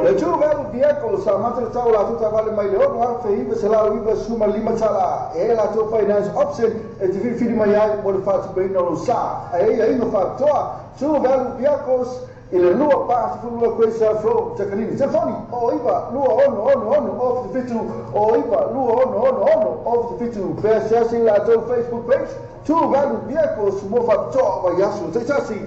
Le True Value Vehicle sa amata le tau o latou taavale mai le $6,995 e latou finance option e te filifili mai ai mo le faatupeina o lou sa. Ae i ai aiga faapitoa True Value Vehicles i le 242 Quayside Road, Takanini. Telefoni o 9 2 6 6 6 0 7 o 9 2 6 6 6 0 7. Pe asiasi i latou Facebook page True Value Vehicles mo faapitoa vaiaso taitasi.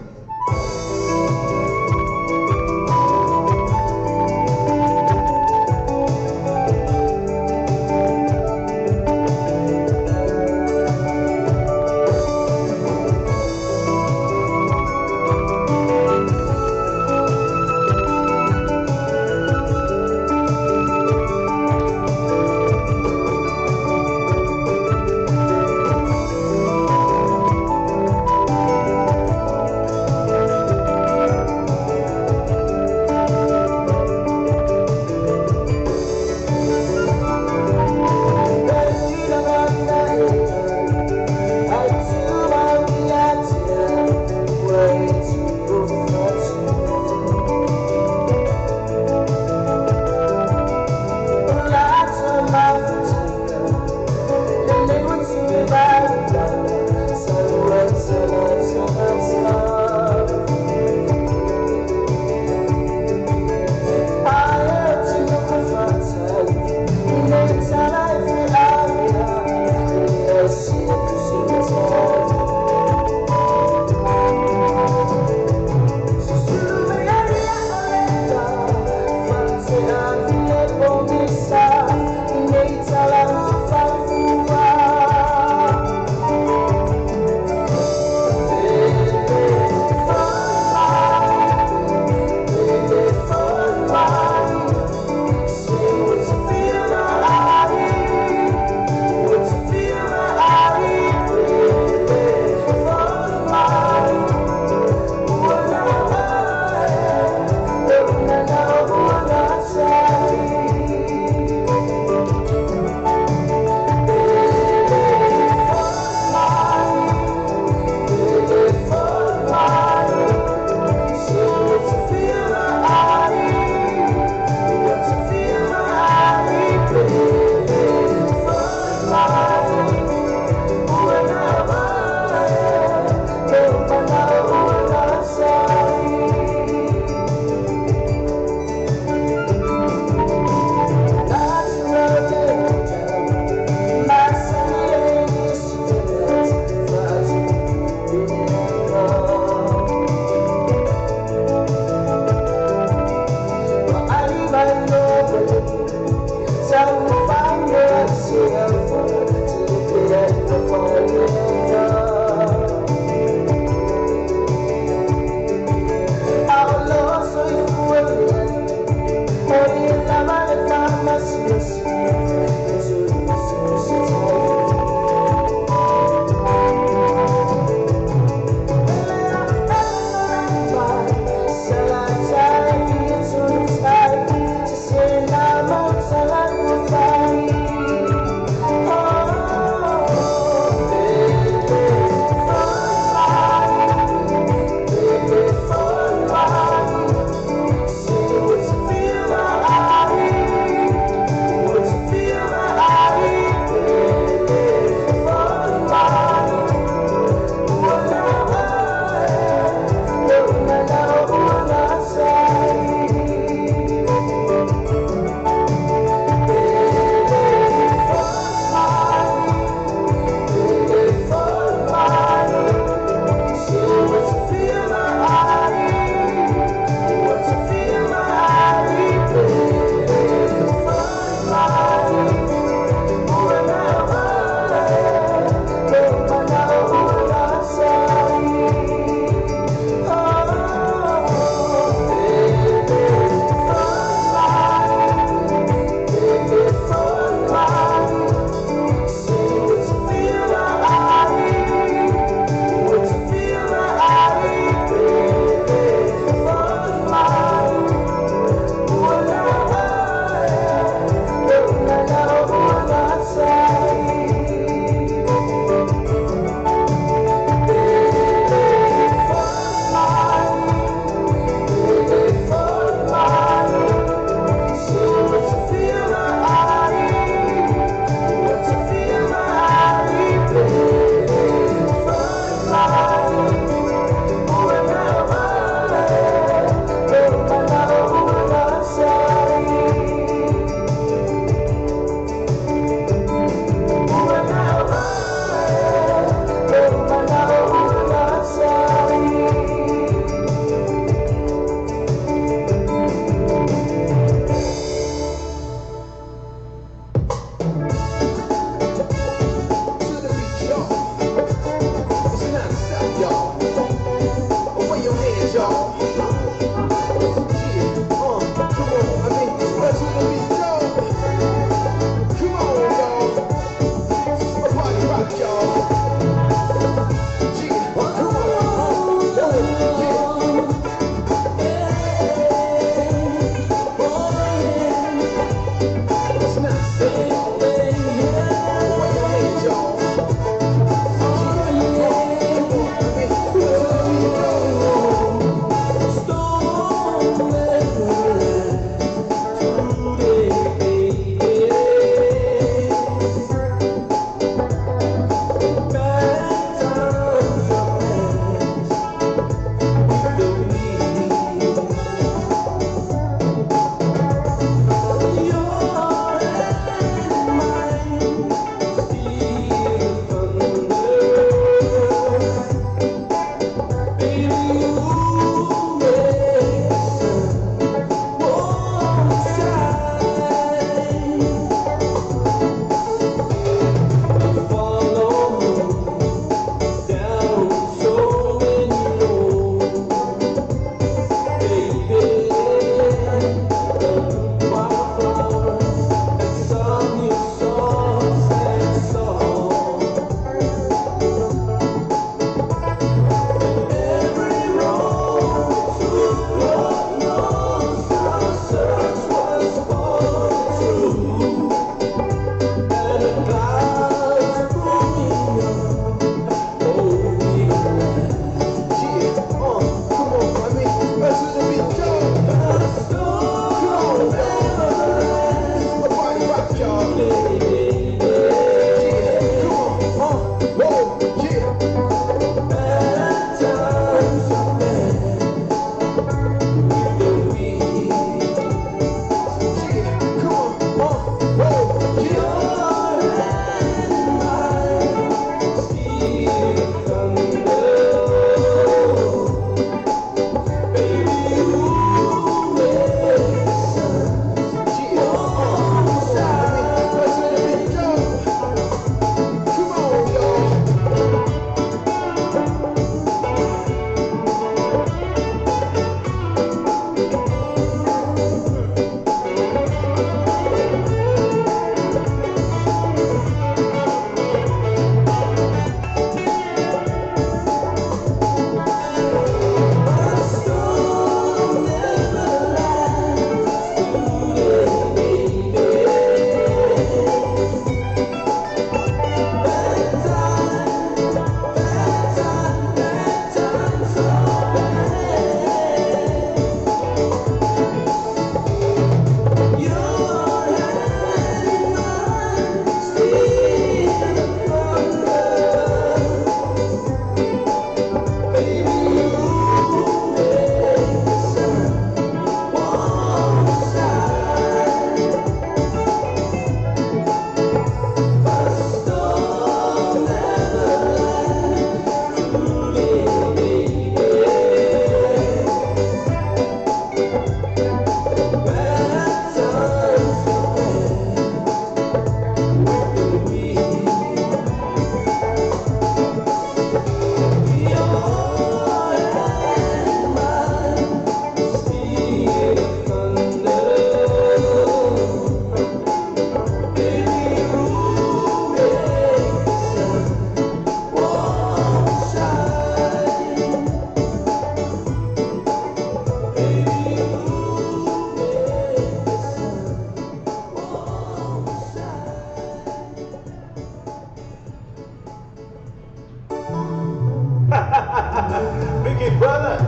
Biggie brother,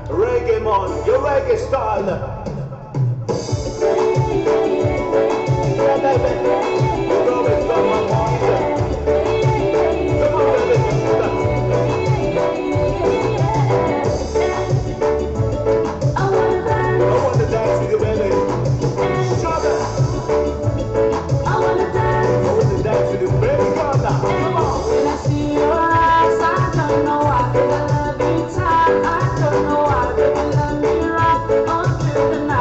reggae man, your reggae style. Yeah, baby. You always got my mind. Come on, baby, sister. I wanna I dance, want to dance with you, baby. Shut up. I wanna I dance. want to dance with you, baby girl. Come on. When I see your eyes, I don't know why. I love you tight, I don't know why. Baby, let me rock until the night.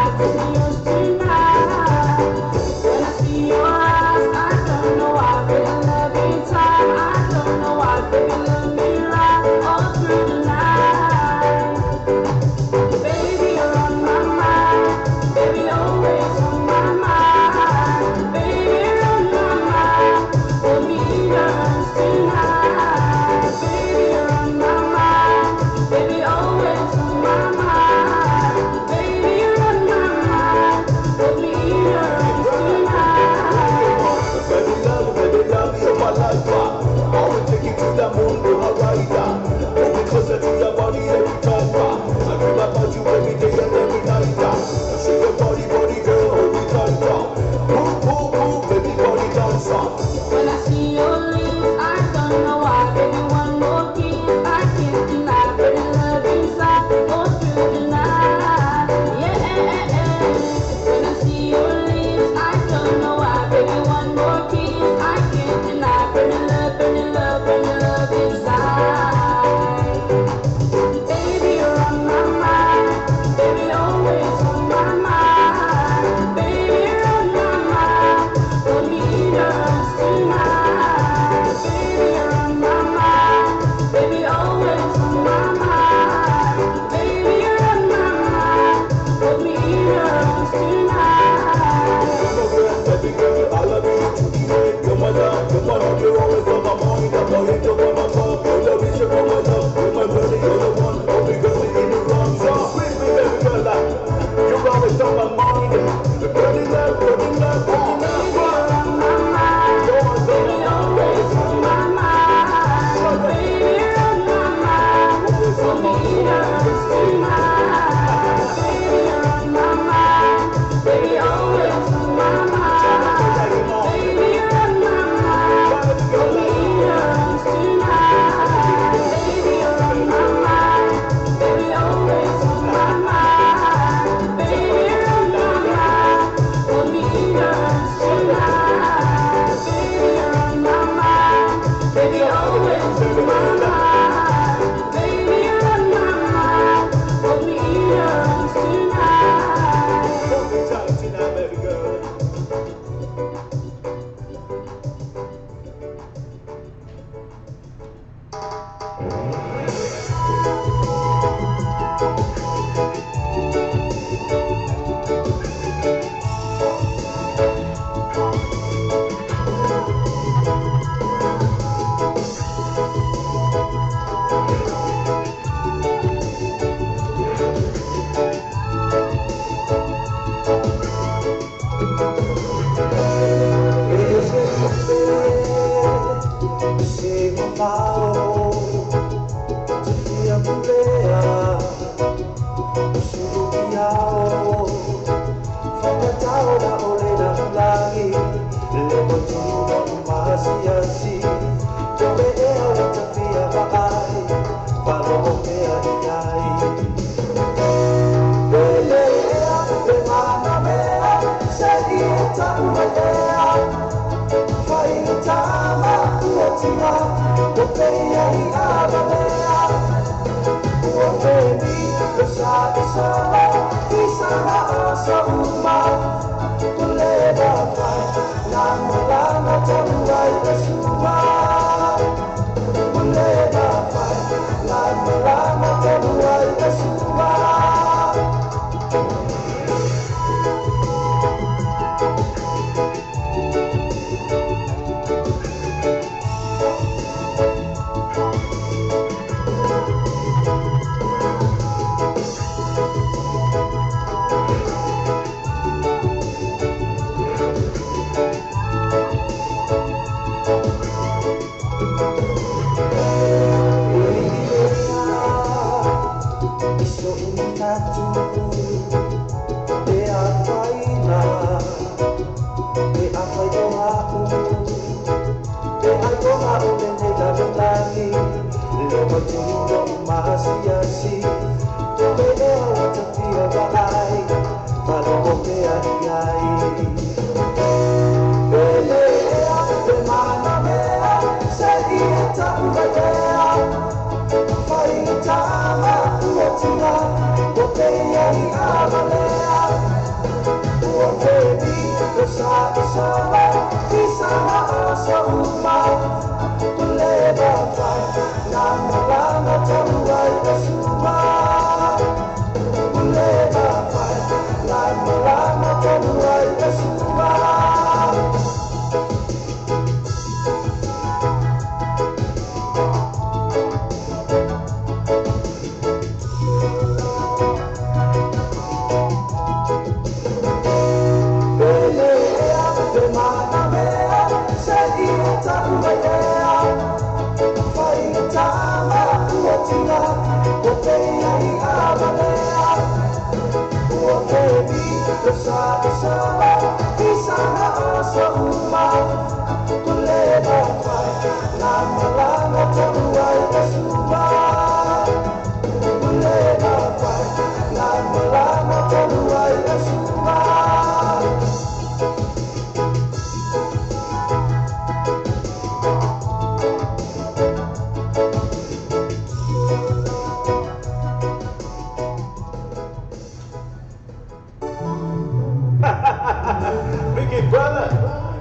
Vicky brother,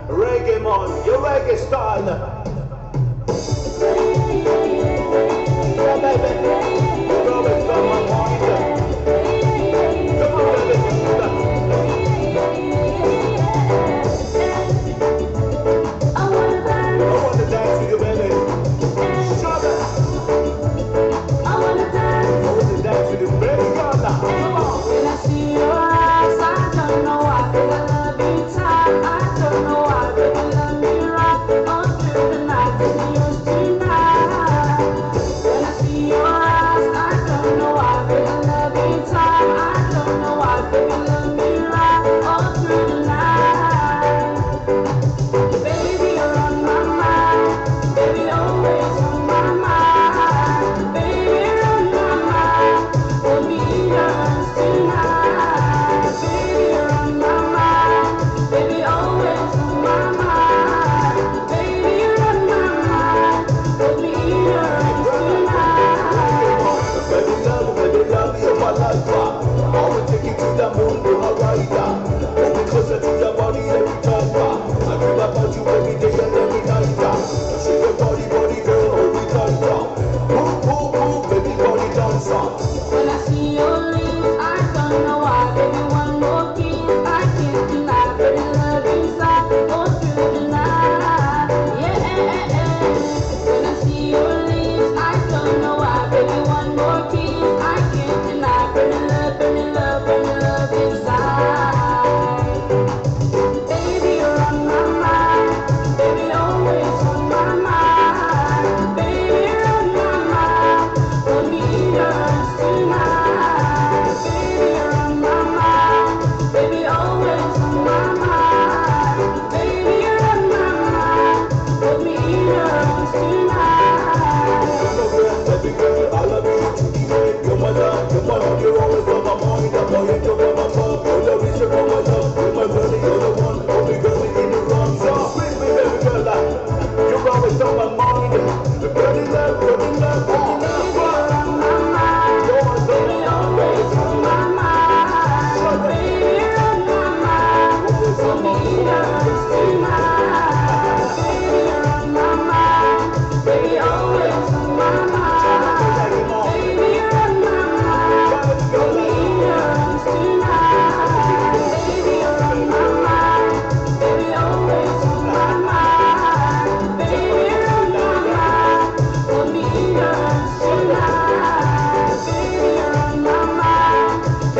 reggae man, your reggae style. Yeah, baby, you always got my mind. Come on, baby, I wanna I dance, want to dance with you, baby. Shut up. I wanna I dance. want to dance with you, baby. Come on. When I see your eyes, I don't know why. I love you tight. I don't know why. Baby, love me right all through the night. Cause we used tonight. When I see your eyes, I don't know why. Baby, love you tight. I don't know why. Baby, love me right all through the night. Baby, you're on my mind. Baby, always on my mind. Baby, you're on my mind. Hold me in your arms tonight. Baby, you're on my mind. Baby, always on my mind. Baby, you're on my mind. Hold me in your arms tonight. Baby love, you're my life. I will take you to the moon, to Hawaii. Hold me closer to your body every time. I dream about you every day and every night. Shake your body, body, girl, hold me tight. Move, move, move, baby, body dance. When I see your lips, I don't know why. Baby, one more kiss, I can't deny. Baby, love inside, all through the night. Yeah. When I see your lips, I don't know why. Baby, one more kiss, I can't deny. Baby, love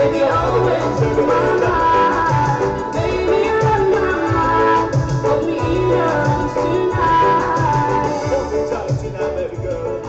Baby, always in my mind. Baby, you're on my mind. Hold me in your arms tonight. Hold me tight tonight, baby girl.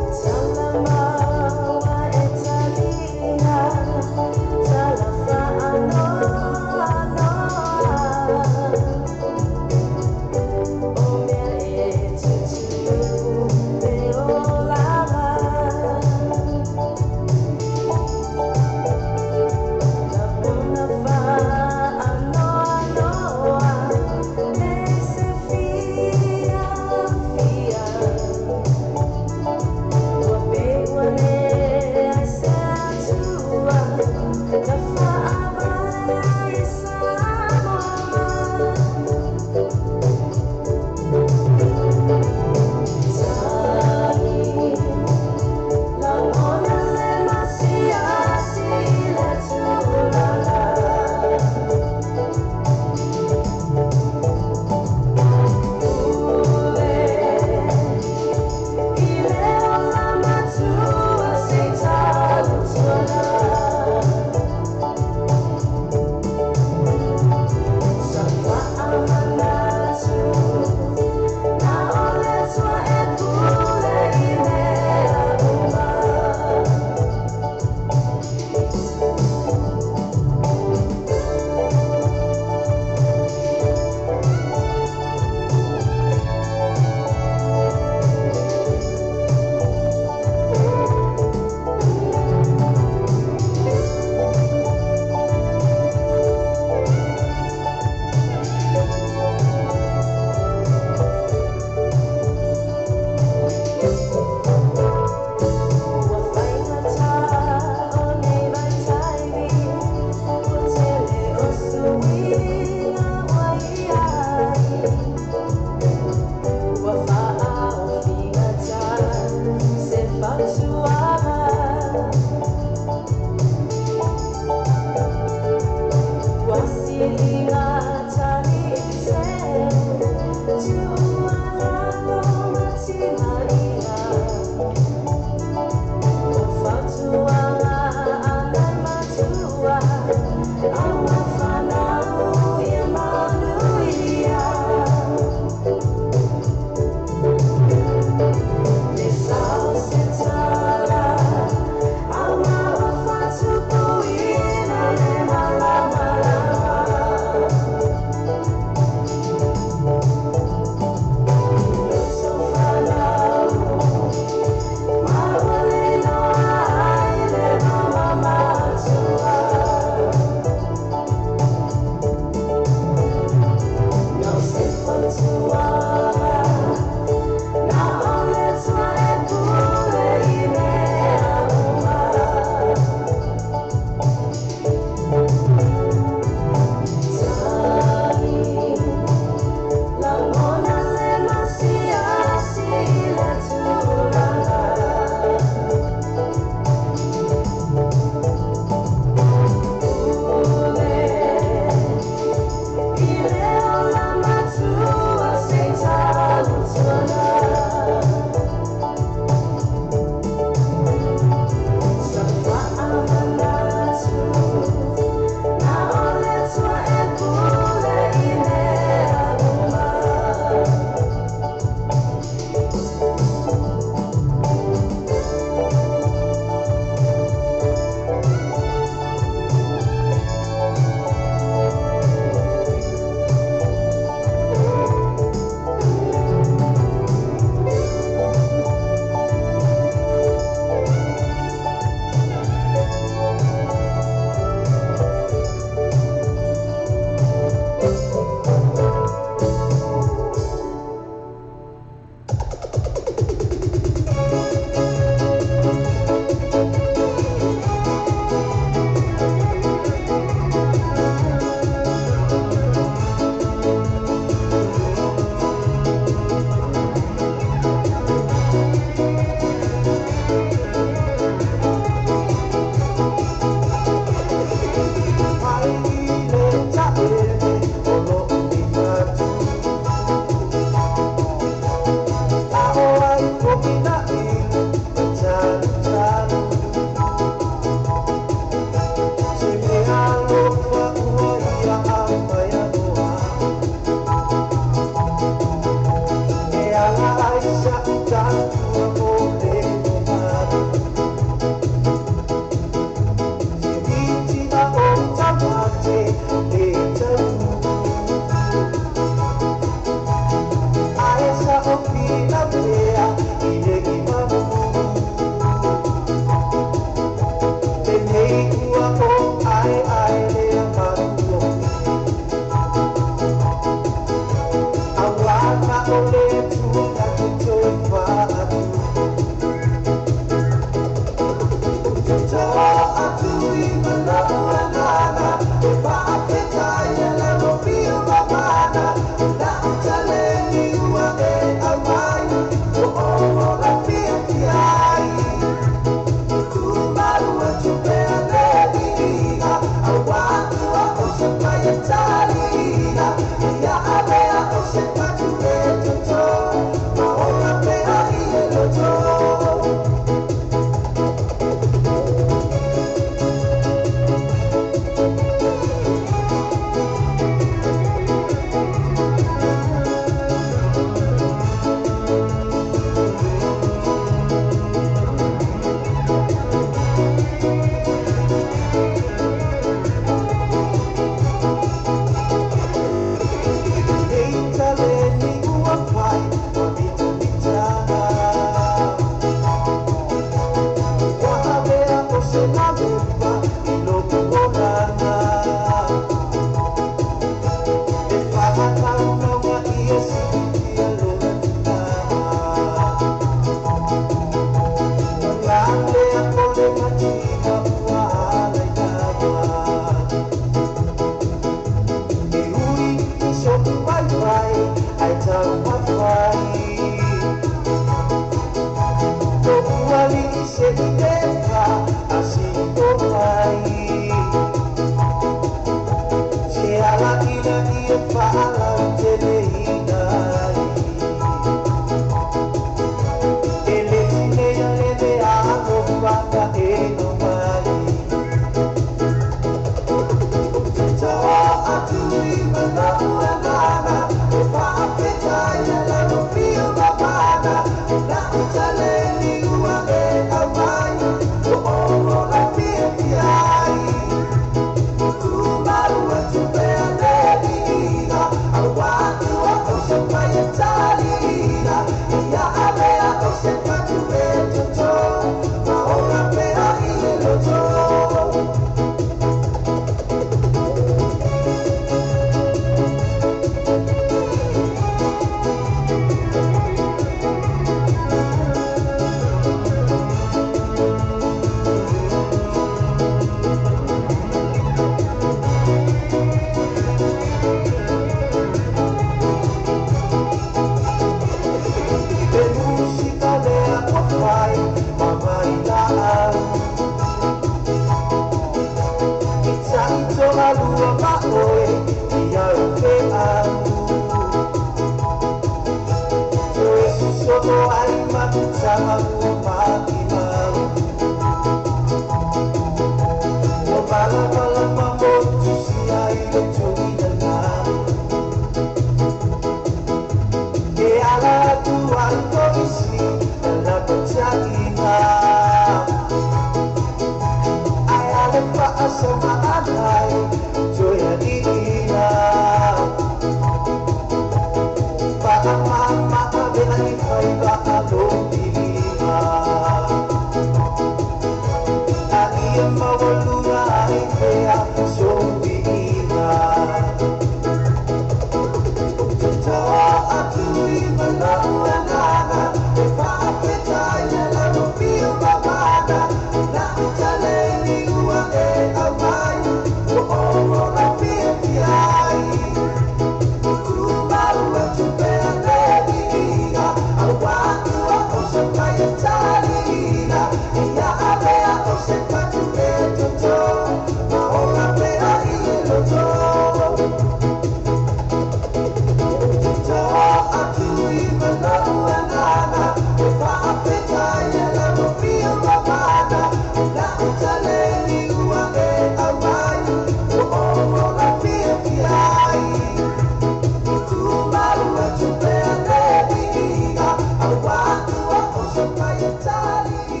Thank you.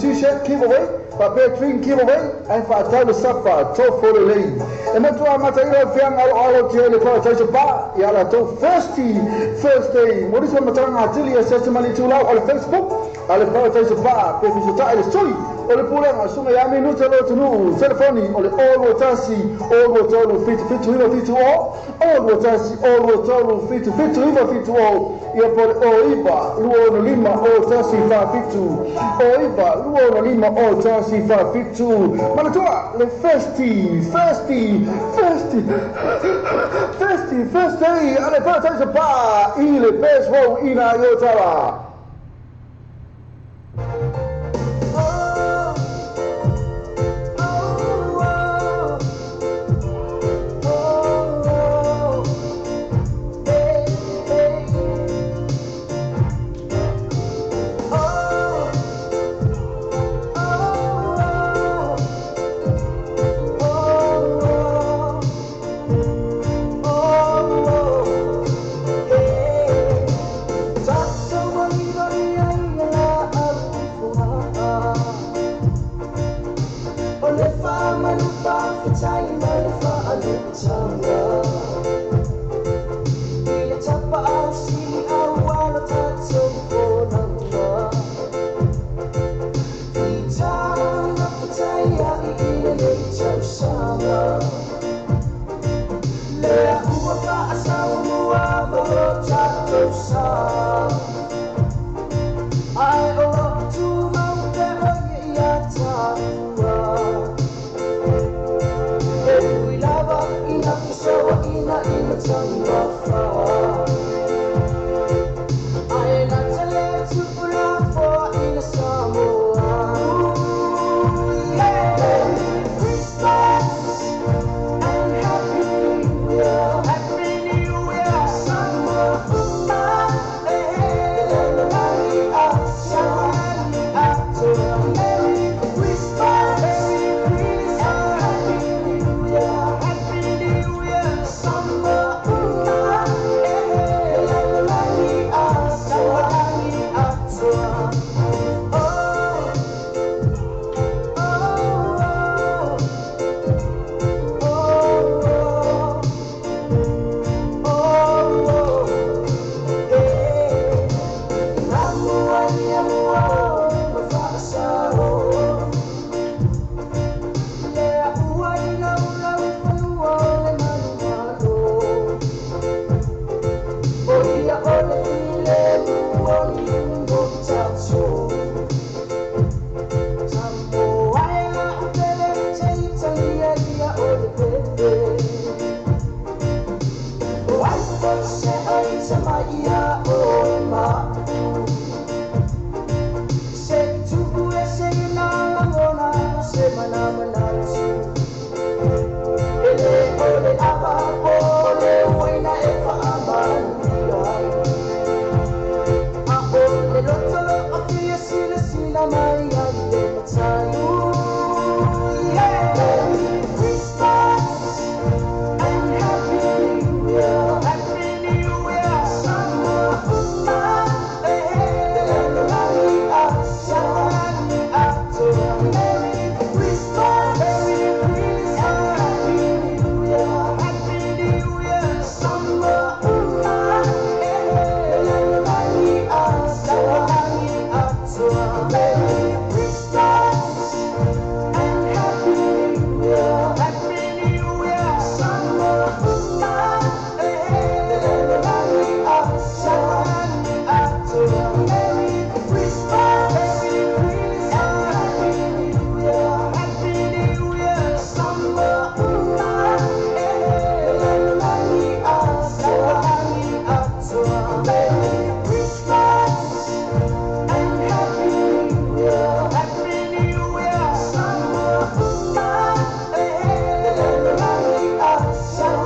T-shirt giveaway, faapea drink giveaway, ae faatau le sapa tofolelei. E matua matailo feaga aloalo tia i le Paradise Bar ia latou Thirsty Thursday. Mo nisi faamatalaga atili e se mani tulau o le Facebook a le Paradise Bar pe fisotaʻi le sui o le pulega suga ia minuta lo atunuu. Telefoni o le 021 023 77 970 021 023 77 970 ia po le 09 25 01 47 09 25 01 47. Manatua le Thirsty Thirsty Thirsty Thirsty Thursday a le Paradise Bar i le Best Row ina i Otawa. mana manatu. Ele o le ava o le uaina e faamanuia ai. A o le loto lo'ofia silasila mai ai le Matai. Yeah. Merry Christmas and Happy New Year. Happy New Year. Samoa uma e le lalolagi atoa. Merry Christmas. Merry Christmas and Happy New Year. Happy New Year. Samoa uma e le lalolagi atoa. Merry Christmas and Happy New Year. Happy New Year. Samoa uma e le lalolagi atoa. Merry Christmas. Merry Christmas and Happy New Year. Happy New Year. Samoa uma e le lalolagi atoa. Merry Christmas and Happy New Year. Happy New Year. Samoa uma e le lalolagi atoa.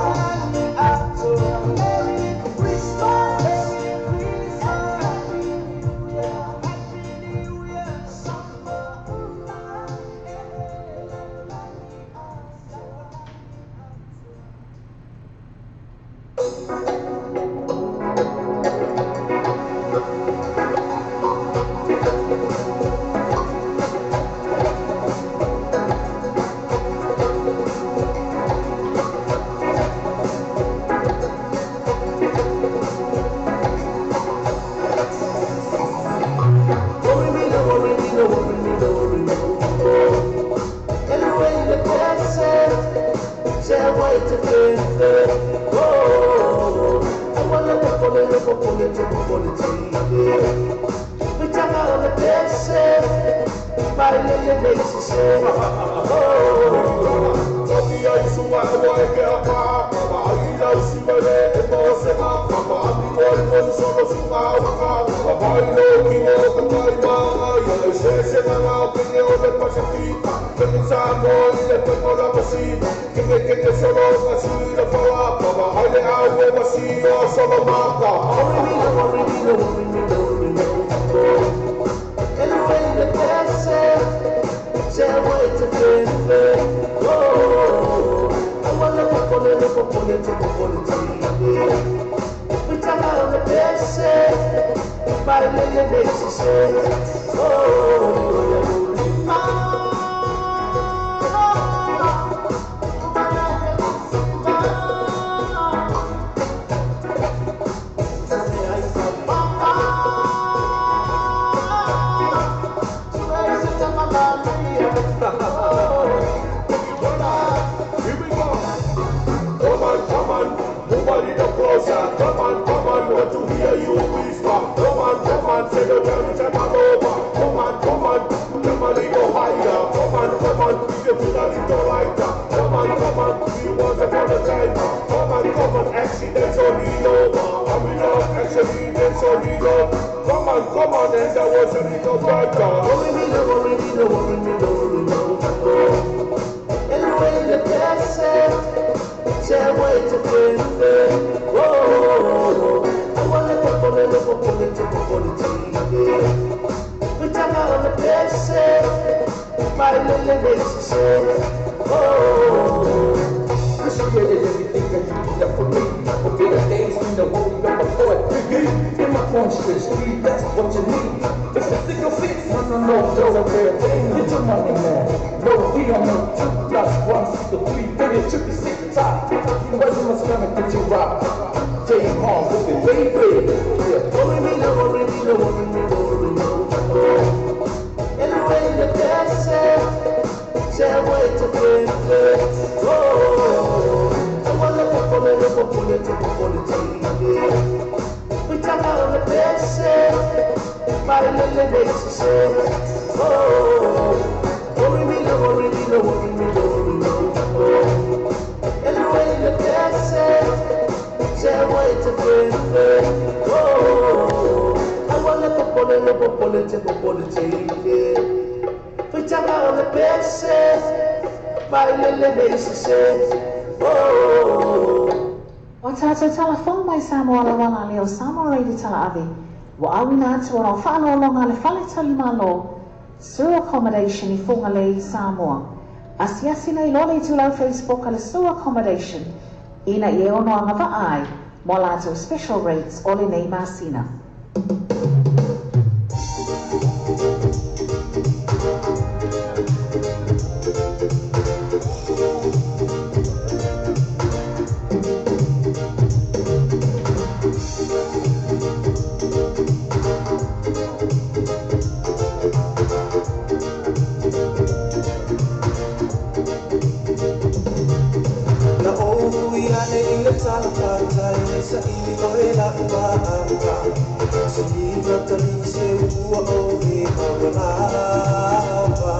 Merry Christmas. Merry Christmas and Happy New Year. Happy New Year. Samoa uma e le lalolagi atoa. Worry me, no worry me, no worry me, no worry no more. Anyway, the blessing, say wait to feel. Oh, I wanna look for the look for the look for the TV. We talk on the blessing, my little lady say. Oh, worry me, no worry me, no worry me, no worry no more. Anyway, the blessing, say wait to feel. Oh, I wanna look for the look for the look for the TV. We talk on the blessing, my little lady say. Oh, Here we go. Come on, come on, move a little closer. Come on, come on, want to hear you whisper. Come on, come on, say the time time all over. Come on, come on, come a little higher. Come on, come on, you put a little lighter. Come on, come on, we want upon a time. Come on, come on, accidents only over. I'm in love, accidents only love. Come on, come on, and I was a little brighter. Worry me, no worry me, no worry me, no worry no more. Anyway, the blessing, say wait to feel. Oh, I wanna look for the look for the look for the TV. We talk on the blessing, my little lady say. Oh. Appreciated everything that you did for me. Okay, the days when the woke up before it. In my conscious, that's what you need. It's a single fix, no, no, no, no, rare thing. Get your money, man. No, we on no 2 + 1 = 3, 30, 56 top. You wasn't much gonna get you rocked. J Hall with it, baby. Yeah. Worry me, no worry me, no worry me, no worry no more. Anyway, the blessing, say wait to feel. Oh, I wanna look for the look for the look for the TV. We talk on the blessing, my little lady say. Oh, worry me, no worry me, no worry me, no worry no more. Anyway, the blessing, say wait to feel. Oh, I wanna look for the look for the look for the TV. We talk on the blessing, Vailele nei sese. Oh. O tātou tala fou mai Samoa lauala a lea o Samoa Radio Talaave, ua auina atu ona o faaaloaloga a le Fale Talimalo, Sur Accommodation i Fugalei, Samoa. Asiasi nei loa le itulau Facebook a le Sur Accommodation ina ia e ono agavaa ai mo a latou special rates o lenei masina. Na ou hui ane i le talafatai saili oe la'u maauga siliga tali se ua oe maualava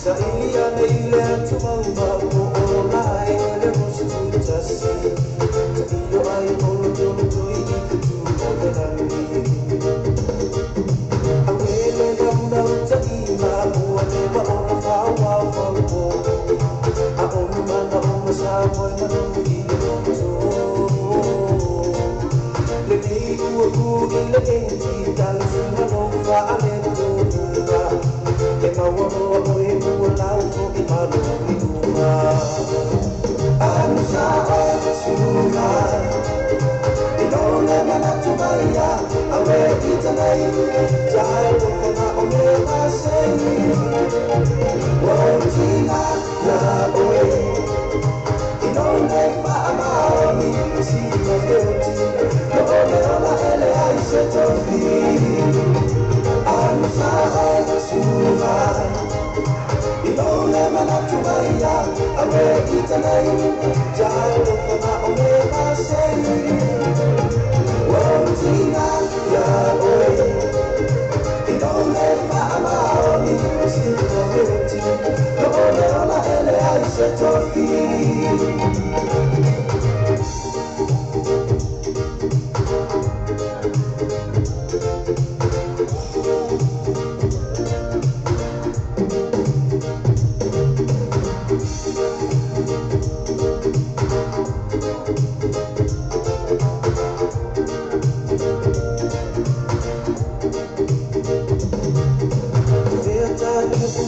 saili ane i le atumaumau o olae le rositutasi ta'ilo ai olotolotoi i fetu o le lagi auele laulautaʻiga ua leva ona faauaufauo a'olu mana o masamoe manu i le loto lenei ua ku i le eti talusuga lou faaletonuga e maualoa oe ua lau foʻi malō i luga anusa suga i lou le manatu maia awe itanai taalofaga o le masei ua tina ia oe i lou nei faamaoni sina feoti lo ole ola ele ai se tofi anusa suga i lou le manatu maia awe itanai taalofaga o le masei ua tina ia oe i lou nei faamaoni sina feoti lo ole ola ele ai se tofi.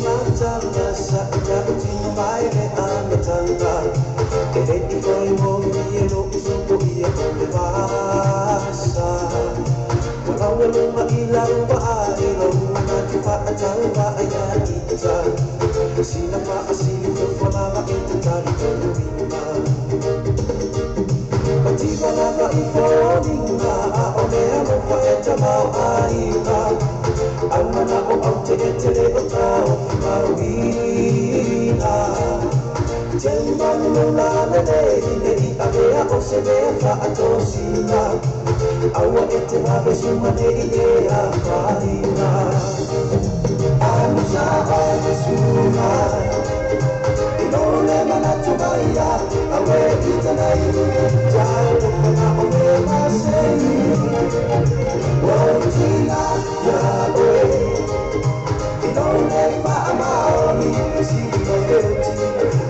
Matala sa ia utino mai le amatanga e le i foi mo i e lo usupo ia o le vasa ua aualuma i lau vaai lou manatu faatau vaai ita sina faasili tofalaga e tatali toluina mativa lava i foliga a o le alofa e tamau aiga aumana o au te etele o taofi mauina teumalu lalelei nei avea o se mea faatosina aua e te vave suma nei e afaina anusa suga i lou le manatu maia awe itanai taalofaga o le masei ua tina ia oe i lou nei faamaoni sina feoti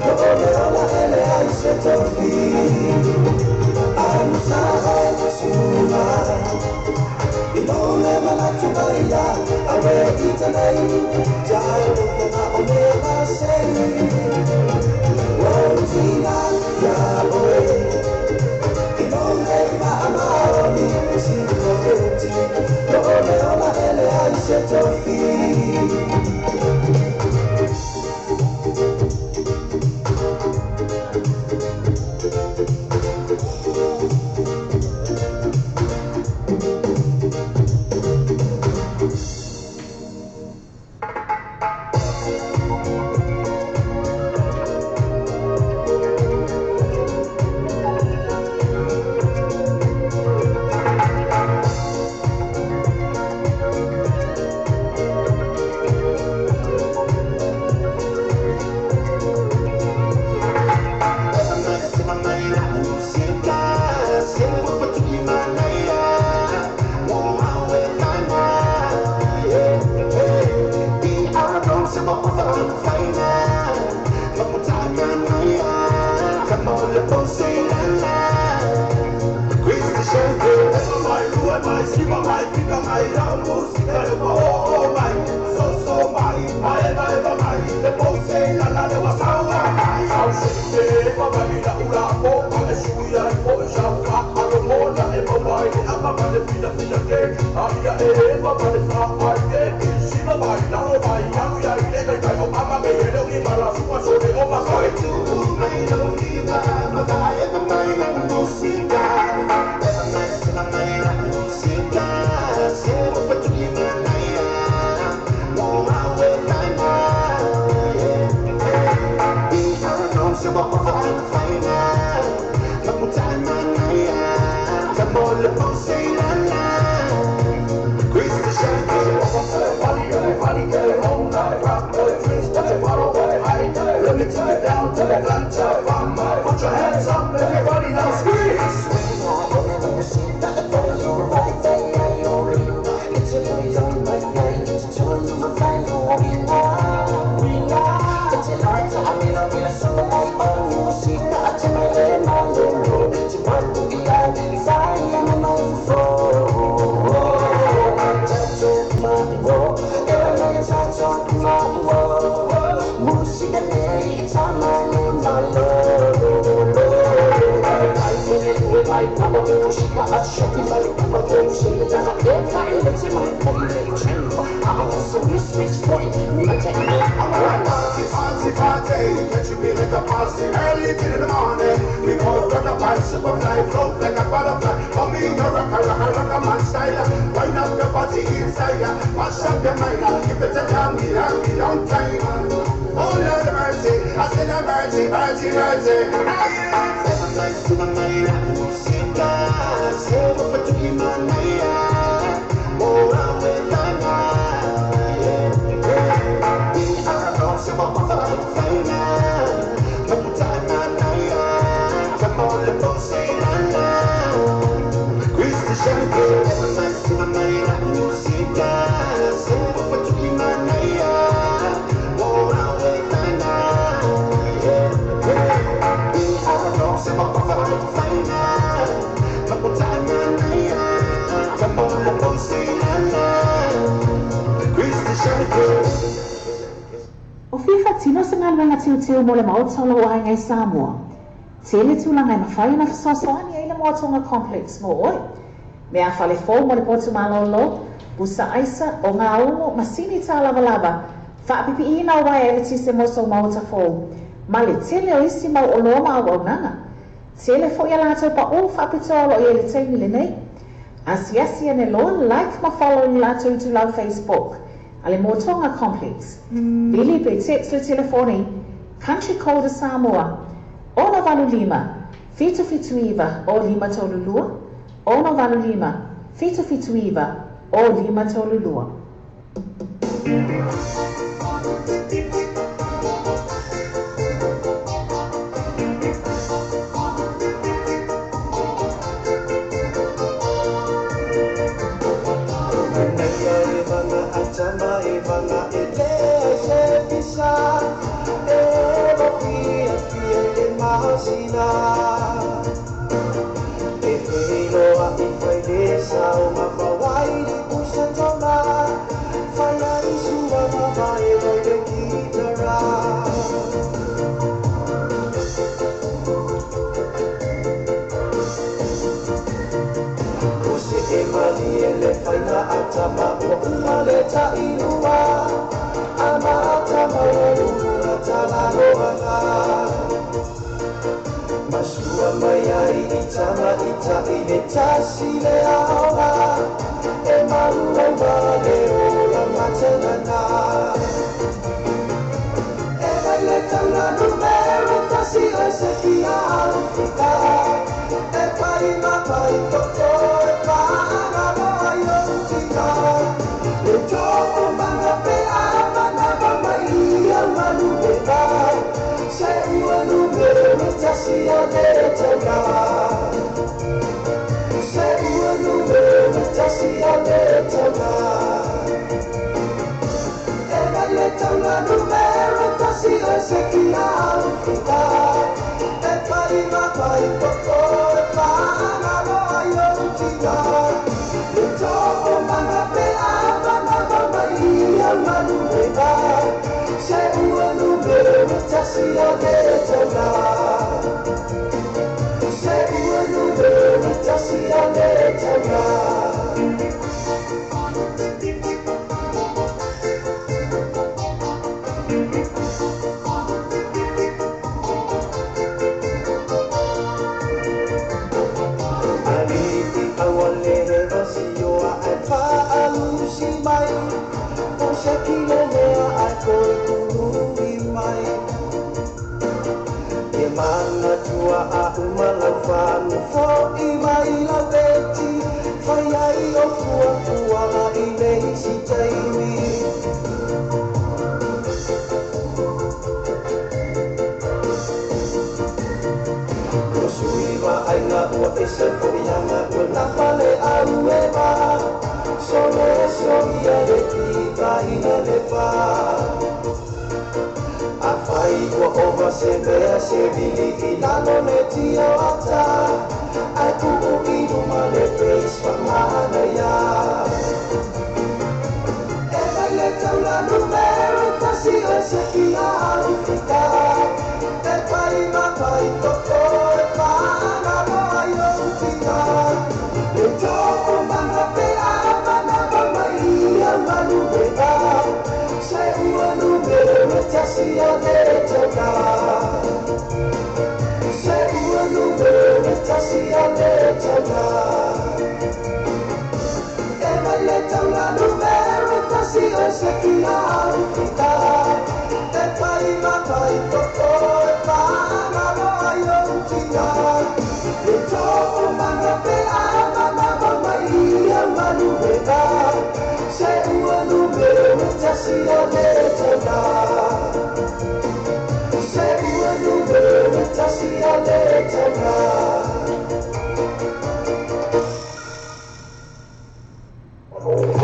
lo ole ola ele ai se tofi anusa suga i lou le manatu maia awe itanai taalofaga o le masei ua tina ia oe i lou nei faamaoni sina feoti lo ole ola ele ai se tofi. O fia faatino se galuega teuteu mo le maota o lou aiga i Samoa. Tele tulaga e mafai ona fesoasoani ai le Moatoga Complex mo oe. Meafale fou mo le potu malōlō, pusa aisa, ogaumu, masini tālavalava, faapipiina o uaea eletise mo sou maota fou, ma le tele o isi mau oloa ma auaunaga. Tele foi a latou paʻū faapitoa o loo i ai i le taimi lenei. Asiasi ane loa, like ma follow i le latou itulau Facebook a le Moatoga Complex. Vili pe text le telefoni, Country Code a Samoa, 685 779 0532, 685 779 0532. tasi o le taula. Se ua numera tasi o le taula. Alii auale vasioa e faalusi mai, o se kilo mea a koe ului mai. E manatua a uma lau fanu fo'i mai lau eti, fai ai o fuafuaga i le isi taimi. Ua sui vaaiga ua ese fo'iaga ua nafa le aueva, sole soia le kitaina le pā. Afai ua ova se mea se vili i lalo le tio ata, ae tuu i luma le base faamanaia. E mai le taula numera tasi o se kia aufita, e pai ma pai toto e whaangalo ai o tina. Le tō mana pe a mana mai ia manuela, se ua numera tasi o le taula. Se ua numera tasi o le taula. E mai le taula numera tasi o se kia aufita, e pai ma pai toto e whaangalo ai o tina. Le tō mana pe a mana mai ia manuela, se ua numera tasi o le taula. Se ua numera tasi o le taula.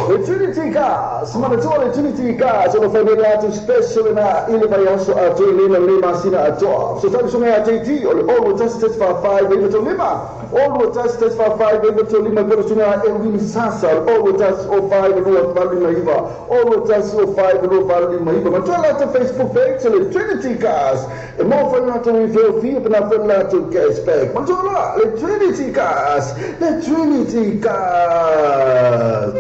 Le Trinity Cars, manatua le Trinity Cars, o lo whainere atu special na ile mai aso a toi lena le masina a toa. So tabi sunga ya JT, o le olu tasi tasi wha whai veiva tau lima. Olu tasi tasi wha whai veiva tau lima, pero sunga e wini sasa, olu tasi o whai lua wha lima iwa. Olu tasi o whai lua wha lima iwa. Matua lata Facebook page, le Trinity Cars. E mō whaina atu i whio whio, pena whaina atu cashback. Matua la, le Trinity Cars, le Trinity Cars.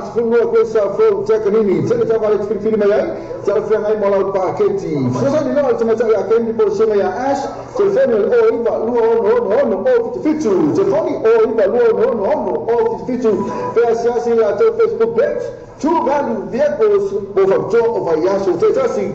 42 koesa Flo Takanini. Tele taavale te filifili mai ai, talafeagai ma lau paketi. Fesoasoani loa i le tamaitai ia Kendi po o le susuga ia Ash, telefoni o le 092666 077, telefoni 092666 077, feasiasi i latou Facebook page, True Value Vehicles mo faapitoa o vaiaso taitasi.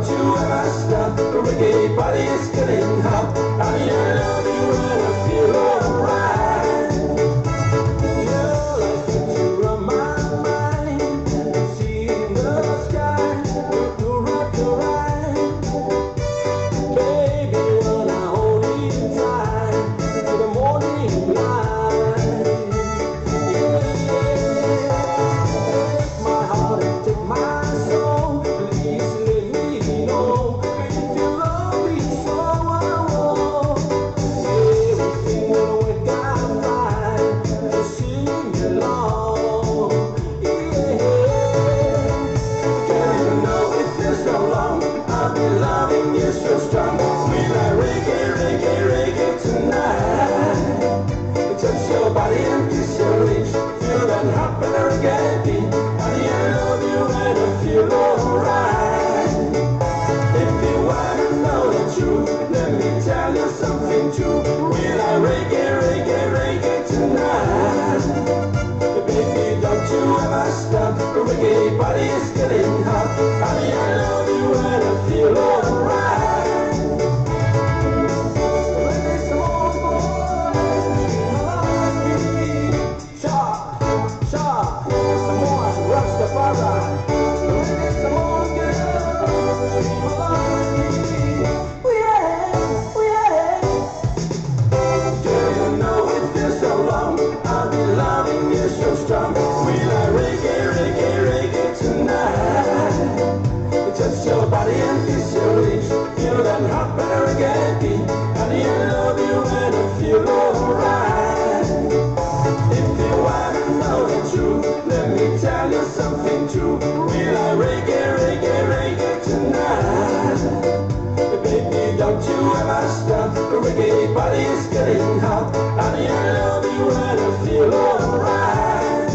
Don't you ever stop. The reggae party is getting hot. Honey, I love you and I feel alright. You're like picture on my mind. Seeing the sky, you rock your eyes. Baby, when I hold you tight to the morning light. Yeah, take my heart and take my soul. Please let me know if you love me so. Everything will work out fine. Just sing along. Yeah. Girl, you know it feels so long. I've been loving you so strong. We like reggae, reggae, reggae tonight. Touch your body and kiss your lips. Feel that hot and reggae beat. Honey, I love you and I feel alright. If you wanna know the truth, let me tell you something true. We like reggae, reggae, reggae tonight. Baby, don't you ever stop. The reggae party is getting hot. Honey, I love you and I feel alright. Reggae Samoan boys, Sha, Sha, Samoan Rastafari. Reggae Samoan girls, oh yeah, Girl, you know it feels so long. I've been loving you so strong. We like reggae, reggae, reggae tonight. Touch your body and kiss your lips. Feel that hot and reggae beat. Honey, I love you and I feel alright. If you wanna know the truth, let me tell you something true. We like reggae, reggae, reggae tonight. Baby, don't you ever stop. The reggae party is getting hot. Honey, I love you and I feel alright.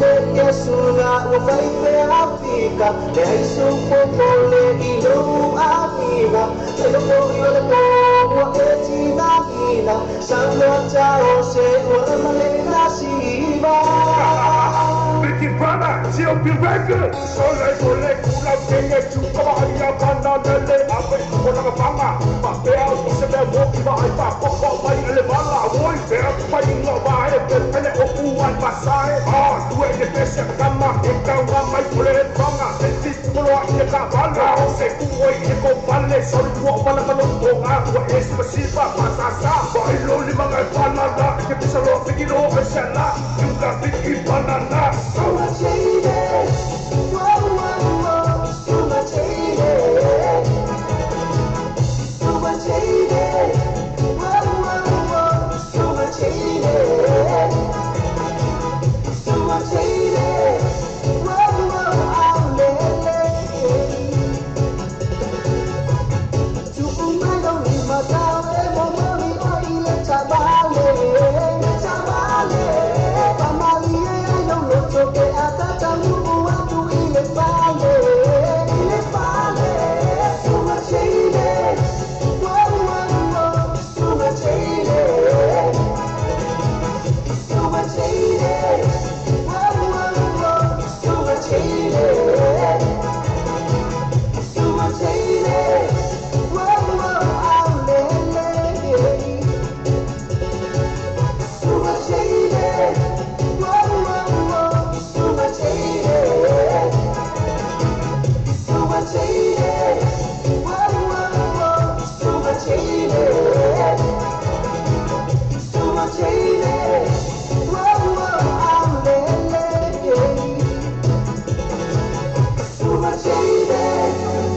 le ke sunga ua fai pe afika le ai su popole i lou afiga e lo po i o le po ua e tinahina sa noa tao se ua lama le nasiva. Ricky Brother, GOP Records. Sole sole kula kenge chuka ba ya banda lele ape ko na panga. Pa pe au ko se be mo ki ba ai pa ko ko mai ele bala woi pe pa inga ba e pe pele o u an pa sai. Ah, tu e de pese kama e ka wa mai pole panga. E ti ko lo i ka bala. Se ku oi e ko pale sol ku bala ka lo to nga ku e se si pa pa sa sa. Ba i lo li manga pala la ke pisa lo pe ki lo e se la. You got big banana. So much hate, whoa, whoa, whoa, so much hate, so much hate, whoa, whoa, whoa, so much hate, so much hate, whoa, whoa, aulele. Tu'u mai lou lima tau e momoli o i le tavale, tavale. Pamalie ai lou loto ke a tatanu'u atu i le fale, i le fale. So much hate, whoa, whoa, whoa, so much hate, so much hate, whoa, whoa, whoa, so much hate, so much hate, whoa, whoa, aulele. So much hate, whoa, whoa, whoa, so much hate, so much hate, whoa, whoa, whoa, so much hate, so much hate, whoa, whoa, aulele. So much hate.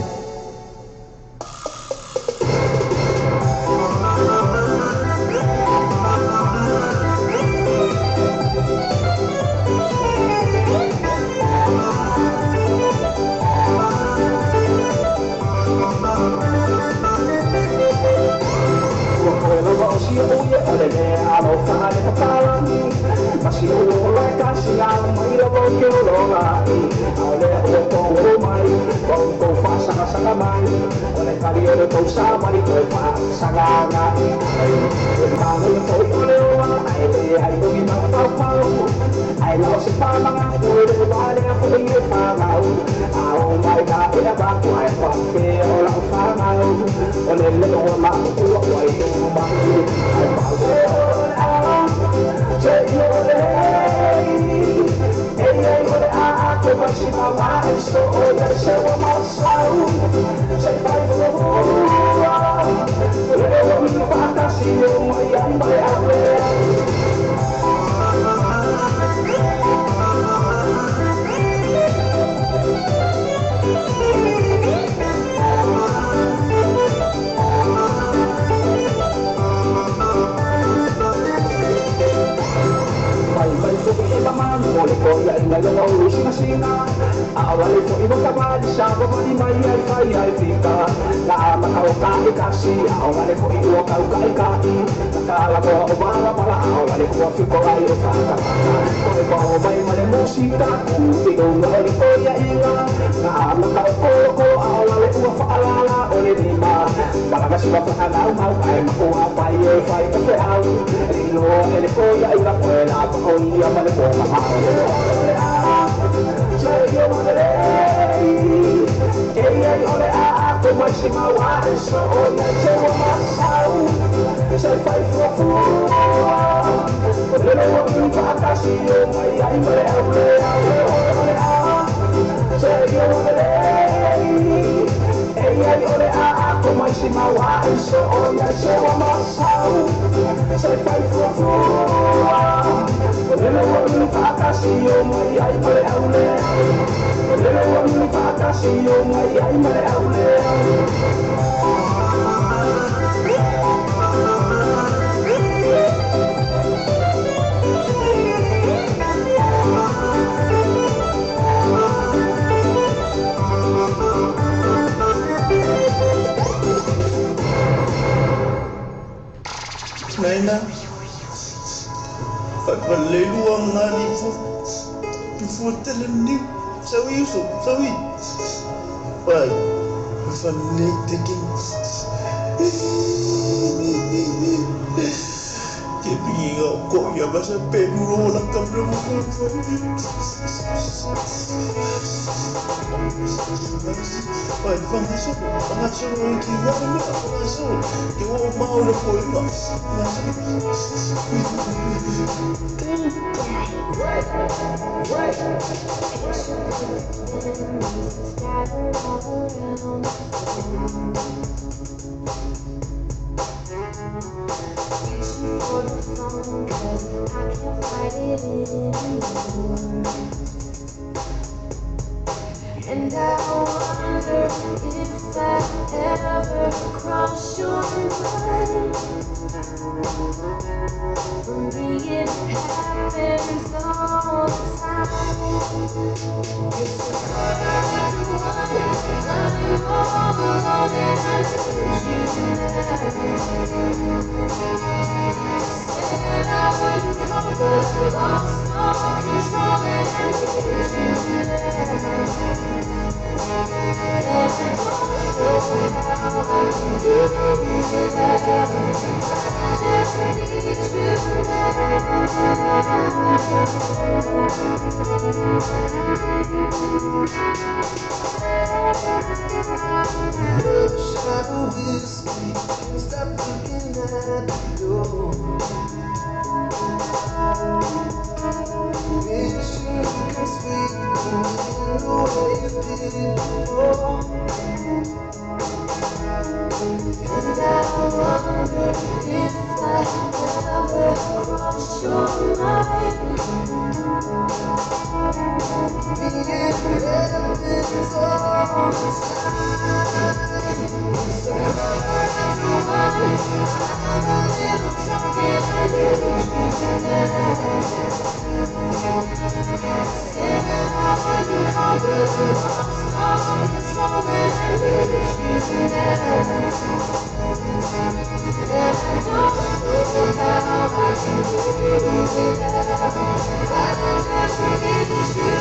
Ua koe lava o sia o ia o le mea alofa le papalagi Ma si ua o lai kasi au mai lava o ke ologa i Ao lea ua tou o mai Wa u tou whaasangasanga mai O le kari o le tou sāmari koe whaasanganga i E māngai toi o le oa Ai le ai togi mau pau pau Ai lao se pāmanga Koe le wale a koe i e whāngau Ao mai ka e a baku ai whape o lau whāngau O le le o la ua ua i o mai Ai pau e o le a Te i o le Ei ei o le a a koe mai si maua e so o ia se ua masau Se pai fua O le o mi whakasi o mai ai mai au le Mai mai fo i la manu o le ko ia inga ia o singa singa A wale fo i waka wali sa wa wali mai ai fai ai pika La ama kau ka i kasi A wale fo i ua kau ka i ka i La ka la ko o wala wala A wale kua fiko ai o whaka whaka Koe ko o mai male musika Ku i unga o li o ia inga Na ama kau kolo ko A wale ua whaalala o le nima Palaga si wa whakanau mau Ai makua pai e whai ka fe au Lilo e le ko ia inga koe la pa o ia ma le ko ma au le a Se i o le Ei ei o le a a ko mai si maua e so o ia se ua masau Se fai fua fua O le lo o mi whakasi o mai ai ma le au le au le o le a Se i o le Ei ei o le a a ko mai si maua e so o ia se ua masau Se fai fua fua O le lo o mi whakasi o mai ai ma le au le au O le lo o mi whakasi o mai ai ma le au le au. Naina, whaiwalelua ngani fu. Fua tele niu. Saui uso, saui. Pai, fanei te ki. Ke pingi ngau ko ya masa pe duro la kam le mo. Pai, fangaso, fangaso ki wa me, fangaso. Ki wa mau le ko ima. Scattered all around the room. Reaching for the phone 'cause I can't fight it anymore. And I wonder if I ever cross your mind. For me it happens all the time. It's a quarter to one. I'm all alone and I need you now. Said I wouldn't call, but I lost all control and I need you now. And I don't know how I can do without. I just need you now. Shot of whiskey, can't stop thinking at you. Wish you could speak to me the way you did before. And I wonder if I ever cross your mind. Me it happens all the time. It's a quarter to one. I'm a little drunk and I need you now. Said I wouldn't call, but I lost all control and I need you now. And I don't know how I can do without. I just need you now.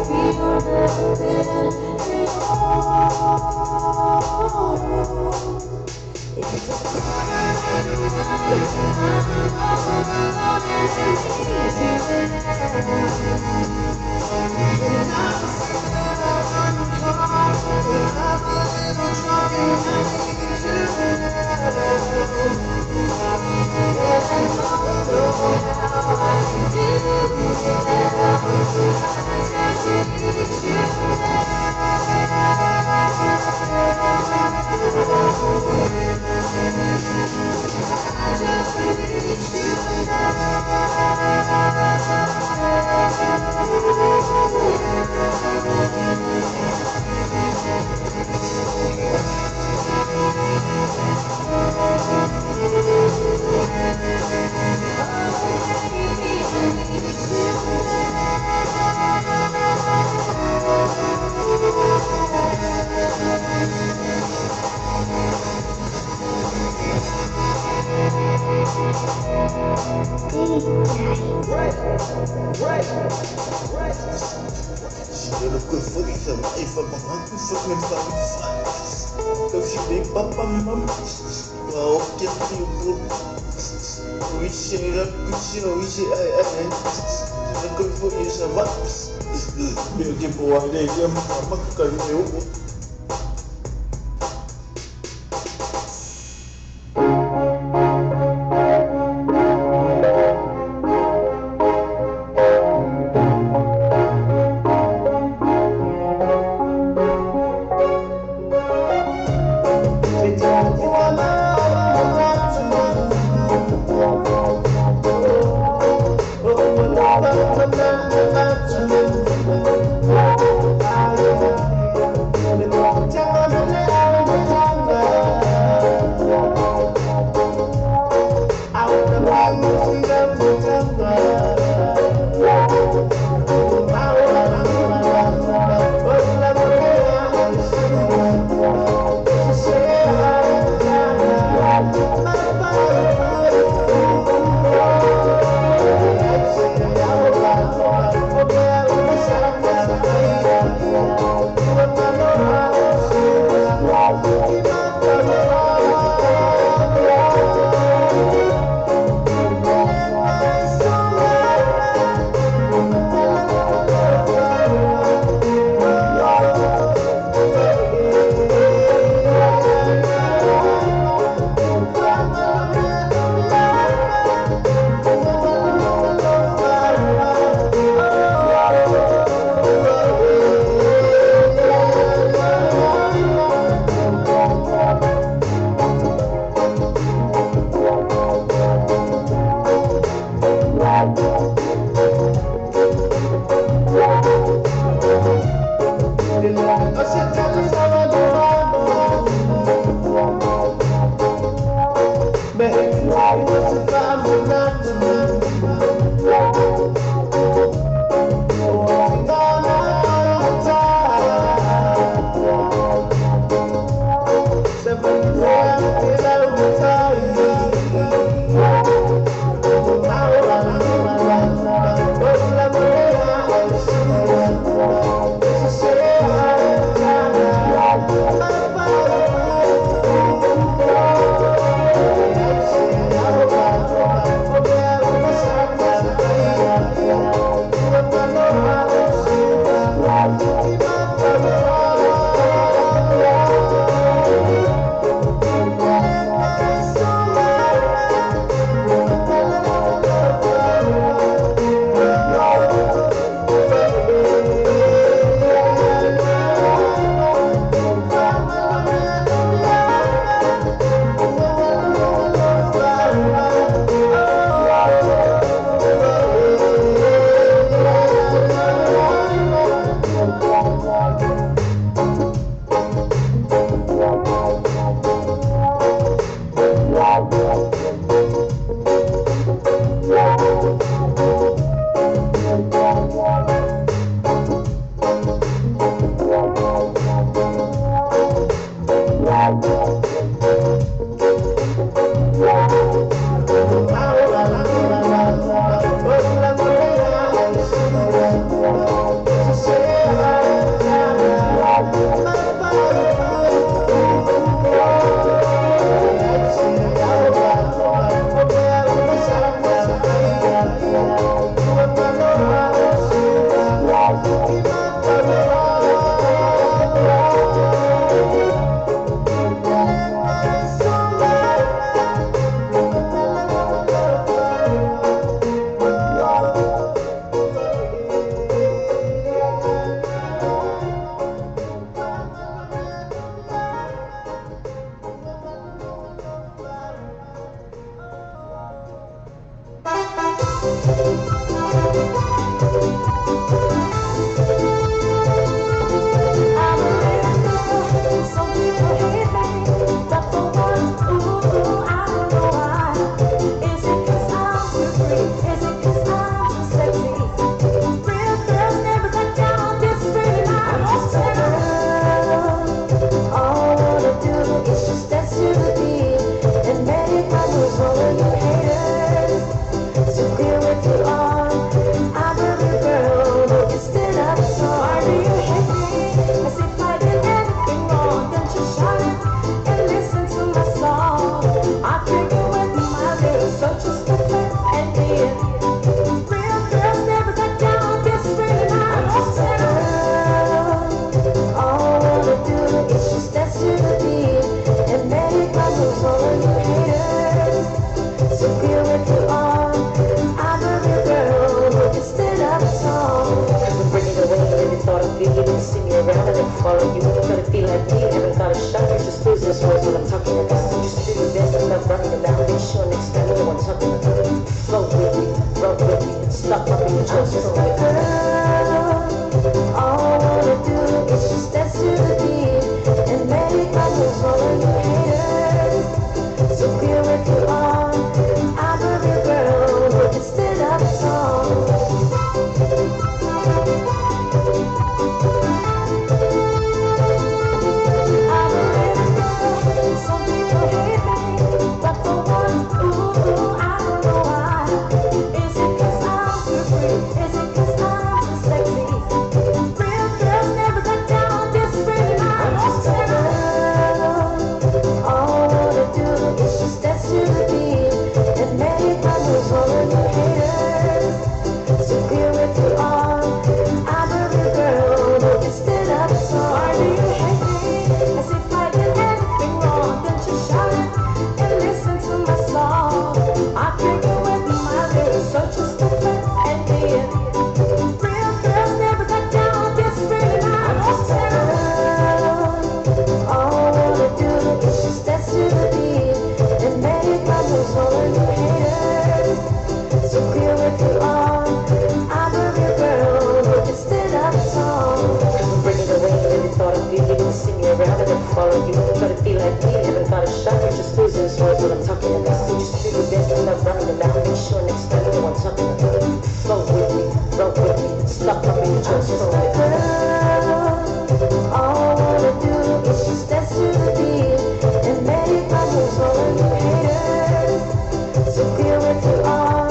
Feel nothing at all. It's a quarter to one. I'm all alone and I need you now. And I said I wouldn't call, but I'm a little drunk and I need you now. And I don't know how I can do without. I just need you now. I just need you now. Oh, baby, I need you 我 Try to be like me, haven't got a shot. You're just losing words when I'm talking about. So just do your best and stop running your mouth. Step to one, something. Flow with me, roll with me, stuck up in your I'm chest. just a girl. All I wanna do is just dance to the beat and make my moves for all you haters. So feel what you are.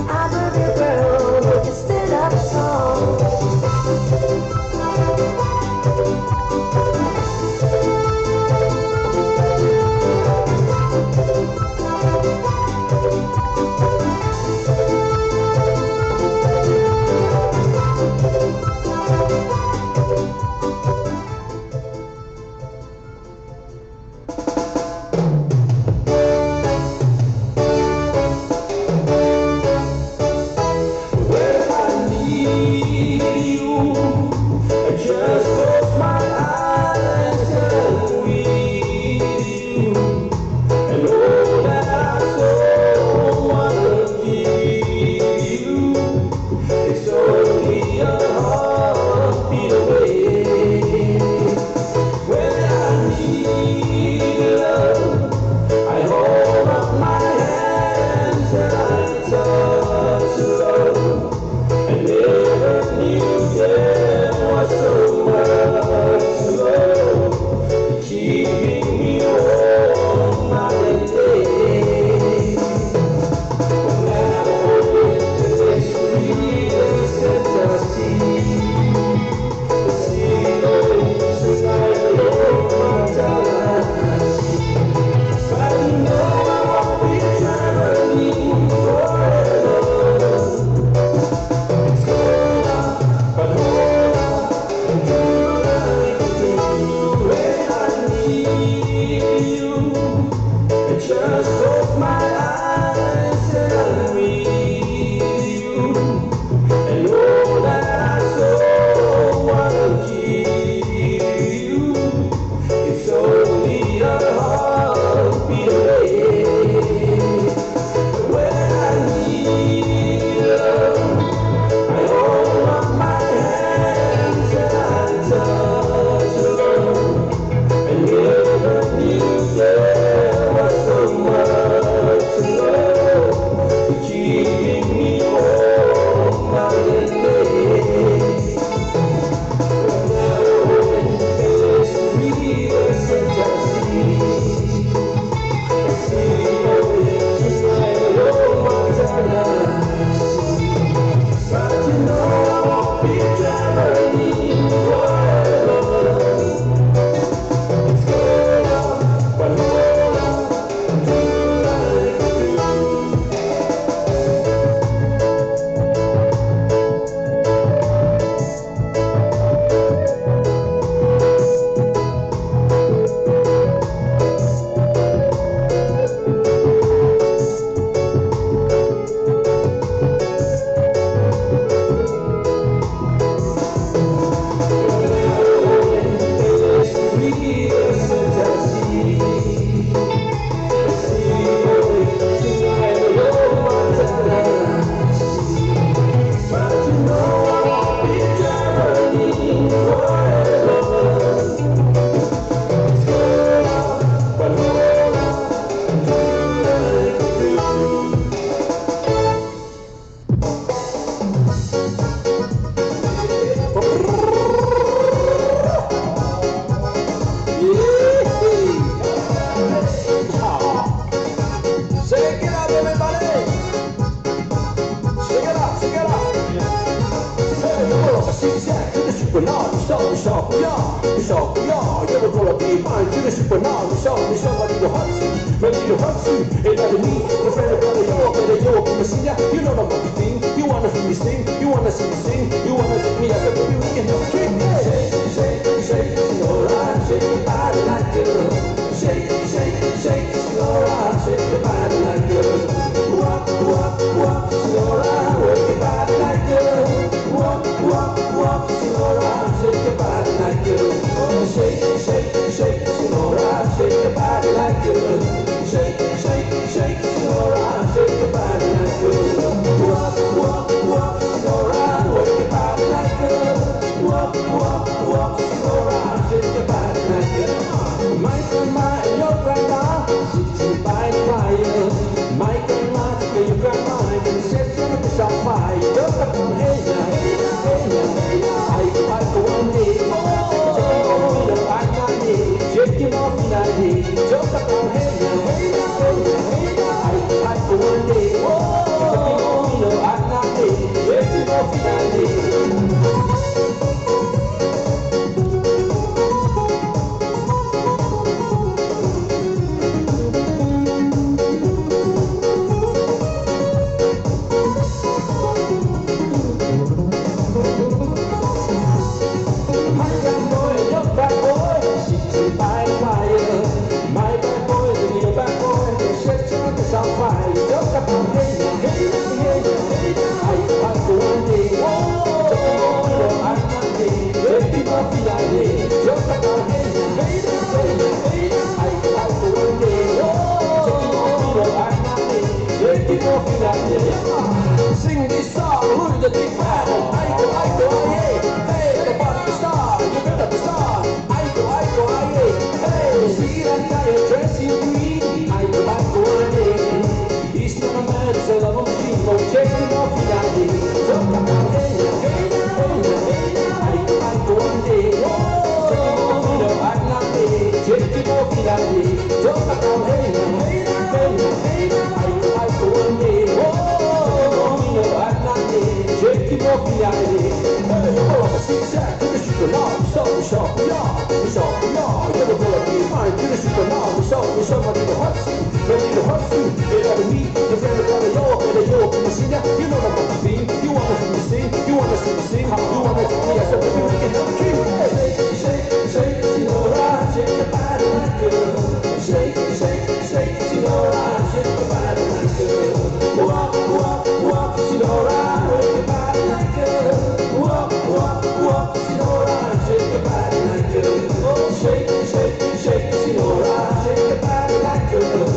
I'm a real girl who can stand up tall. When I need you, I just close my eyes and with you. And all that I so wanna give you, it's only a heartbeat away. When I need love, I hold up my hands and I touch love. I never knew there was so much love keeping me warm night and day. When I'm open, Just close my eyes and I'm with you. And all that I so wanna give you, it's only a heartbeat away. When I need love, I hold up my hands and I touch love. I never knew there was so much love keeping me warm night and day. But you know I won't be traveling forever. It's going up, but hold on, do like do. Shake it up, everybody! Shake it up, shake it up! 我心下真的是不闹，你笑你笑不要，你笑不要，要我做了地板，真的是不闹，你笑你笑吧，你的欢喜，没你的欢喜，哎，那个你，我非得过得要，非得要，我们心呀，You know the thing, you wanna see me sing, you wanna see me sing, you wanna see me as a baby, we can shake, shake, shake, shake, alright, shake your body like a shake, shake, shake, alright, shake your body like a walk, walk, walk, alright, work your body like a walk, walk, walk, alright, shake your body like a shake, shake, shake, alright, shake your body like a shake, shake, shake, alright, shake your body like a walk, walk, walk, alright, work your body like a walk, walk. Sing this song, look at the big battle. I go, I go, I hey, hey, the body star, you better be star. I go, I go, I hey, hey, see that guy dressed in green. I go, I go, I hey. He's not a man, so I won't be no checking off the idea. Hey, hey, hey, I go, I go, I hey. Checking off the idea. Hey, hey, hey, I go, I go, I hey. Shake, shake, shake, Senora, shake your body like girl. Walk, walk, walk, Senora, work your body like girl. Walk, walk, walk, Senora, shake your body like girl. Oh, shake, shake, shake, Senora, shake your body like girl.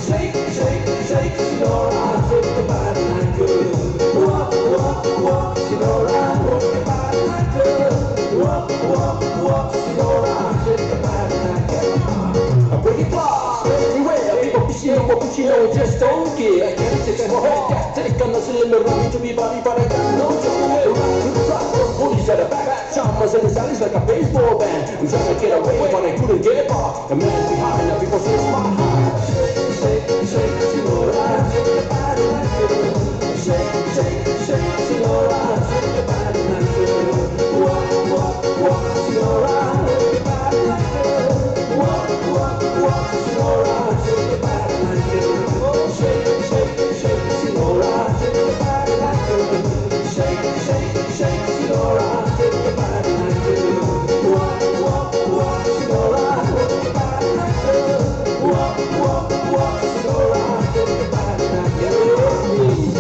Shake, shake, shake, Senora, shake your body like girl. Walk, walk, walk, Senora, work your body like girl. Walk, walk, walk, Senora, shake your body like girl. Break it off everywhere. People pushing over, pushing over, just don't care. I can't take my head, take on the little run to be body, but I got no joy. Rock to the top, police at the back, choppers in the alleys like a baseball bat. I'm trying to get away, but I couldn't get far. The man behind the people says my heart. Shake, shake, shake, Senora, shake your body like girl. Shake, shake, shake, Senora, shake your body like girl. Walk, walk, walk, Senora, work your body like girl. Walk, walk, walk, Senora, shake your body like girl. Oh, shake, shake, shake, Senora, shake your body like girl. Shake, shake, shake, Senora, shake your body like girl. Walk, walk, walk, Senora, work your body like girl. Walk, walk, walk, Senora, shake your body like girl.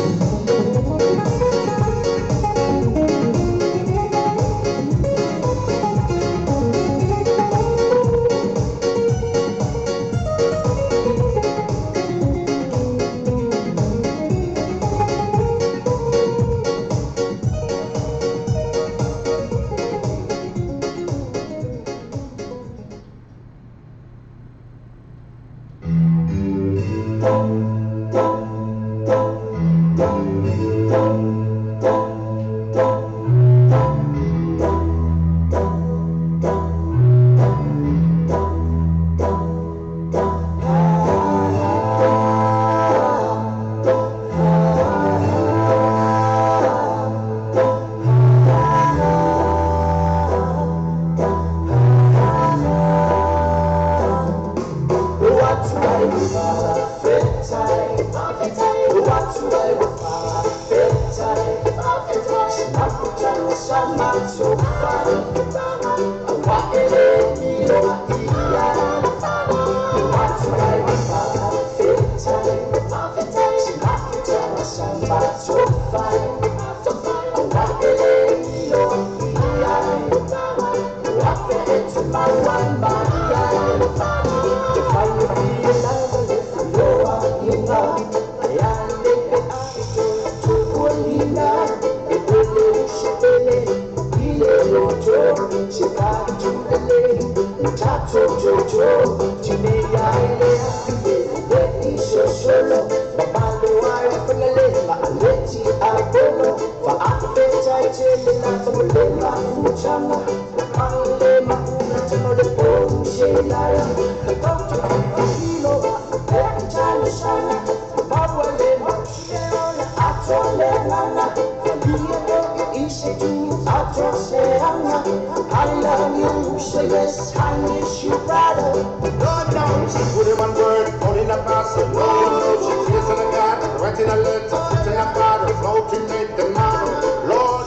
I love you, say yes, I miss you, brother. Lord knows she put in one word, only in a parcel. Lord knows she tears on a God, writing a letter, putting a bottle, floating late tomorrow. Lord,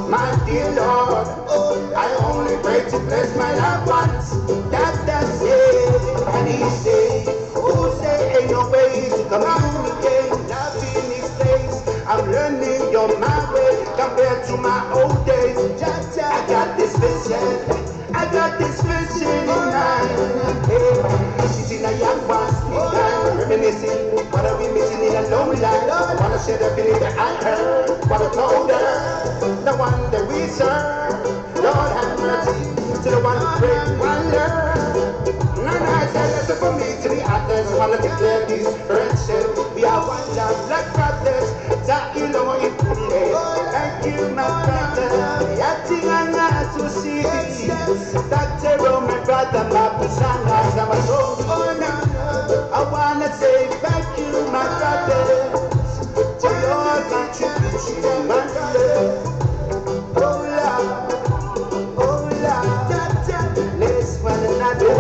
my dear Lord, I only pray to bless my loved ones. That's it. And he say, who say ain't no way to communicate? Love on my way compared to my old days. I got this vision, I got this vision in mind. Hey, she's in a young one, reminiscing. What are we missing in a low life? I wanna share the feeling that I heard, what I told her. The one that we serve, Lord have mercy to the one who break one love. None I said listen for me to the others. Wanna declare this friendship. We are one love like brothers. Thank you, my brother. Dr. my brother, my pusanga, I wanna say thank you, my brother, for your contribution, my love. Oh, love, oh, love. Let's one another.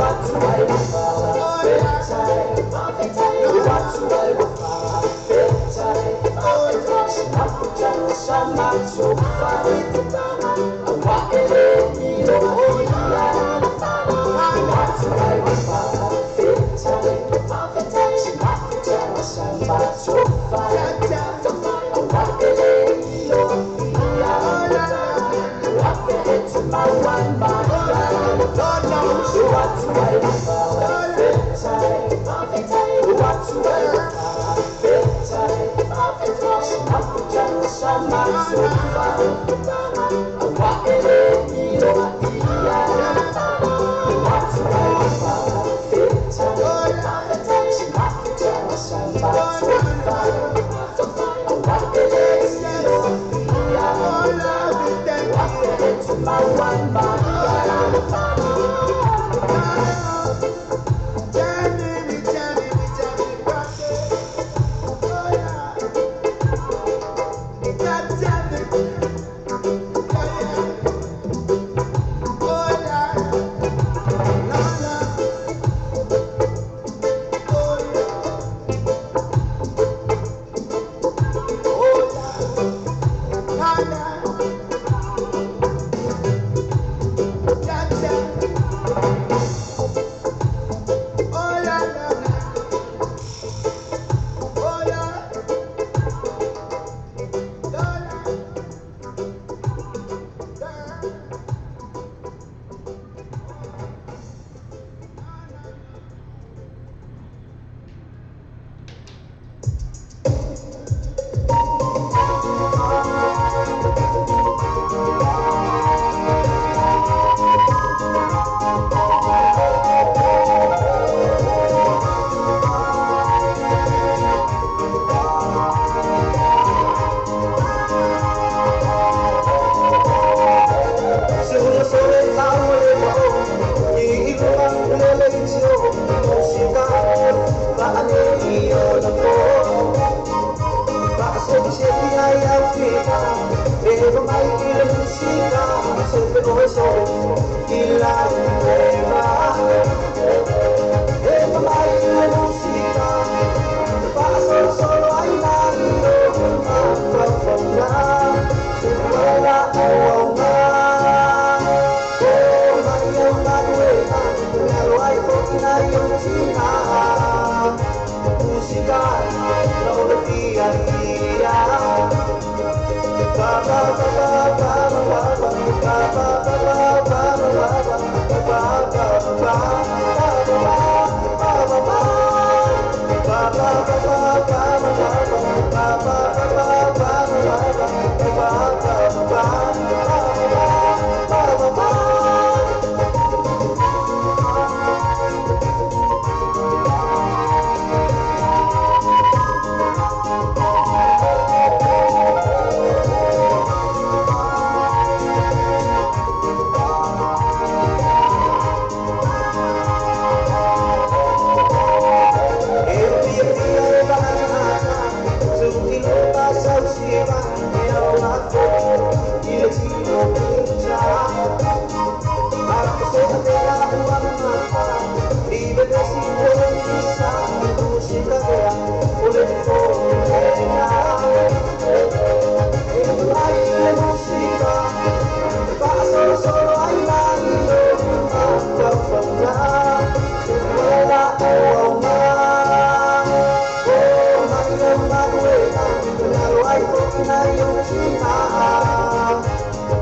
hoʻi nai ou tina.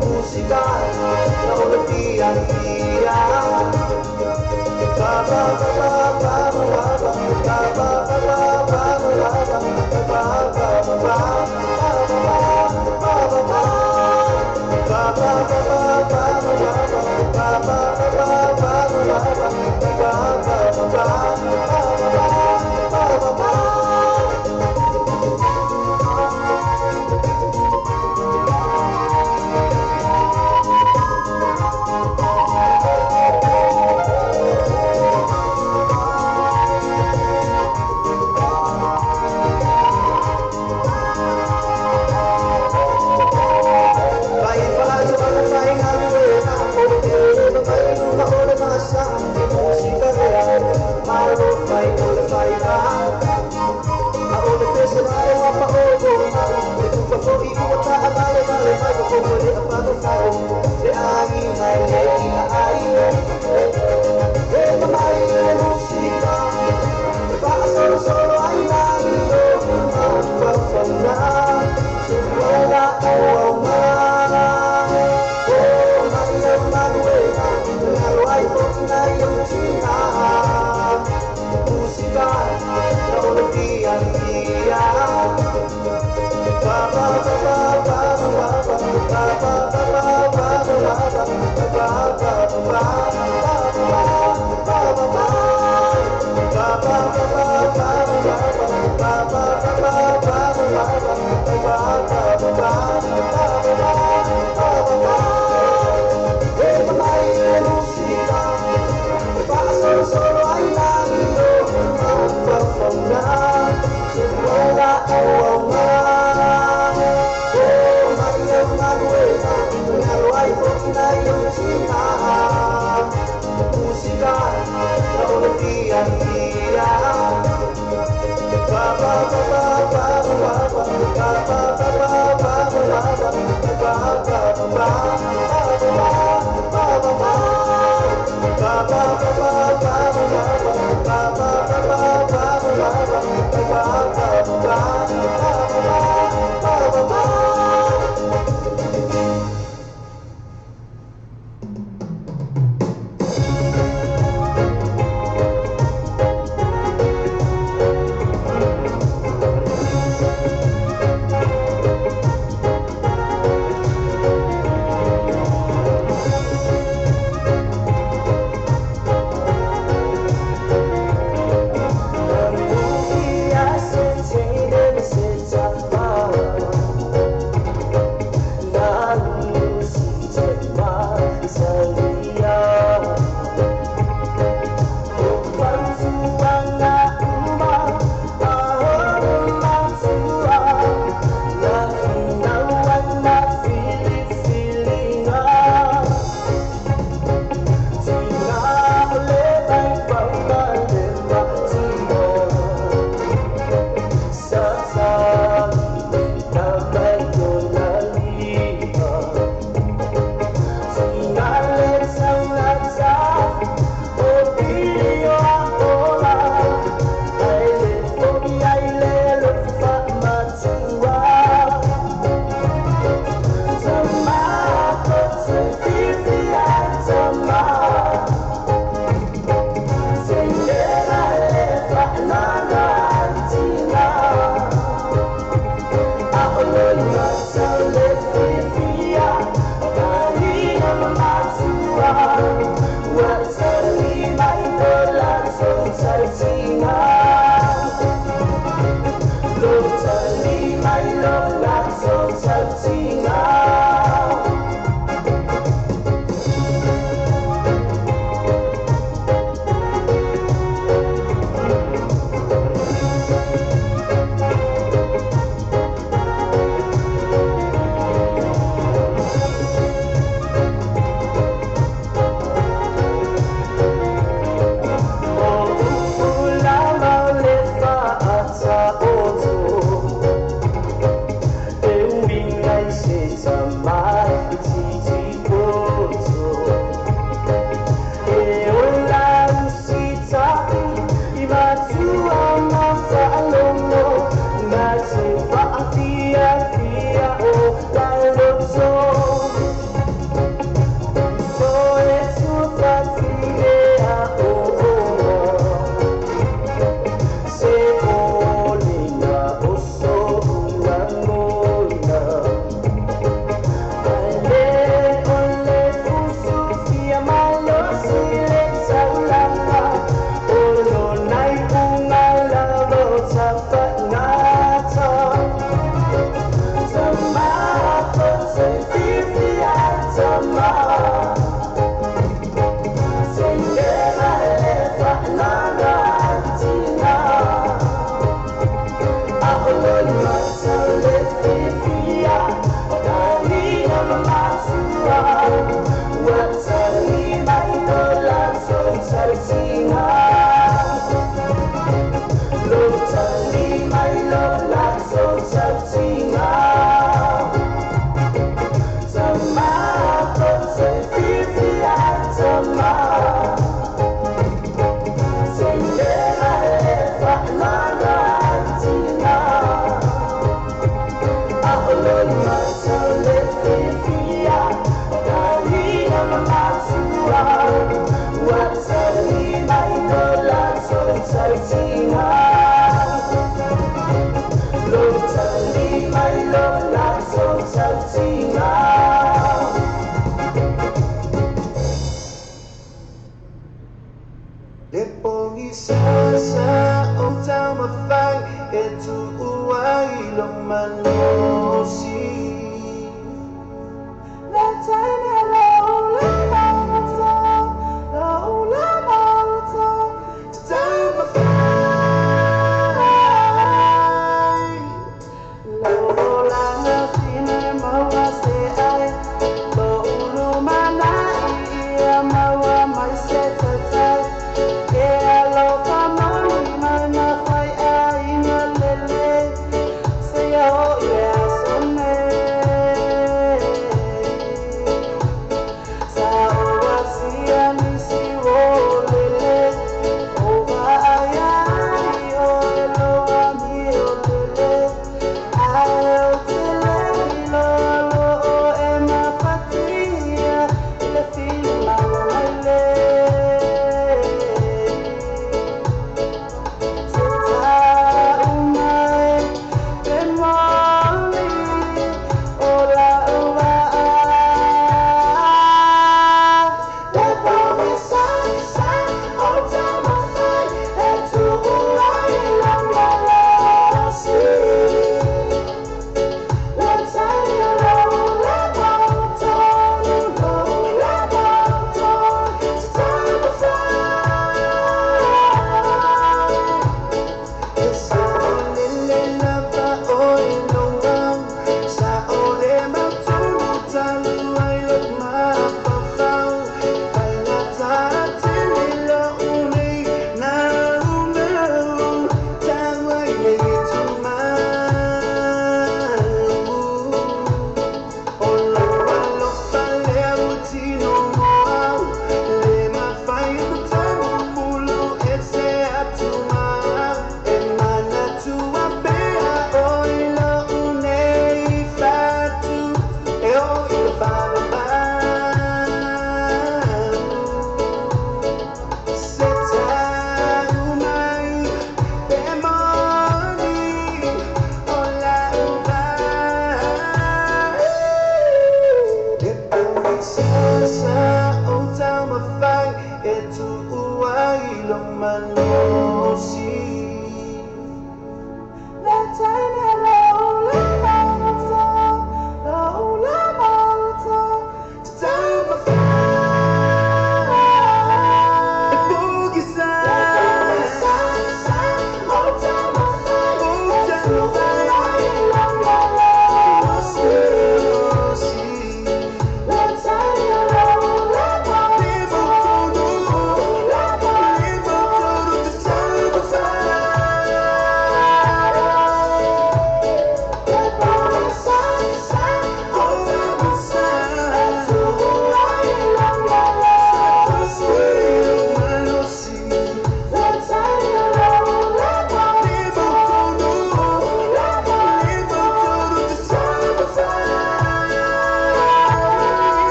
Musika na o le fia Ba ba ba ba ba ba ba ba ba ba ba ba ba ba ba ba ba ba ba. Ba ba ba ba ba ba ba ba ba ba ba ba ba ba ba ba. Vai faz o ano vai galuena O te vai numa ole masa Música rea Maro vai ole vai va A ole pese vai o apa o o E tu pa fo i ua ta a vale vale vai ko ko le a pa ko Le angi mai le i a ai E mamai le música E pa solo solo ai na i o Ma fa fa na Se wala o au ma O mai o manuela Ngalo ai hoʻi nai ou tina. Musika na o le fia Ba ba ba ba ba ba ba ba ba ba ba ba ba ba ba ba ba ba. Ba ba ba ba ba ba ba ba ba ba ba ba ba ba ba. E mamai le musika E pa solo solo ai lagi o Ma fa fa na Se wala o au ma O mai o manuela Ngalo ai hoʻi nai ou tina. Musika na o le fia Ba ba ba ba ba ba ba ba ba ba ba ba ba ba ba ba ba ba. Ba ba ba ba ba ba ba ba ba ba ba ba ba ba ba. Matua ma whaalongo Ngā te whaatia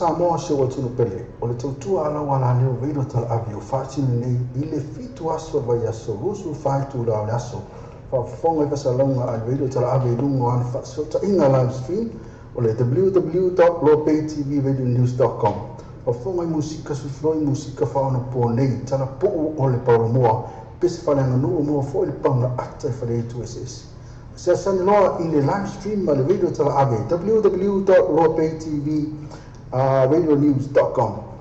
Samoa se ua tunu pele, o le tautua ala wala leo reilo talaave o faatino nei i le 7 aso vai aso 24 itula o le aso. Faafofoga i fasalauga a le reilo talaave i luga o ana faasofotaiga live stream o le www.lopaytvradionews.com. Faafofoga i musika sufuloi musika faaonapo nei talapuu o le paulamoa pese faleaganuu moa foi le paga ata i fale ess. Seasani loa i le live stream ma le radio talaave www.loapaytv radionews.com.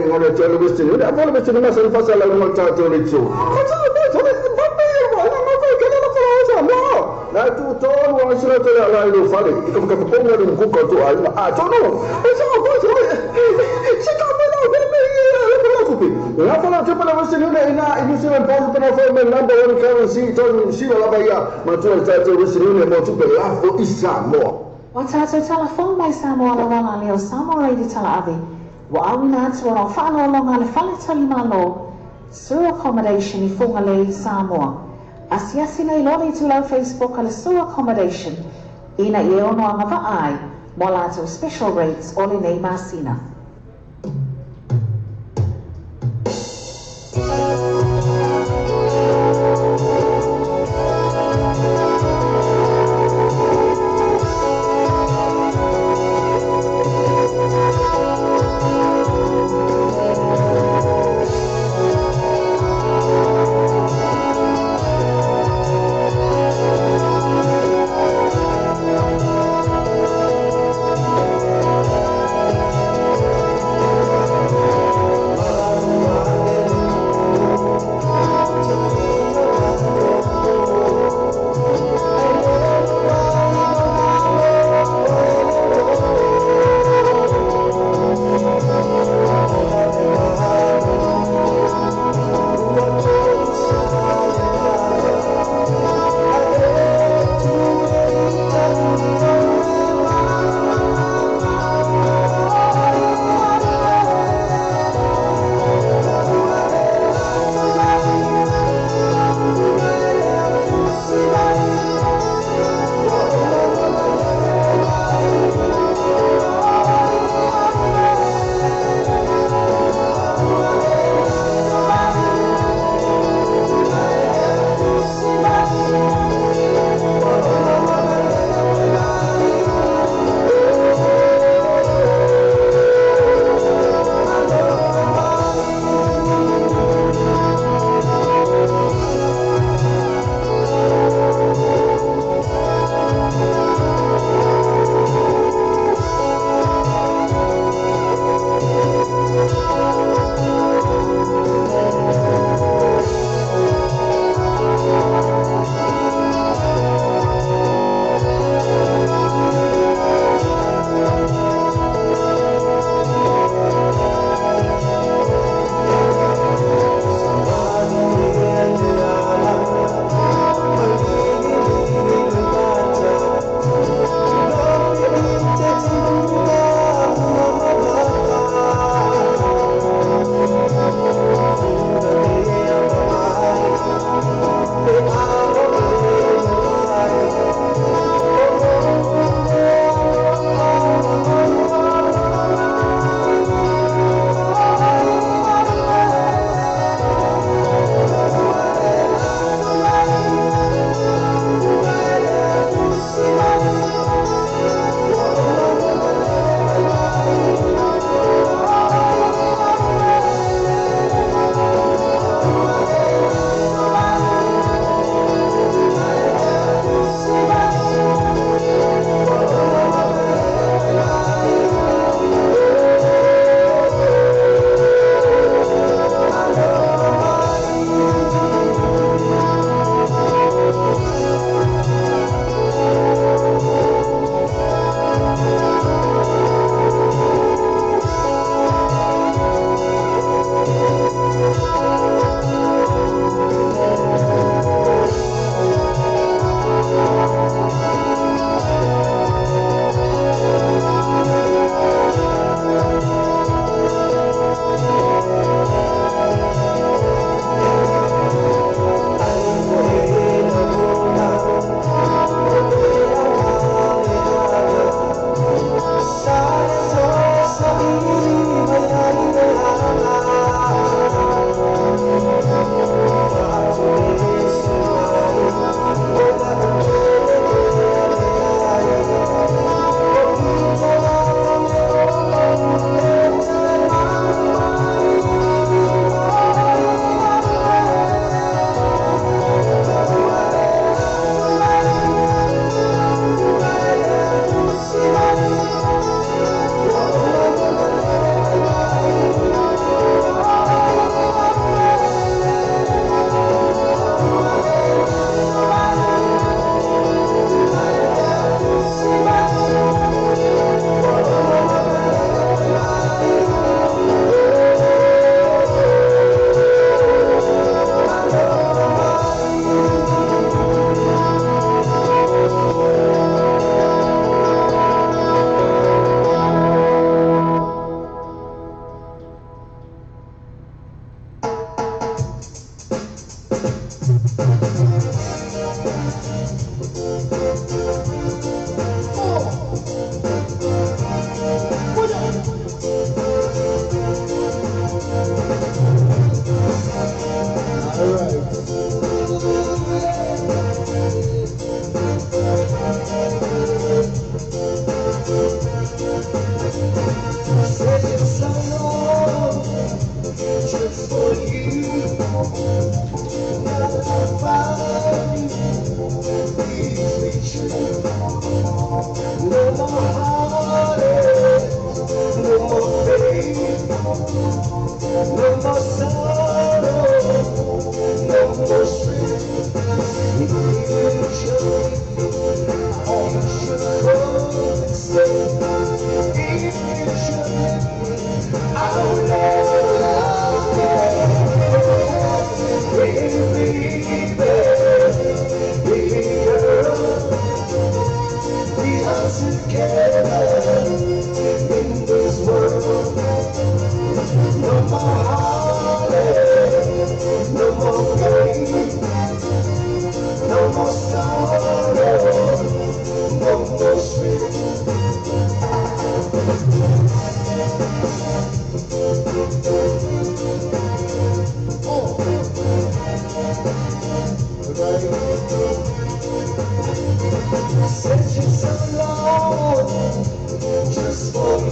ngalo te le Western Union. A le Western Union sa fa sa la ngo ta to le tso. Na tu to wa sila to la la lo fale. I ka ka ko ngalo ku ko to ai a to no. E sa ko so se ka me la me me le ko ku. La fa la te pa la Western Union ina i New Zealand pound pa na fa me number one currency to ni sila la ba ya. Ma tu ta to Western Union mo tu pe la fo isa mo. Wa tātou telefone mai Samoa la wala leo Samoa Radio Talaave. Wa auina atu ona o whaalolonga le fale tali malo, Sur Accommodation i Whangalei, Samoa. Asiasi nei lore i tūlau Facebook a le Sur Accommodation, ina i e ono anga vaai, mo lātou special rates o le nei masina.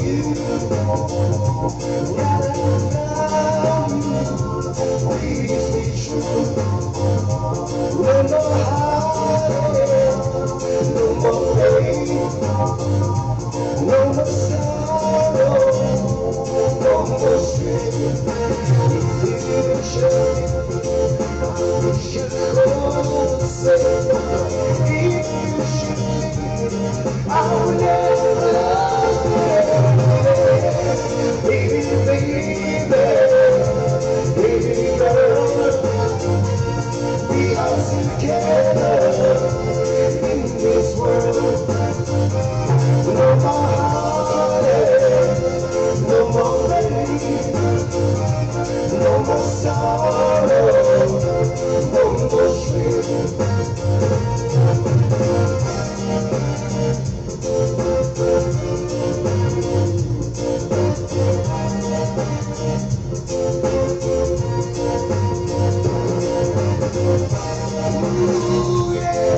you. Now that I found you, please be true. No more heartache, no more pain, no more sorrow, no more shame. If you should, I should go say, if you should leave, I will never love again. Baby, baby, baby girl, we are together in this world. No more heartache, no more pain, no more sorrow, no more shame. Ooh, yeah.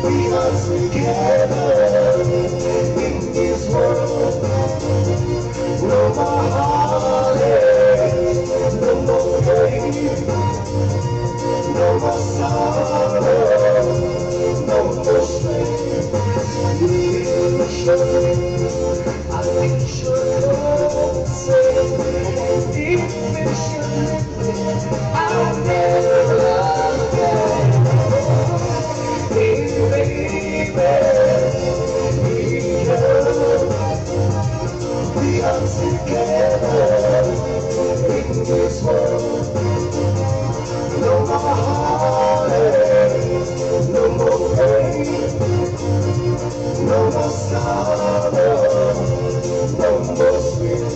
We are together in this world. No more heartache, no more pain, no more sorrow, no more shame. You should, I think should go say, if you should leave me, I'll never love again. Baby, baby, baby girl, we are together in this world. No more heartache, no more pain, no more sorrow, no more shame.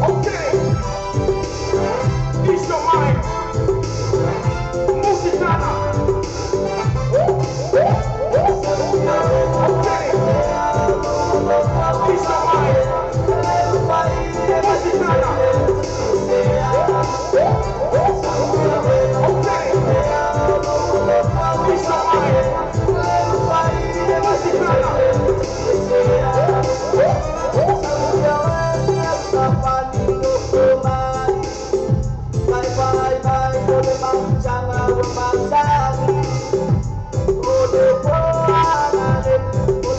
Okay. Ease your mind. Musitana. Okay. Ease your mind. Musitana. Okay. Ease your mind. Musitana.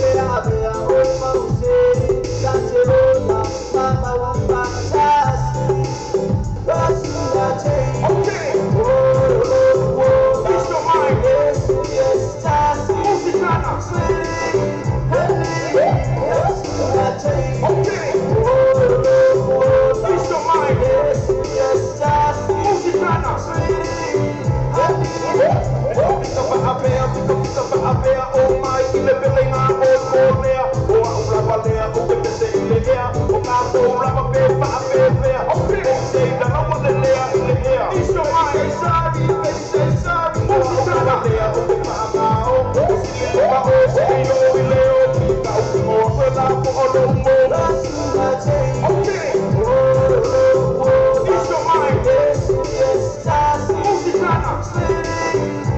Okay. Ease your mind. Musitana. Okay. Ease your mind. Musitana. Ease your mind. Musitana. Okay.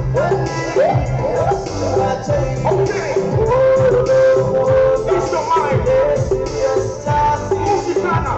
Ease your mind. Musitana. Okay. Ease your mind. Musitana.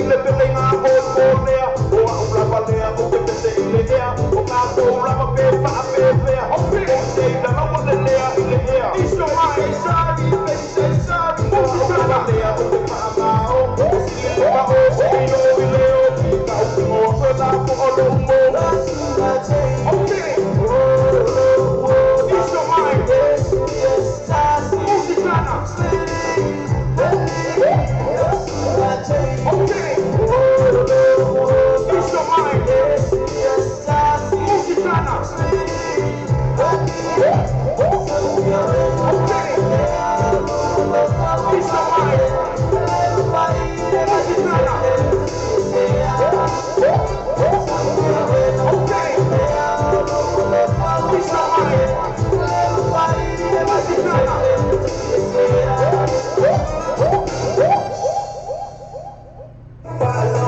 le pelega o o lea o a'u lava lea ou te pese i le ea o tatou lava pe faapefea o se i lalaua le lea i le ea o a'u lava lea ou te faamao e sili le mao o i o i le o tautumo e la po o lou mo.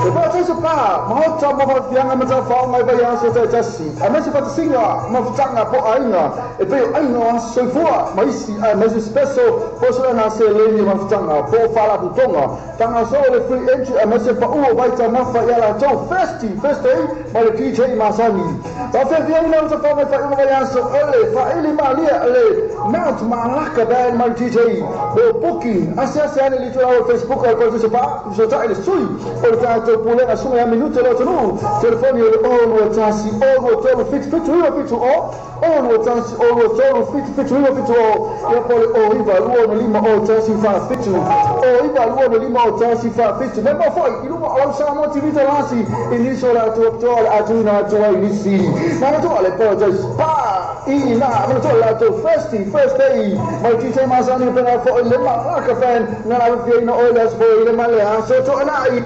E pa tau pa, mahota mo fa fianga ma ta fa mai ba ya so ta tasi. A me se fa singa ma futanga po ainga. E pe ainga wa soifua ma isi a me se special po so na se le ni ma futanga po fa la butonga. Tanga so le free entry a me se pa u vai ta mafa ya la to first first day ma le DJ Masani. Ta fe fia ina ta fa mai fa uma ya so ele fa ele ma lia le Mount Malaka band ma le DJ. Po booking ase ase ane li tua Facebook al ko se pa so ta ele sui o le tatou pulega suga ia minute le atunuu telefoni o le 6 6 3 7 7 9 7 0 6 6 3 7 7 9 7 0 ia po le o 9 2 5 o 1 4 7 o 9 2 5 o 1 4 7 me mo foi i luma o lau Samoa TV talasi i nisi o le atu apitoa le atuina atu ai nisi manatua le Paradise Pa i na manatua le atu first day mai DJ Masani pena foi le Malaka fan na la fiaina o le aso foi le male aso toanai.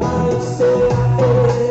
I say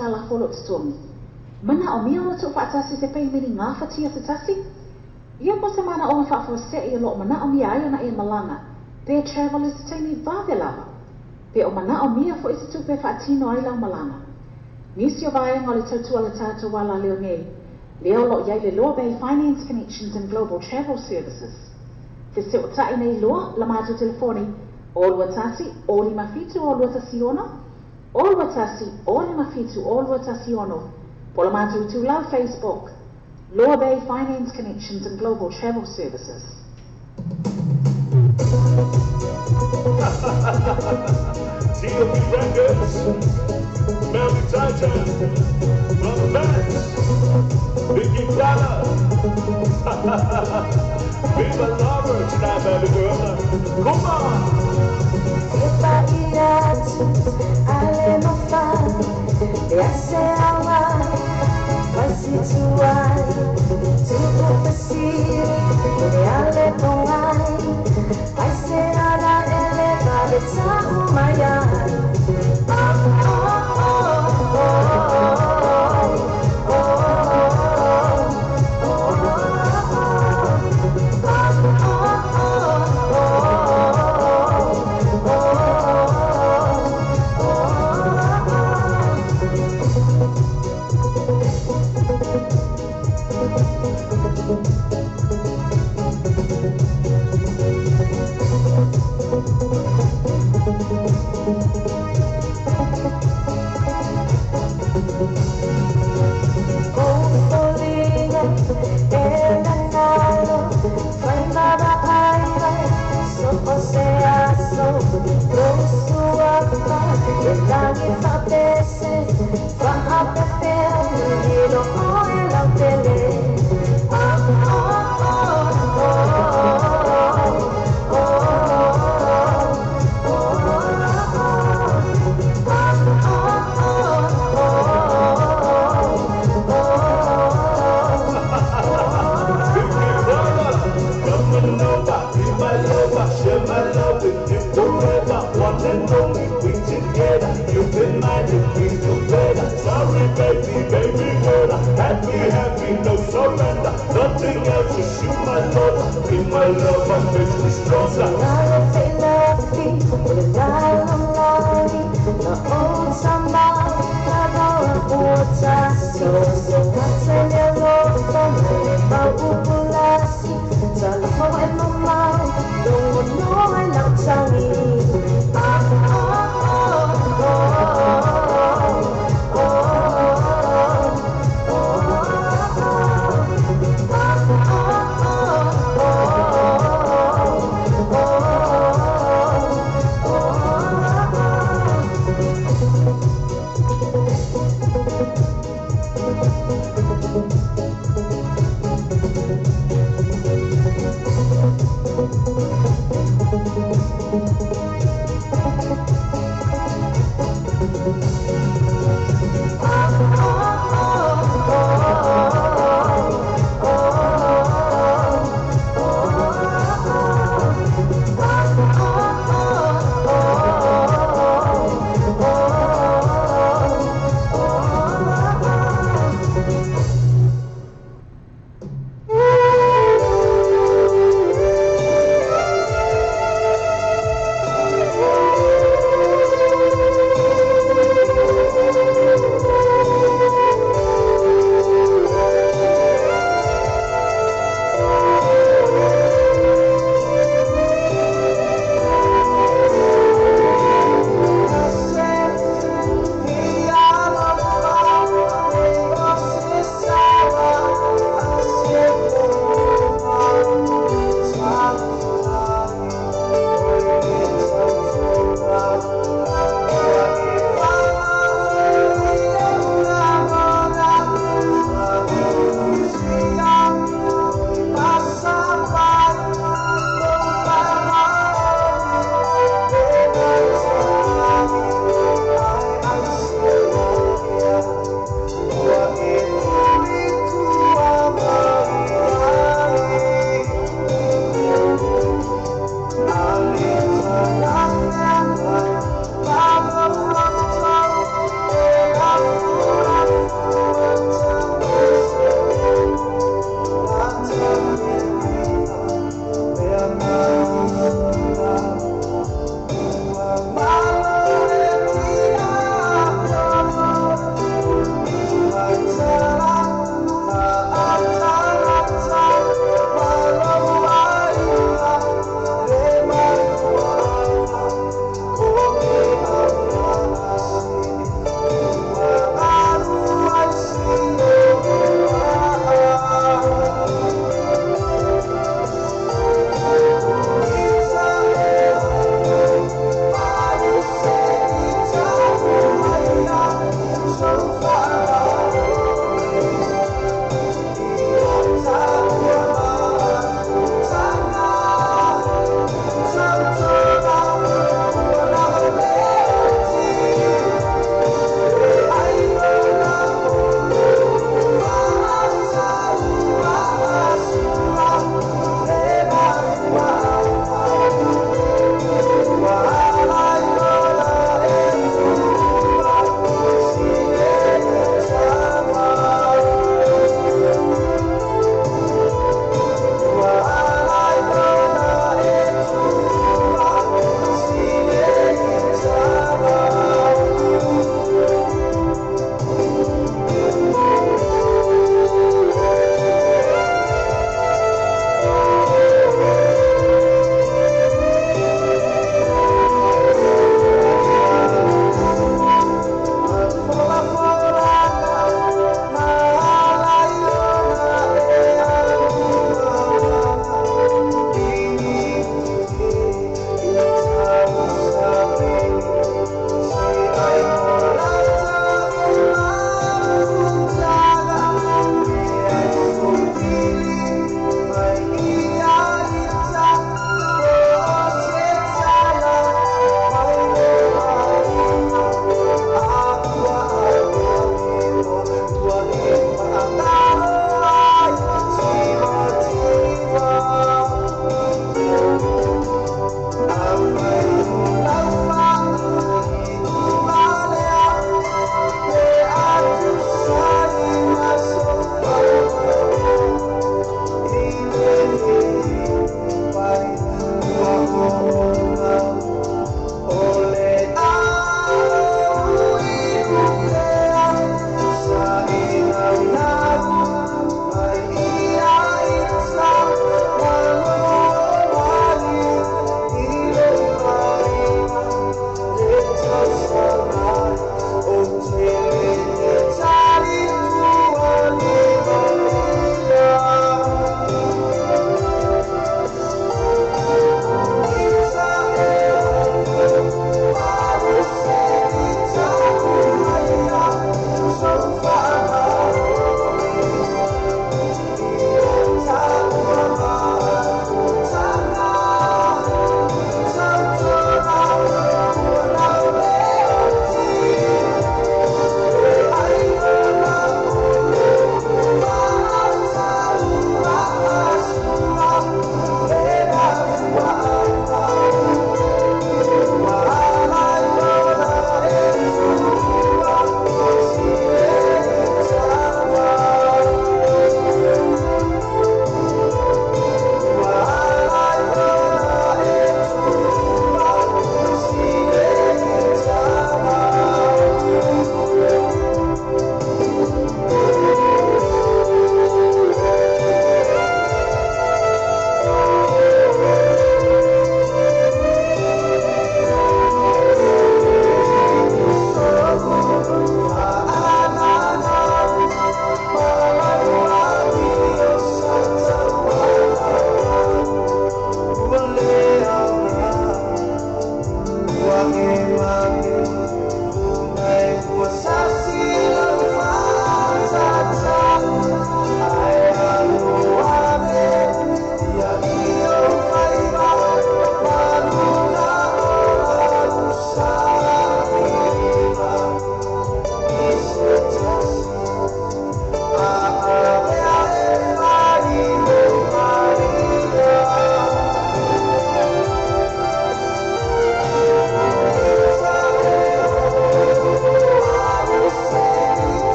aitalafu o lo o totogi. Manaomia ona tuufaatasi se peimeni gafatia se tasi? Ia po o se manaoga faafuasei o lo o manaomia ai ona e malaga pe travel i se taimi vave lava? Pe o manaomia foi se tupe e faatino ai lau malaga? Nisi o vaega o le tautua a le tatou alaleo nei, lea o lo o i ai le Loa Bay Finance Connections and Global Travel Services. Fesootai nei loa la matou telefoni 0 2 1 0 5 7 0 2 1 6 0 2 1 0 5 7 0 2 1 6 po o le matou itulau Facebook, Loa Bay Finance Connections and Global Travel Services. TOP Records, Melly Titan, Brother Max, Vicky Plata. Be my lover tonight, baby girl. Come on. Vicky Plata, come on over, be my lover, share my love with you forever. One and only, we together. You've been mine, if we do better. Sorry, baby, baby girl, happy, happy, no surrender. Nothing else, just you, my lover. Be my lover, makes me stronger.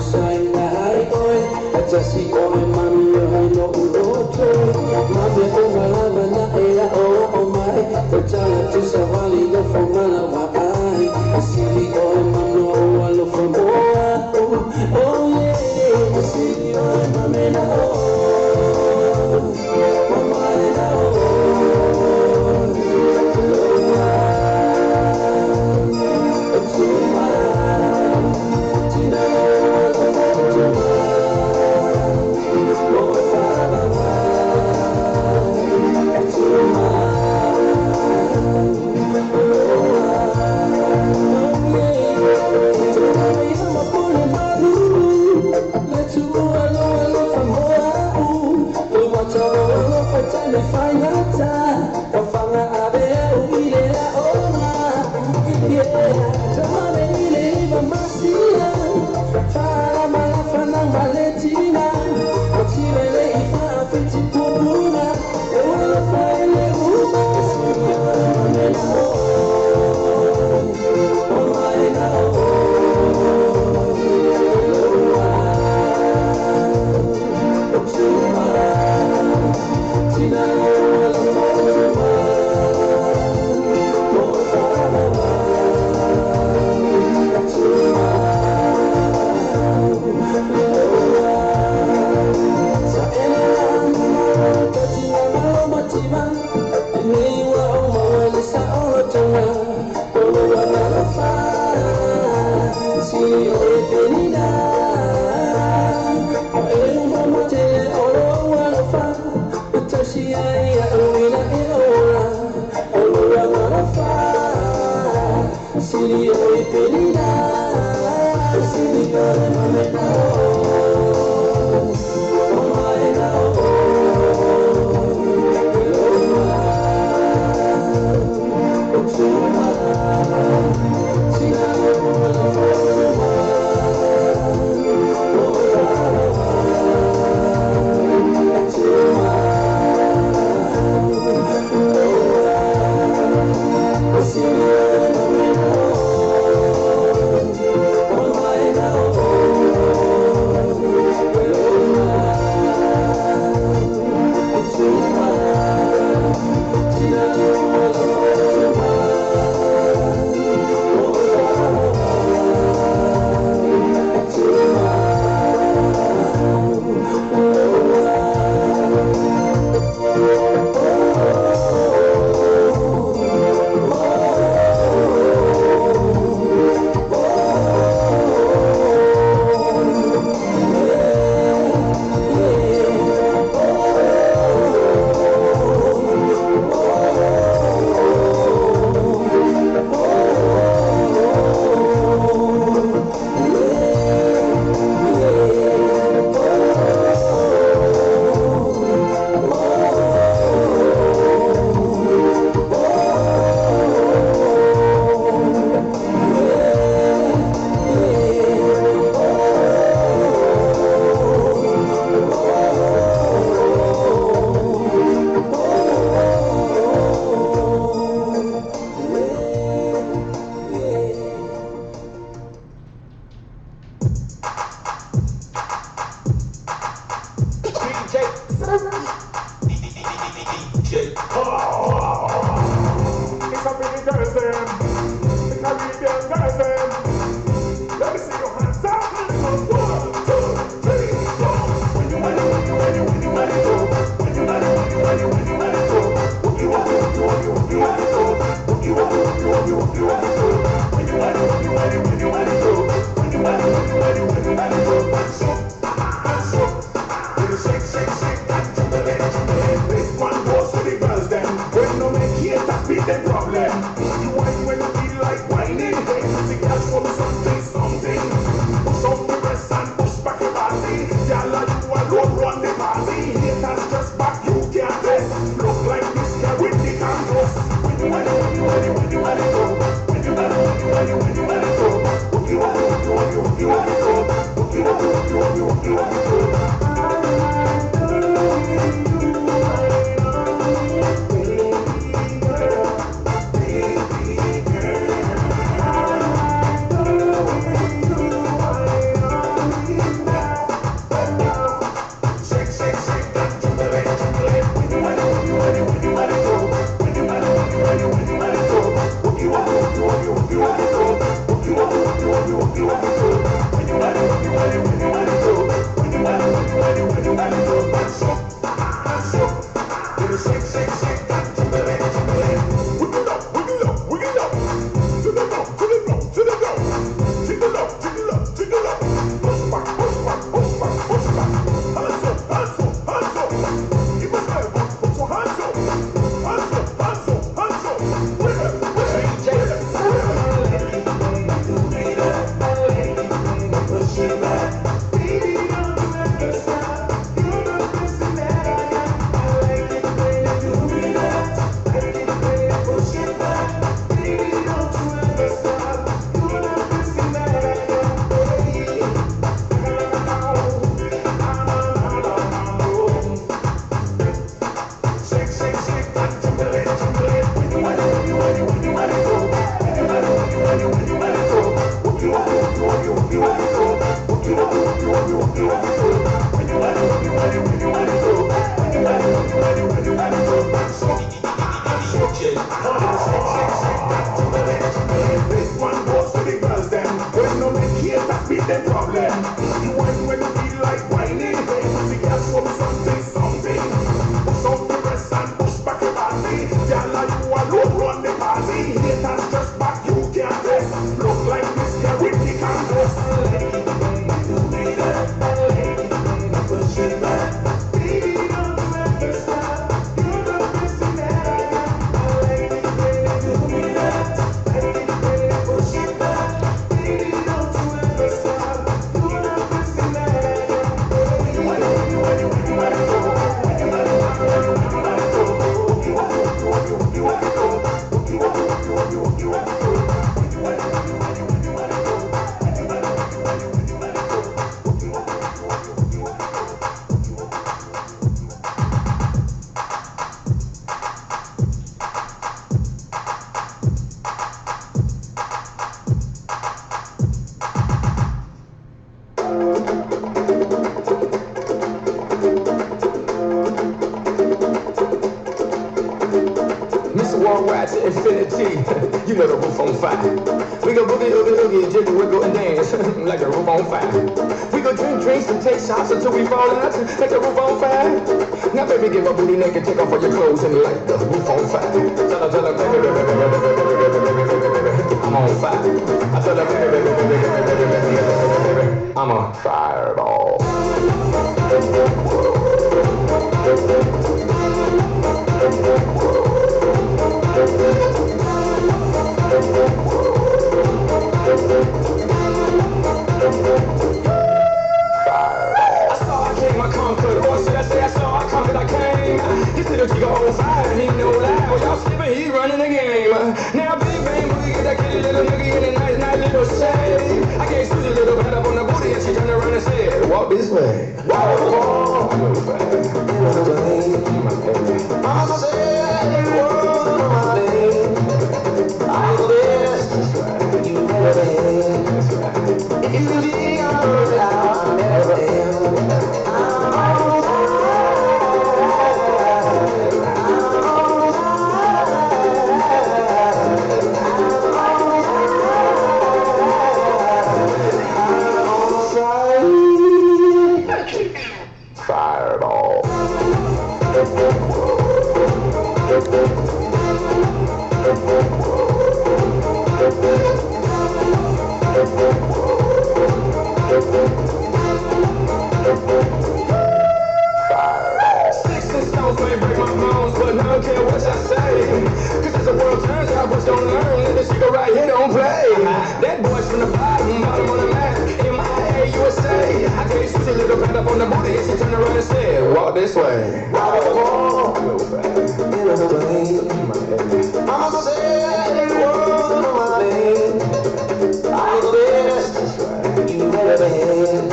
Oh. problem. You whine when you feel like whining. Hey, pretty girl, show me something, something. Push out the rest and push back your body. Girl, like you alone run the party. Haters just back, you can't test. Look like this, yeah, Ricky contest. Push it back. Baby, don't you ever stop. You're the best thing that I got. I like it when you do me that. Like it when you push it back. Baby, don't you ever stop. You're the best thing that I got. Mr. Worldwide to infinity. You know the roof on fire. We go boogie, oogie, oogie, jiggle, wiggle, and dance like the roof on fire. We go drink drinks and take shots until we fall out like the roof on fire. Now, baby, give a booty naked, take off all your clothes and light the roof on fire. Tell her, baby, baby, baby, baby, baby, baby, baby, baby, baby, I'm on fire. I tell her, baby, baby, baby, baby, baby, baby, baby, baby, I'm a fireball. I saw I came, I conquered. Or should I say I saw I conquered, I came. This little chico on fire, and he no lie. Well, y'all slipping, he running the game. Now, big bang boogie, get that kitty little noogie in a nice, nice little shade. I gave Susie a little pat up on the booty, and she turned around and said, walk this way. Walk, walk. I'm saying, whoa, my baby. I'm the best you ever been. If you be I'll never end. I'm on fire. Fireball. Sticks and stones may break my bones, but I don't care what I say. Cause as the world turns, I just don't learn. Let this chico right here don't play. That boy's from the bottom, bottom on the map. M-I-A, USA. I gave Susie a little pat up on the booty, and she turned around and said, walk this way. Walk, walk. I'm saying, whoa, my baby. I'm the best you ever been.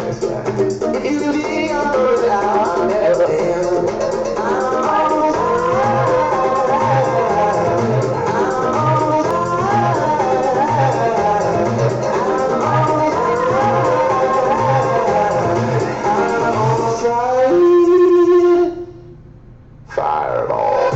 If you be I'll never end. I'm on fire. Fireball.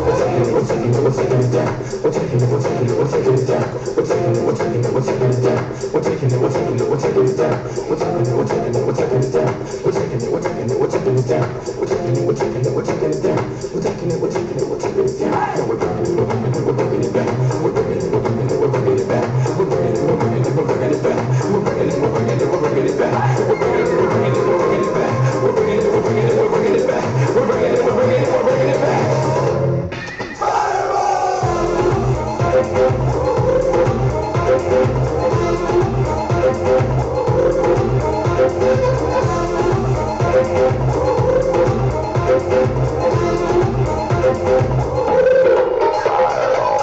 We're taking it, we're taking it, we're taking it down. We're taking it, we're taking it, we're taking it down. We're taking it, we're taking it, we're taking it down. We're taking it, we're taking it, we're taking it down. We're taking it, we're taking it, we're taking it down. We're taking it, we're taking it, we're taking it down. We're taking it, we're taking it, we're taking it down. We're taking it, we're taking it, we're taking it down. Now we're bringing it, we're bringing it, we're bringing it back. We're bringing it, we're bringing it, we're bringing it back. We're bringing it, we're bringing it, we're bringing it back. We're bringing it, we're bringing it, we're bringing it back. We're bringing it, we're bringing it, we're bringing it back. We're bringing it, we're bringing it, we're bringing it back. We're bringing it, we're bringing it, we're bringing it back. Fireball.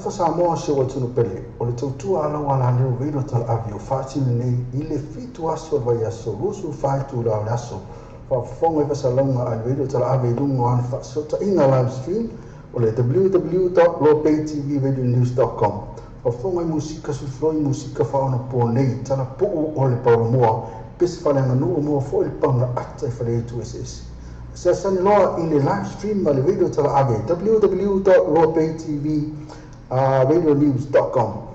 Talofa Samoa si ou atunuu pele, o le tautua a lau alaleo Radio Talaave o faatino nei i le 7 aso o le vaiaso 24 itula o le aso. Faafofoga i fasalauga a le Radio Talaave i luga o ana faasootaiga live stream o le www.lobaytvradionews.com. Faafofoga i musika sulufuloi musika faaonaponei talapuu o le paulamoa pese faaleaganuu maua foi le paga ata i faleaitu eseese. Asiasi ane loa i le live stream a le Radio Talaave www.lobaytvradionews.com.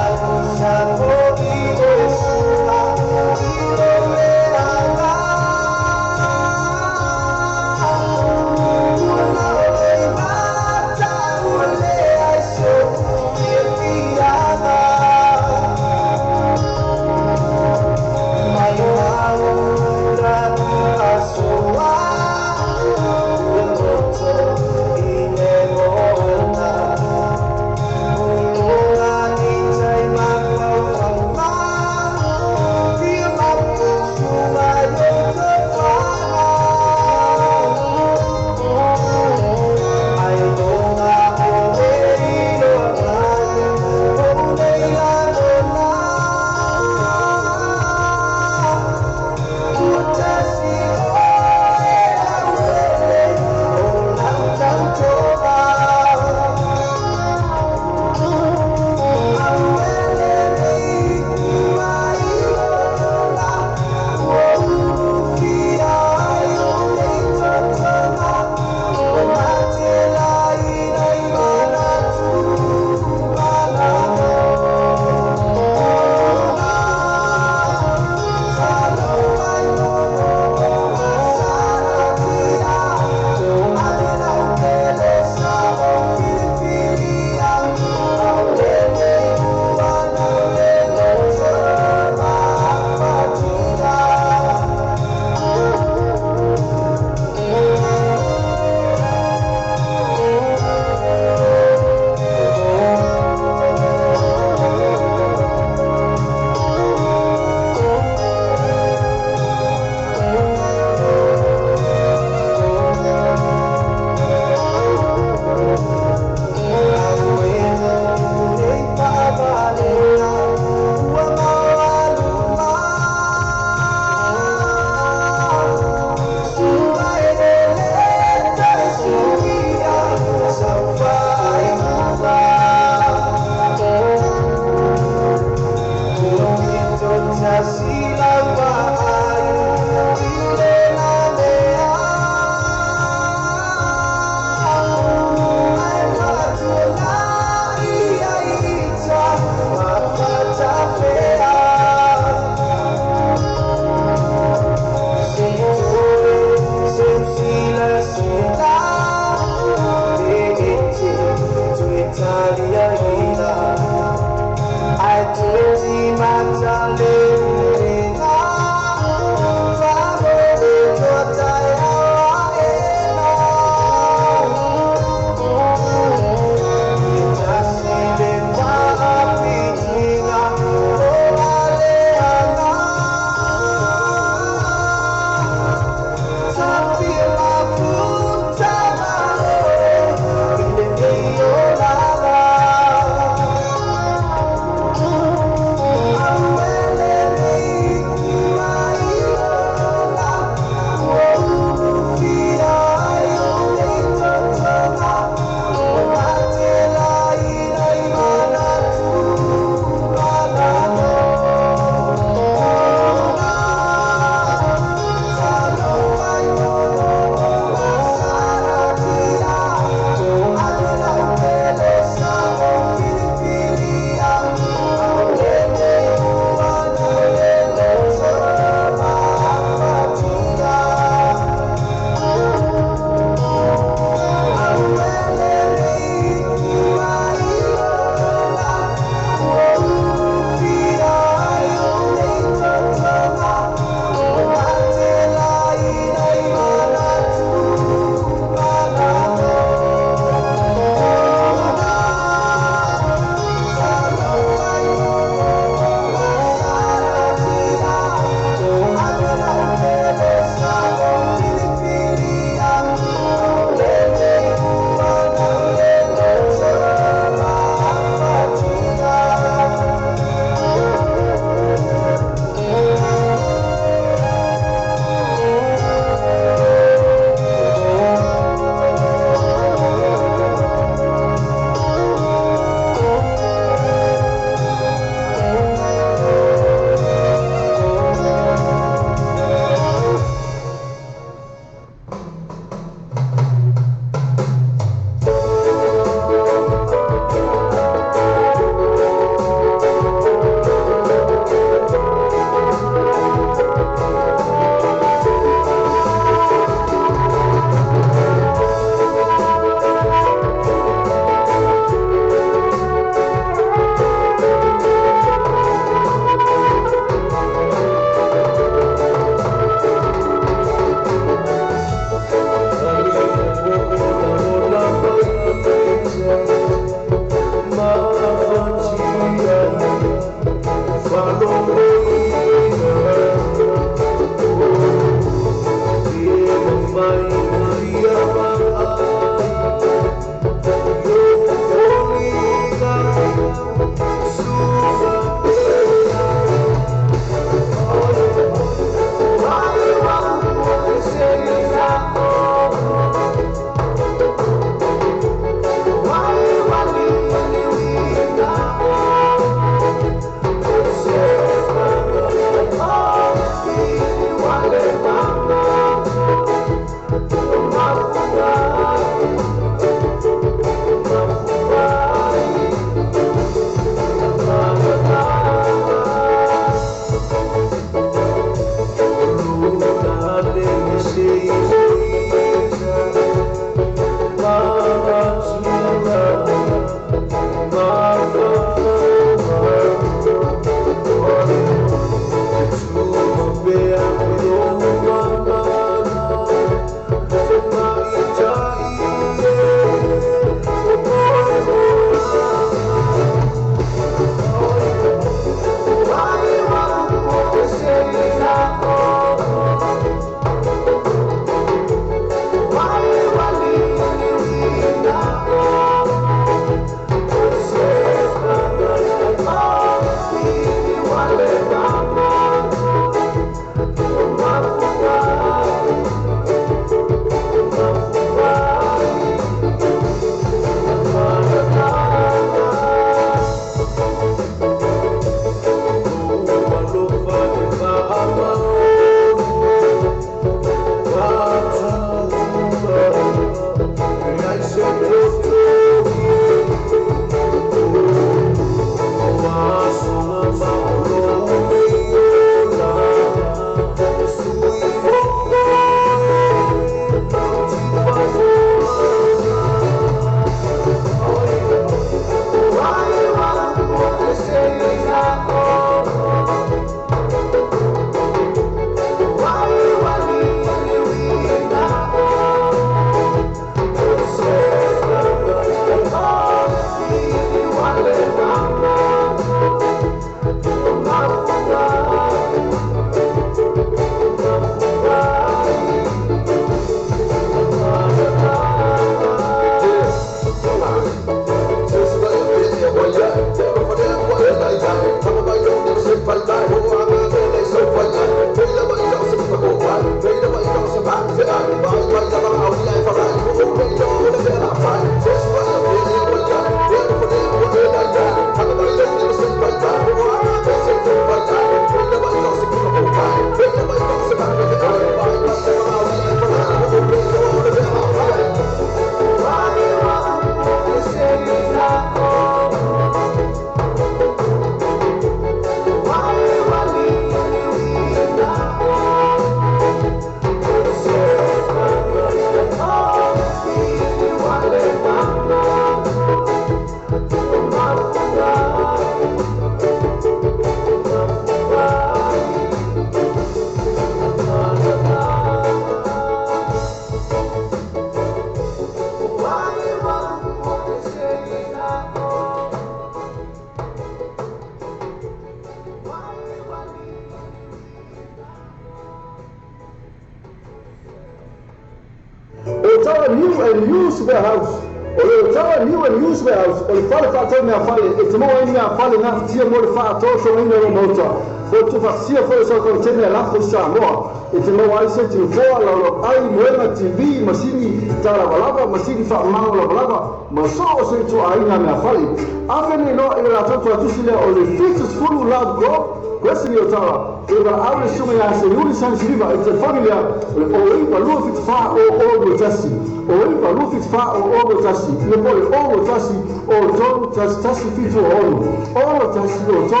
Otawa New and Used Warehouse. O le Otawa New and Used Warehouse o le fale faatau meafale e te maua ai ni meafale gafatia mo le faatosogaina o lou maota. Po o tuufaatasia foi o sau container e lafo i Samoa. E te maua ai seti nofoa, laolao ai, moega, TV, masini talavalava, masini faamamago lavalava, ma so o se ituaiga meafale. Afe nei loa i le latou tuatusi lea o le 70 Love Grove, Crescent i Otawa, e valaau le susuga ia Seiuli Sanisiliva i le telefoni lea o le 09 274 0021, 09 274 0021, ia po o le 021 03 11 76, 021 03 11 76.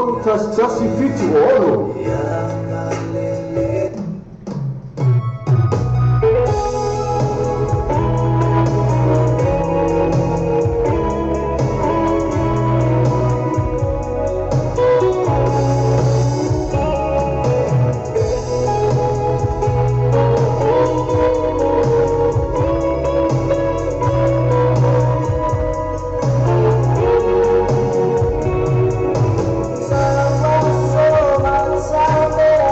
Sa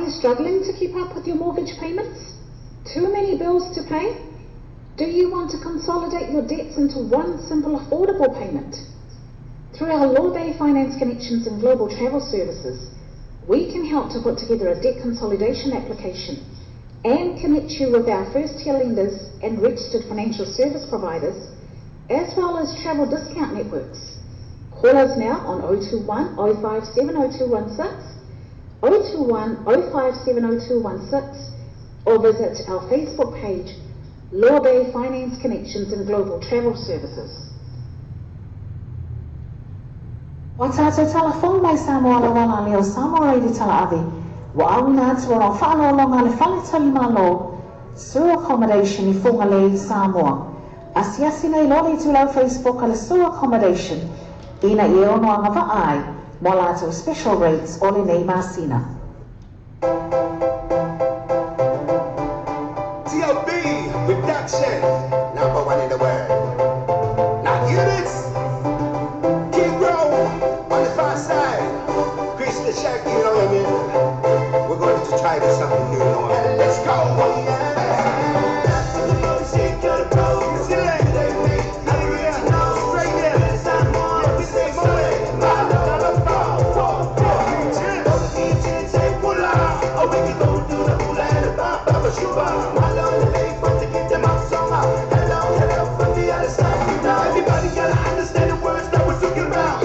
Are you struggling to keep up with your mortgage payments? Too many bills to pay? Do you want to consolidate your debts into one simple affordable payment? Through our Lawbay Finance Connections and Global Travel Services, we can help to put together a debt consolidation application and connect you with our first tier lenders and registered financial service providers, as well as travel discount networks. Call us now on 021 057 0216, 021 057 0216, or visit our Facebook page, Law Bay Finance Connections and Global Travel Services. Ua tātou telefoni mai Samoa le wala lea o Samoa Radio Talaave, ua auina atu ona o faaaloaloga a le Fale Tali Malo, Sur Accommodation i Fugalei, Samoa. Asiasi nei loa le itulau Facebook a le Sur Accommodation ina ia ono agavaa ai mo a latou special rates o lenei masina. TLB Production, number one in the world. Now hear this. King Rome on the far side. Chris the Shack, you know what I mean? We're going to try this something new, you know what I mean? Let's go! Everybody gotta understand the words that we're talking about.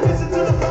Listen to the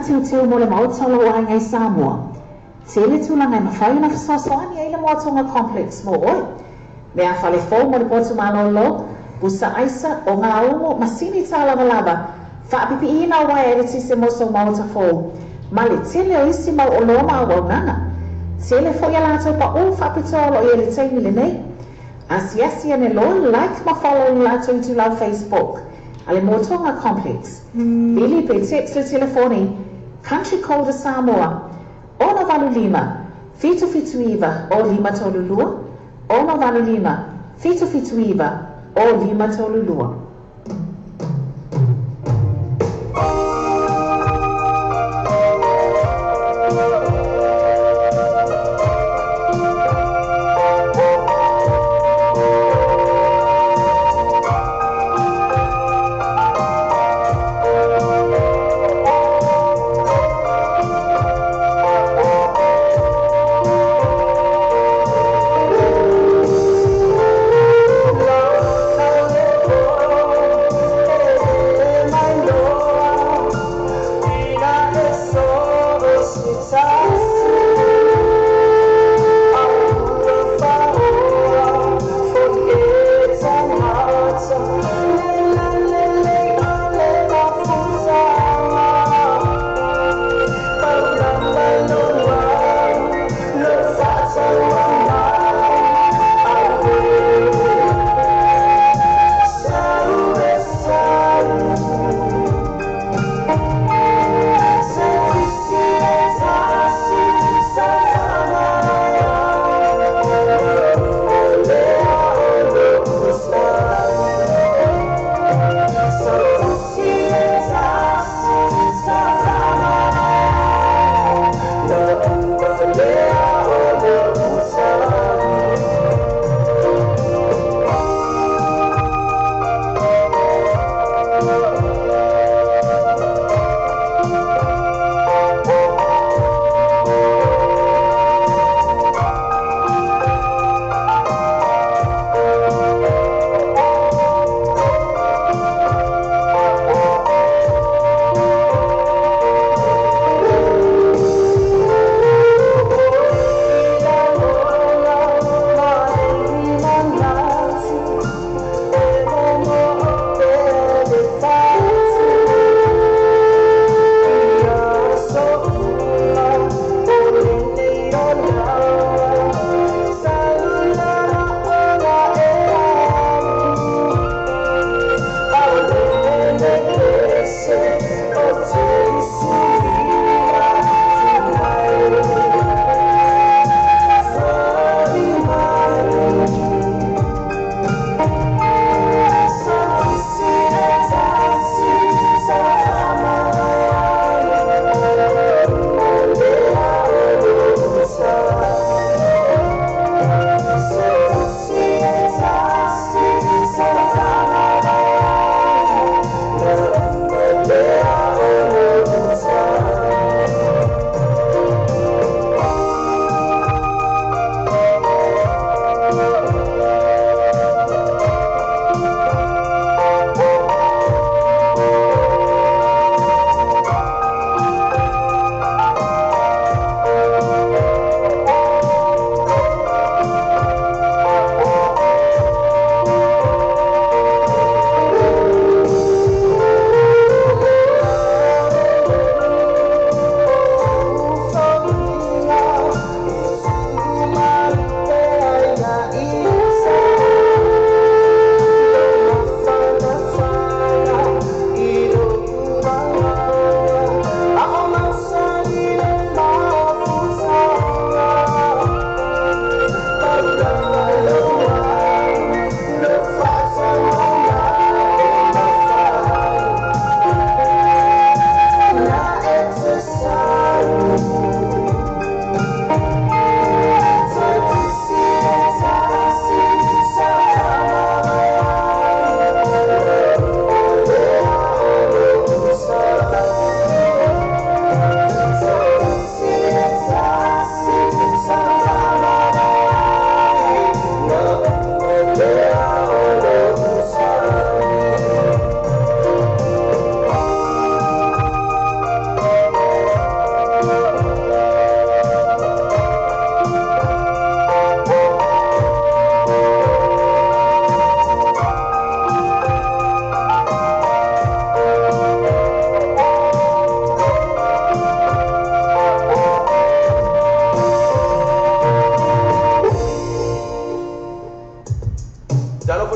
teuteu mo le maota o lou aiga i Samoa. Tele tulaga e mafai ona fesoasoani ai le Moa Tonga Complex mo oe. Meafale fou mo le potu malōlō, pusa aisa, ogaumu, masini tālavalava, faapipiina o uaea eletise mo sou maota fou, ma le tele o isi mau oloa ma auaunaga. Tele foi a latou paʻū faapitoa o lo o i ai i le taimi lenei. Asiasi ane loa, like ma follow i le latou itulau Facebook a le Moa Tonga Complex. Vili pe text le telefoni Country Code a Samoa, 685 779 0532, 685 779 0532.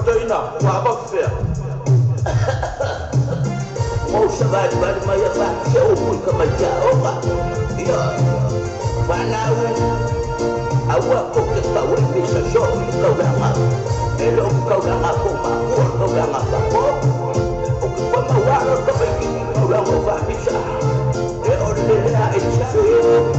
Faapatoina ua fafefea. Mo savalivali mai e faapea upu i tamaitiaoga. Ioe. Fanau, aua tou te tau ai pisa soo i le taulaga. E le o le taulaga a tou matua, o le taulaga a tatou. Ou te toe maua alo le tamaititi i le taulaga o faapisa. E o le lelea i le sami.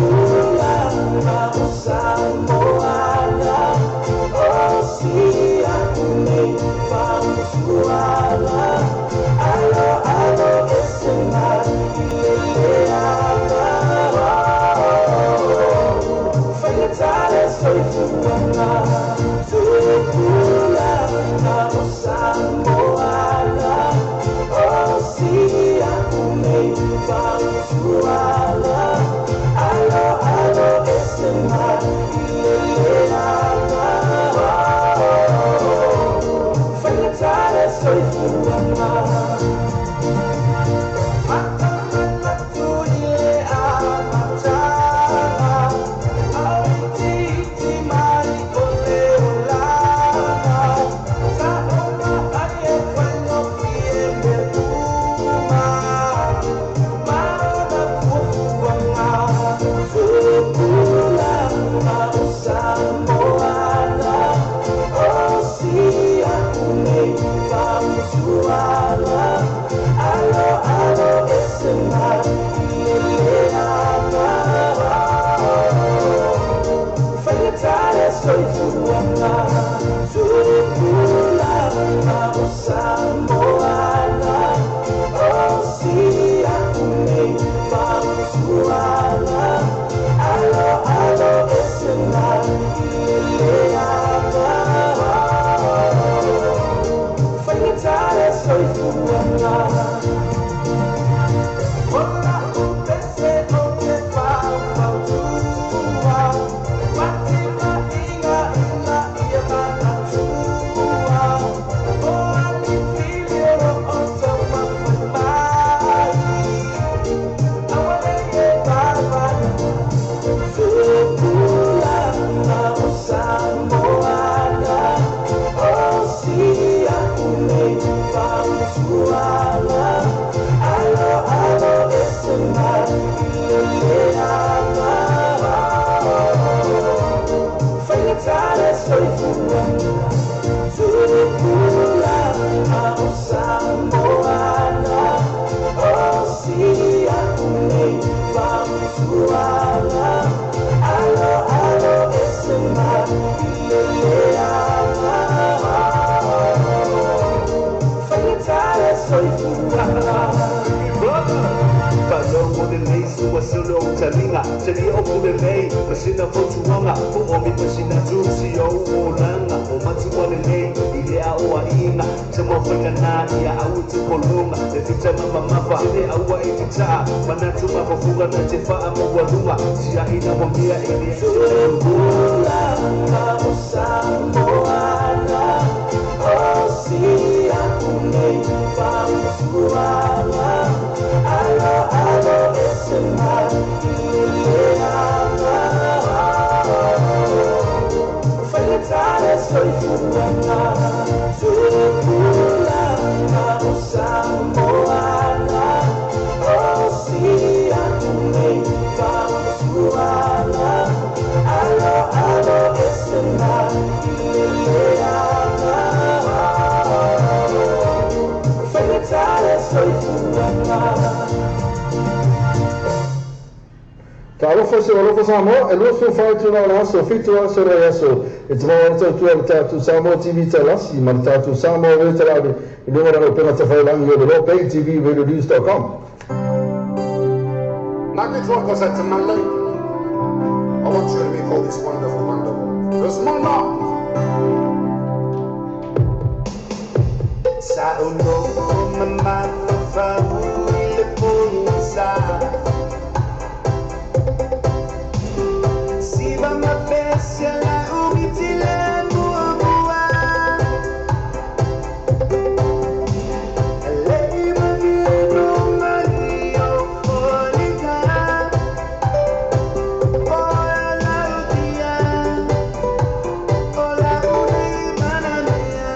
Talofa se alofa Samoa, e 24 itula o le aso, 7 aso o le vaiaso, e te maua ai tautua le tatou Samoa TV Talasi ma le tatou Samoa Radio Talaave i luga o lana upega tafailagi o le Lopei TV Radio News.com. Now said to my lady, I want you to meet all this wonderful, wonderful. There's Mona. Sa ulo mamataw ile punsa Siva mapesia la umitile muamua Alei manino manio folika Ola la utia Ola unei manamea.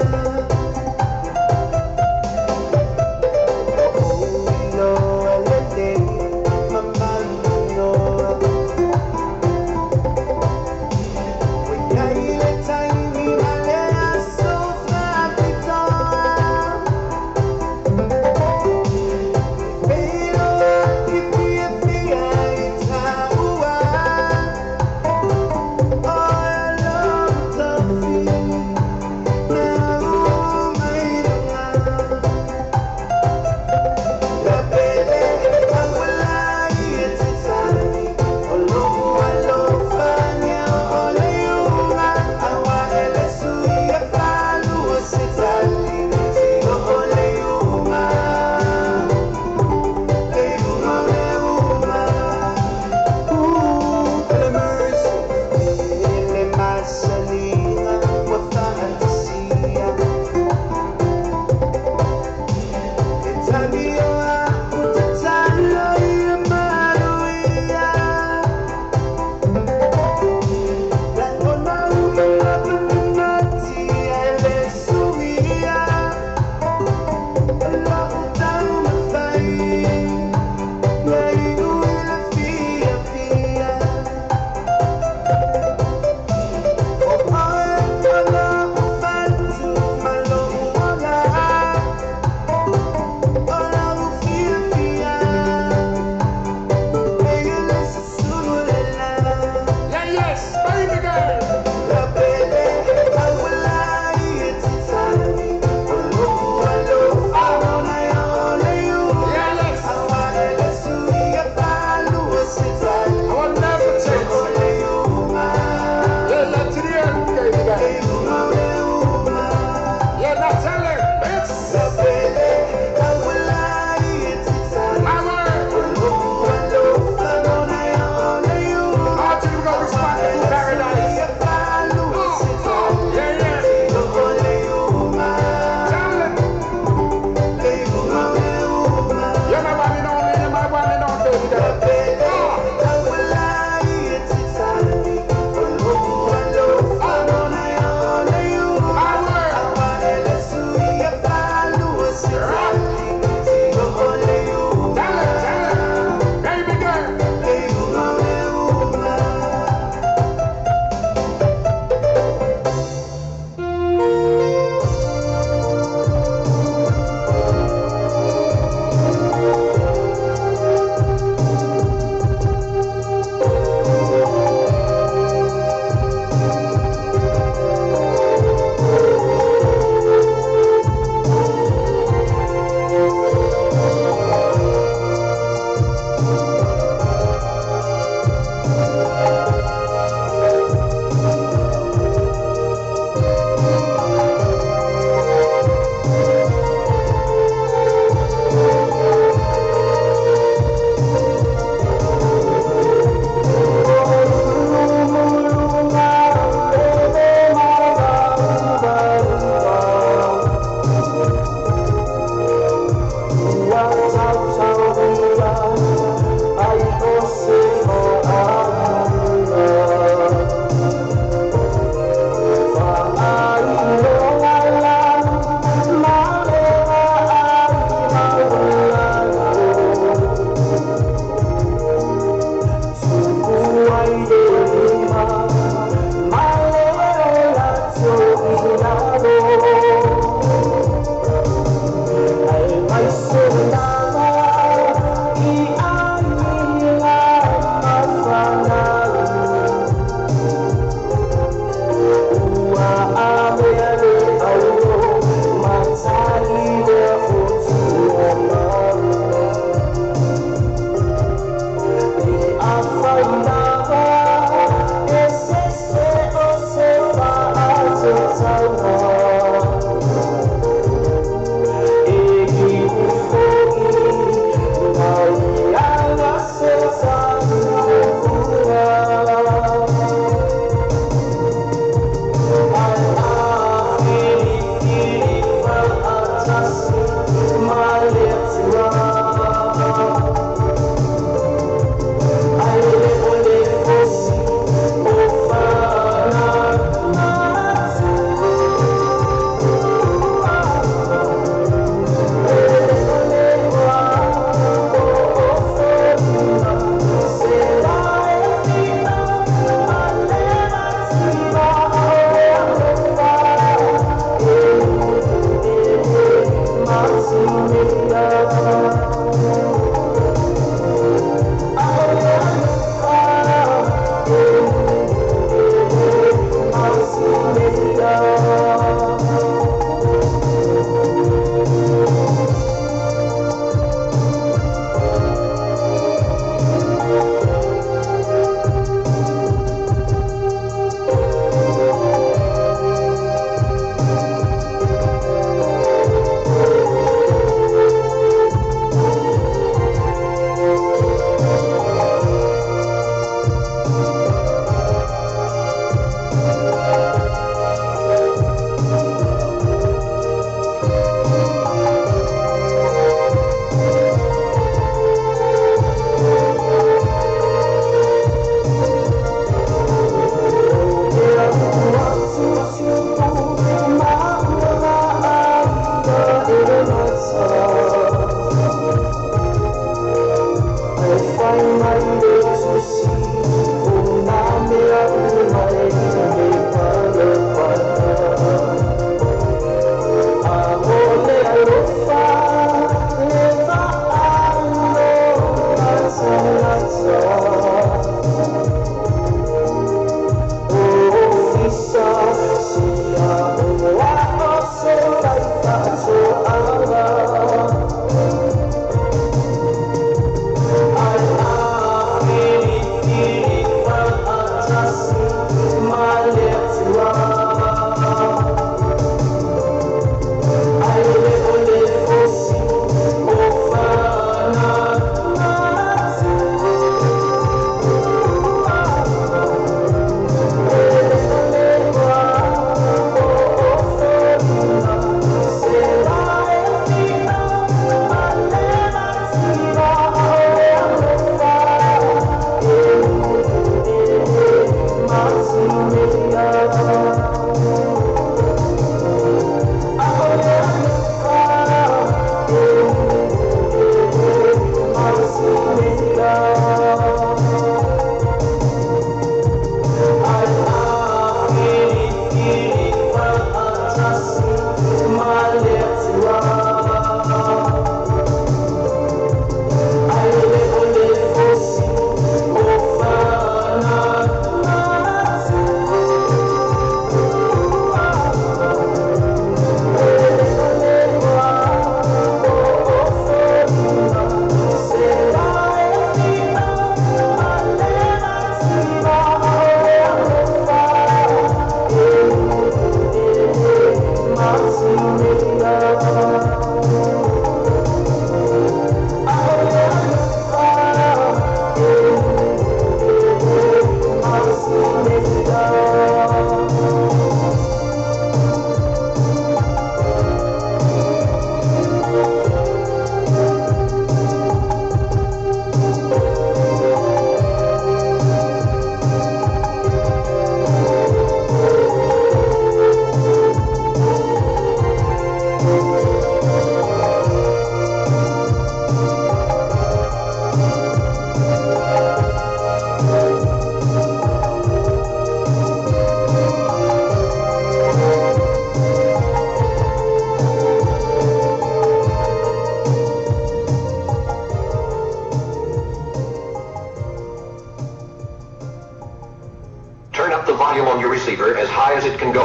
and go.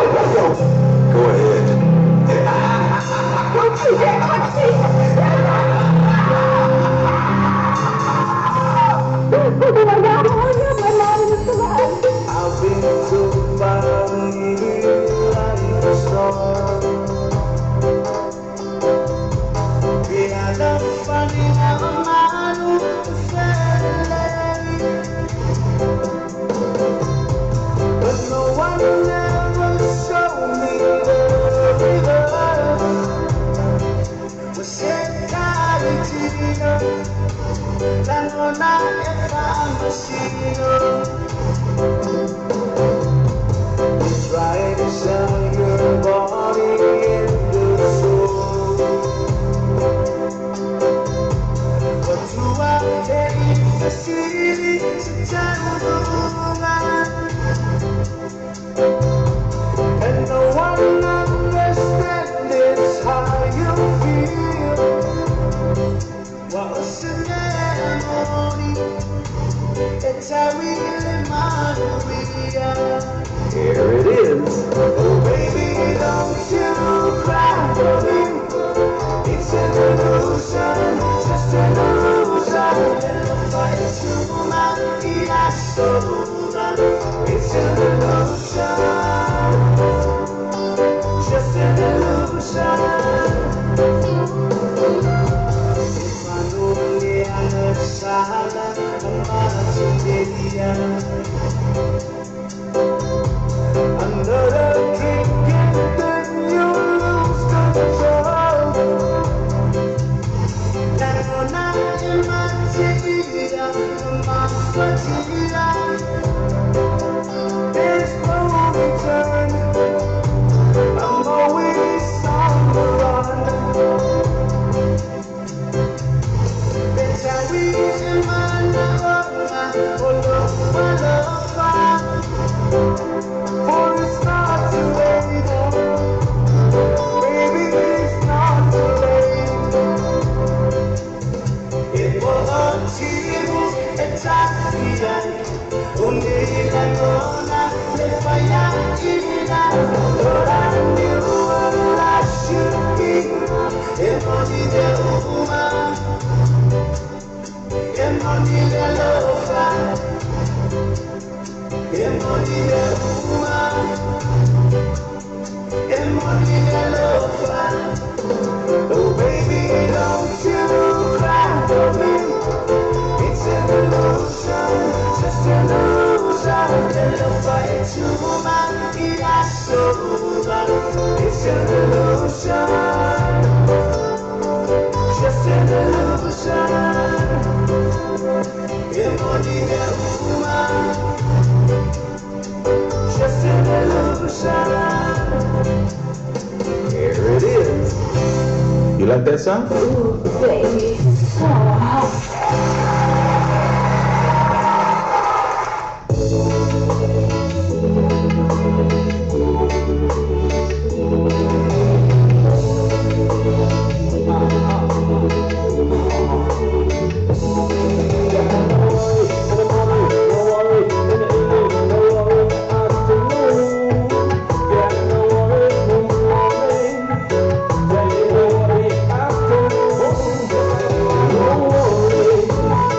Go ahead. Don't you dare touch me! Oh my God, oh my God, my mom is alive. I've been told by like a storm. But no one ever showed me the river. You try to sell your body and your soul, but you are the city to and no one understands how you feel. What's the memory? It's a real Maria. Here it is. Oh, baby, don't you cry for me. It's an illusion, just an illusion. It's an illusion, just an illusion. Another drink and then you lose control. There's no return. I'm always on the run. For it's not too late, baby, it's not too late. But I knew what I should be. Oh baby, don't you cry for me. It's an illusion, just an illusion. It's an illusion, just an illusion. Just an illusion. Here it is. You like that song? Ooh, baby, so hot. In the morning, no worry. In the evening, no worry. In the afternoon, yeah, no worry, no morning. Yeah, no worry, afternoon. No worry.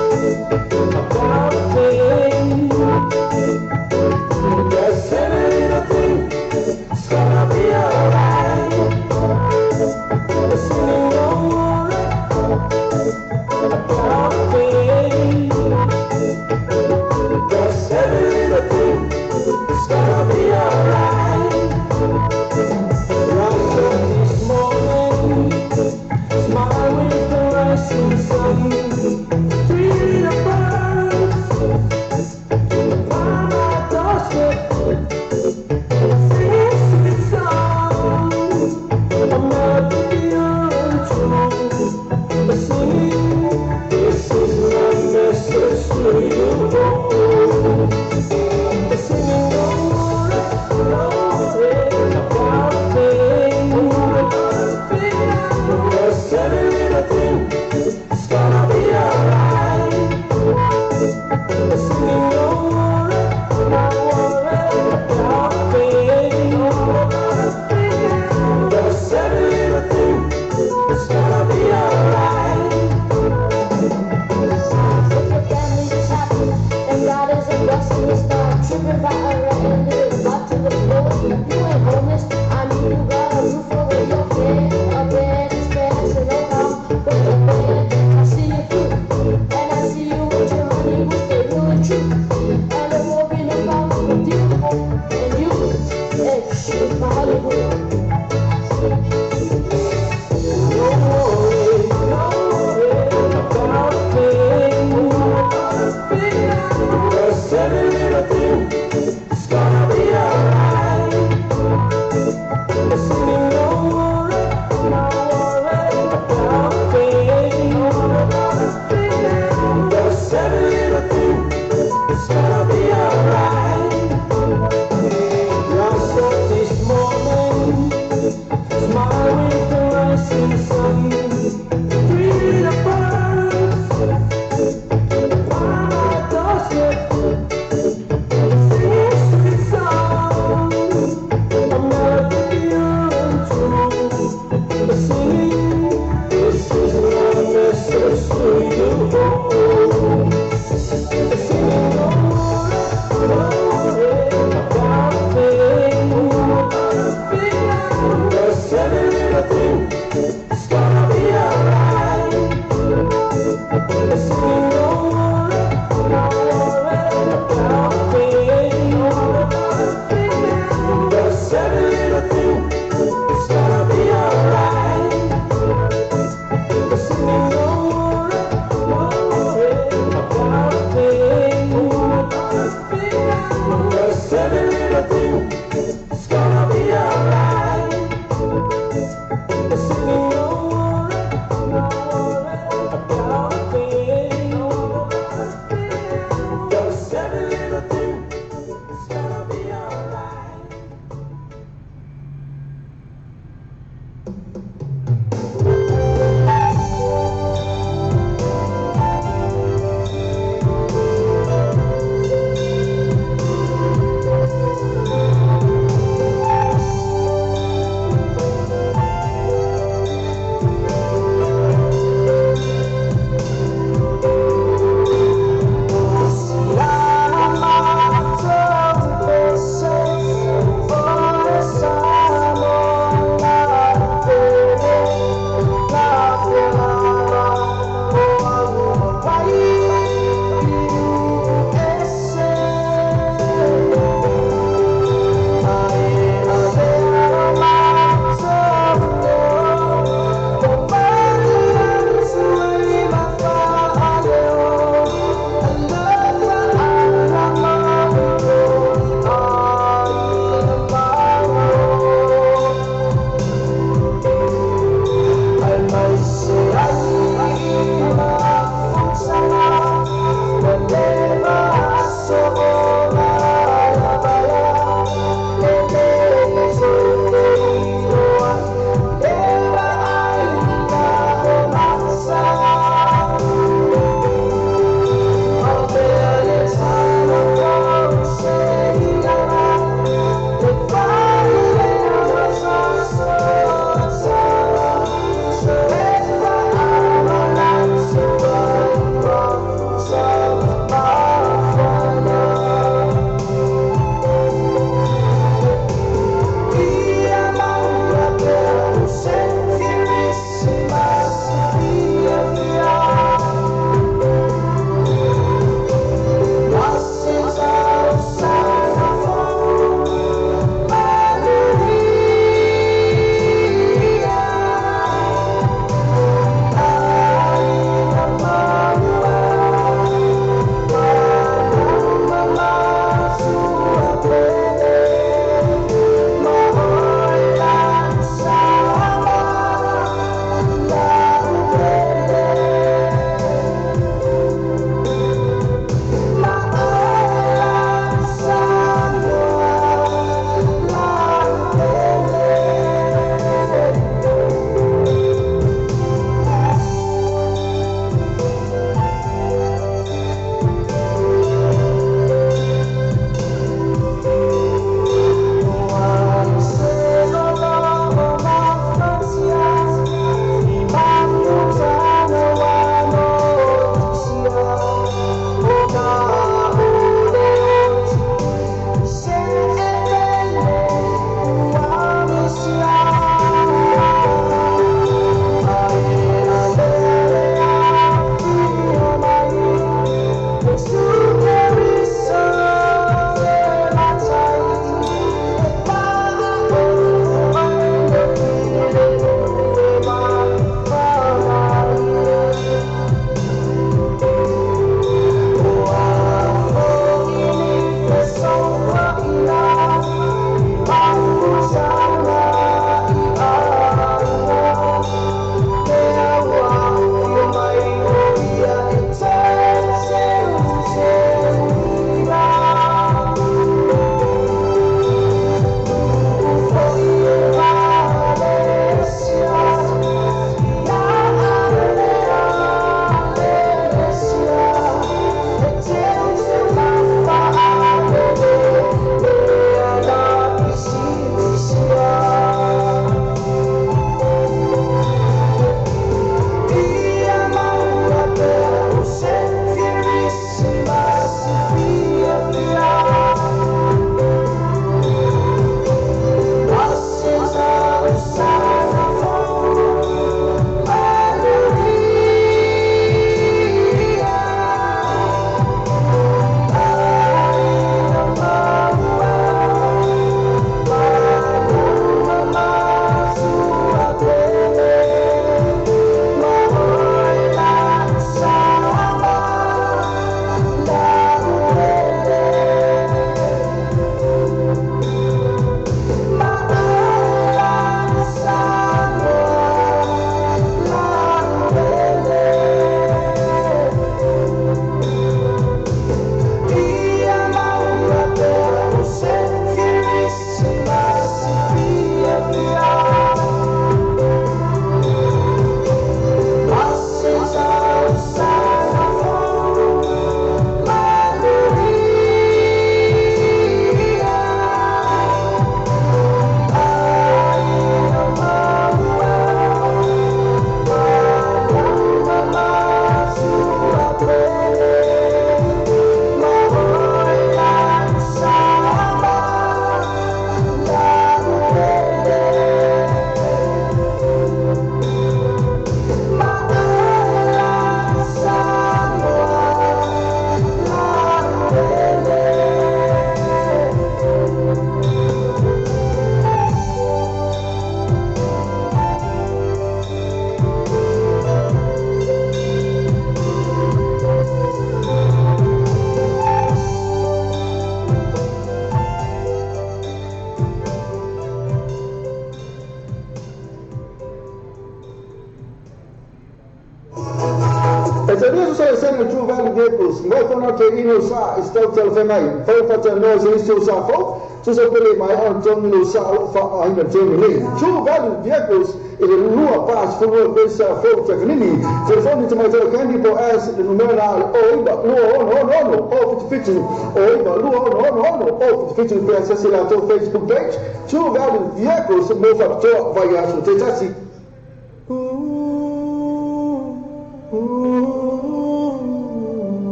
talia so sa le True Value Vehicles, mai fona te ino sa i stau talafeagai. Fai faatalanoa i se isi o sa fou, tusa pele mai ona togi lou sa o loo faaaogaina i le taimi nei. True Value Vehicles i le 42 Koisa Fou Takanini. Telefoni tamaitai o Candy po o As le numera na le 09 26 06 077 09 26 06 077 pe asiasi i latou Facebook page True Value Vehicles mo faapitoa vaiaso te tasi.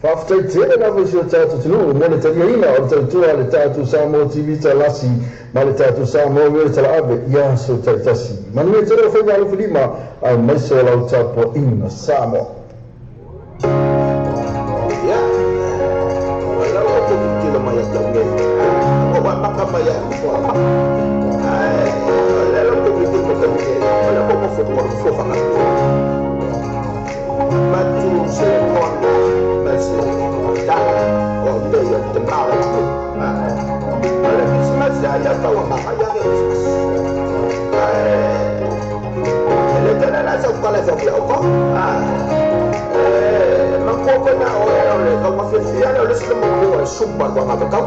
Faafetai tele lava i si o tatou atunuu mo le taliaina o le tautua a le tatou Samoa TV Talasi ma le tatou Samoa Radio Talaave i aso taitasi. Manuia tele o faiva alofilima aemaise o lau tapuaiga Samoa. Ia, o la ua outou tilotilo mai ia te au nei, ua amata mai ai le nofoa. Ae o lea la ua outou tilotilo mai te au nei, o lea ua nofo i luga o le nofoa faagata. Avatu se lagona ma se tala o te ia te mao. O le Krisimasi a ia tau amata ia le Krisimasi. Ae e le tele la sau tala e fau au ko. E mantua koe na o e o le taumafiafia lea o le isi le manu e suma le uaga tau.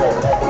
Lei,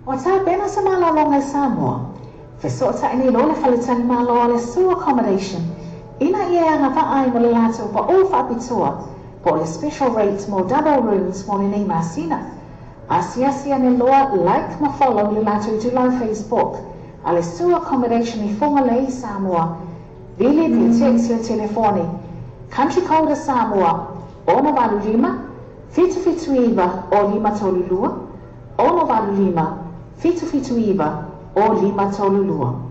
Ua tapena se malologa i Samoa. Fesoota'i nei loa le faletalimalo a le Sue Accommodation ina ia e agavaa ai mo le latou pa'u faapitoa po o le special rate mo double rooms mo lenei masina. Asiasi ane loa like ma follow le latou itulau Facebook a le Sue Accommodation i Fugalei, Samoa. Vili pe text le telefoni country code a Samoa 685 779 o 532 685 779 o 532.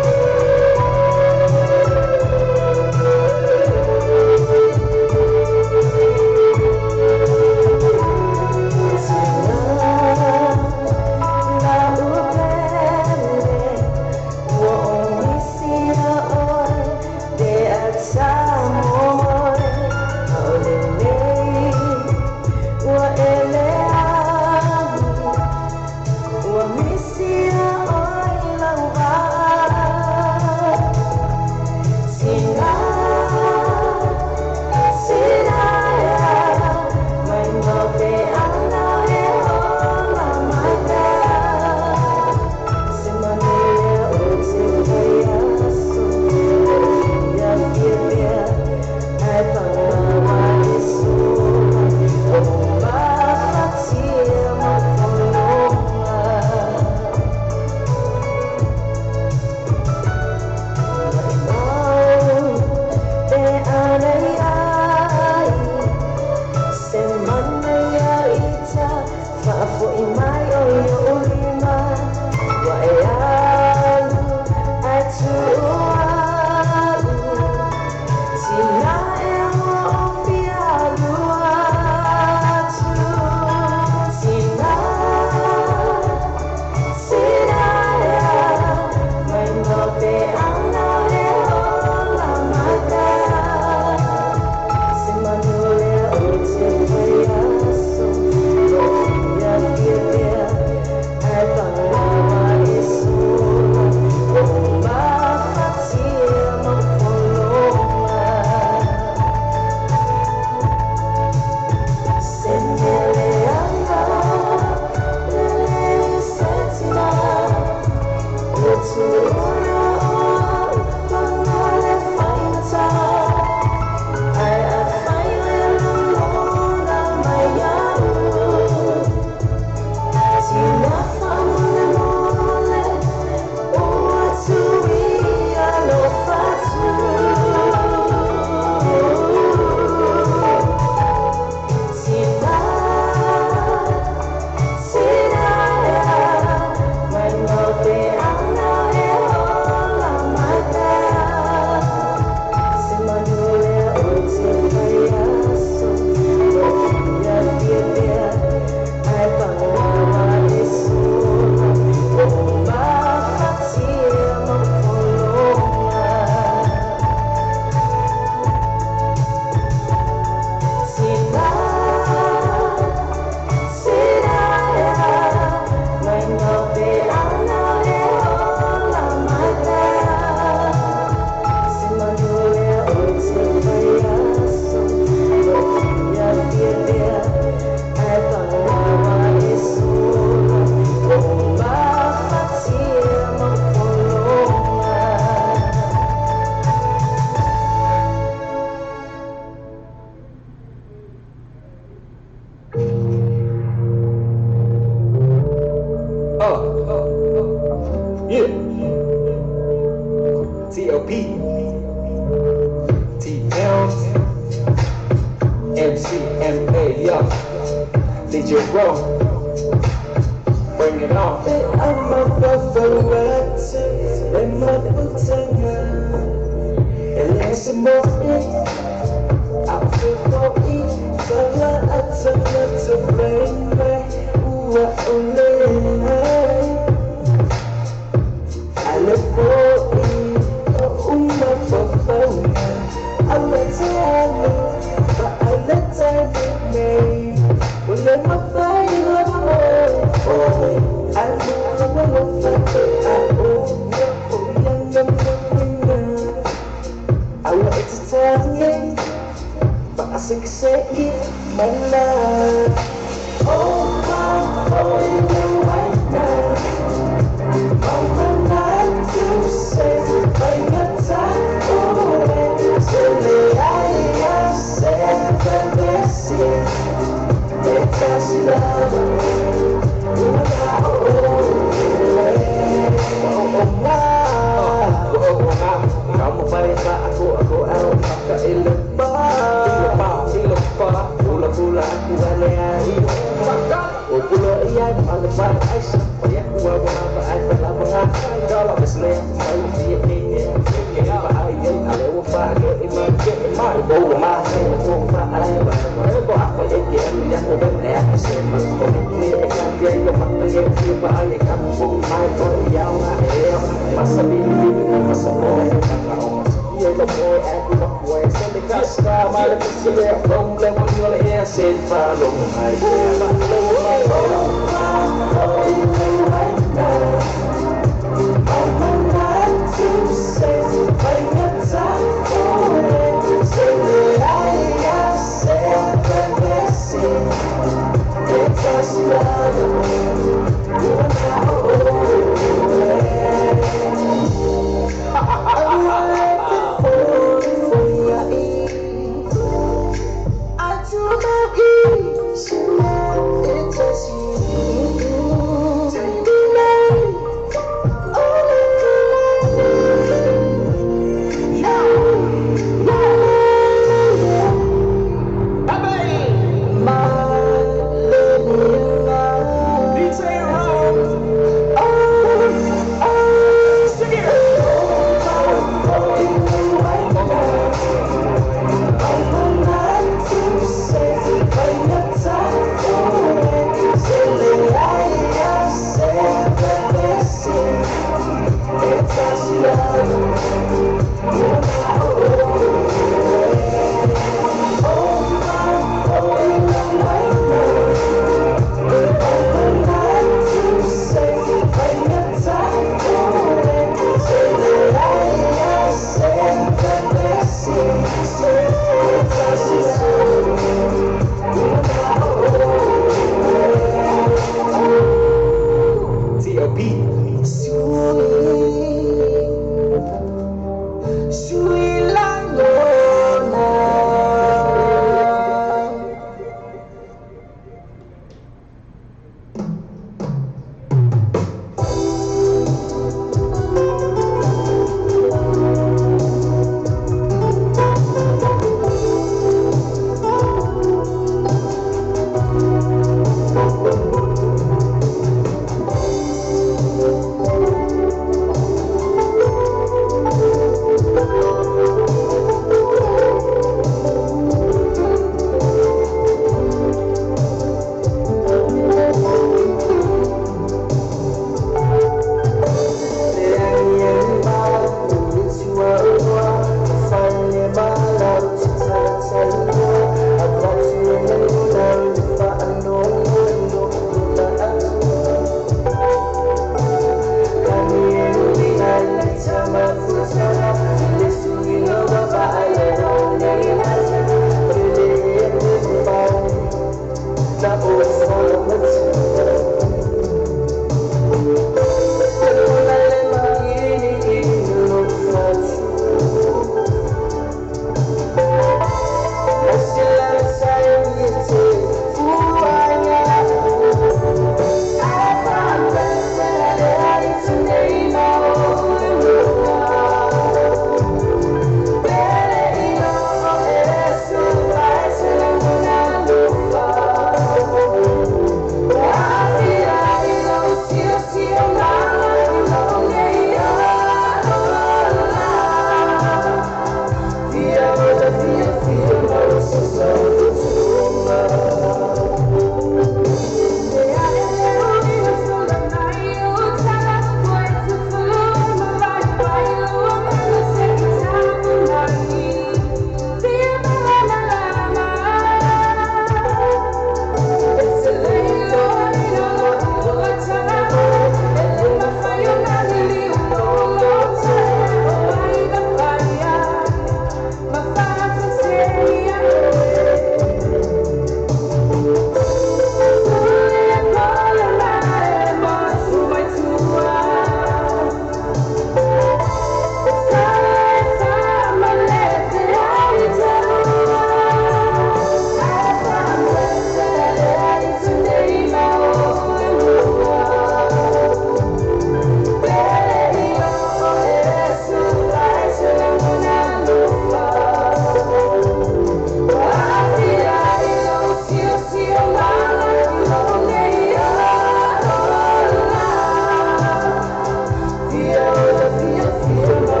Lola,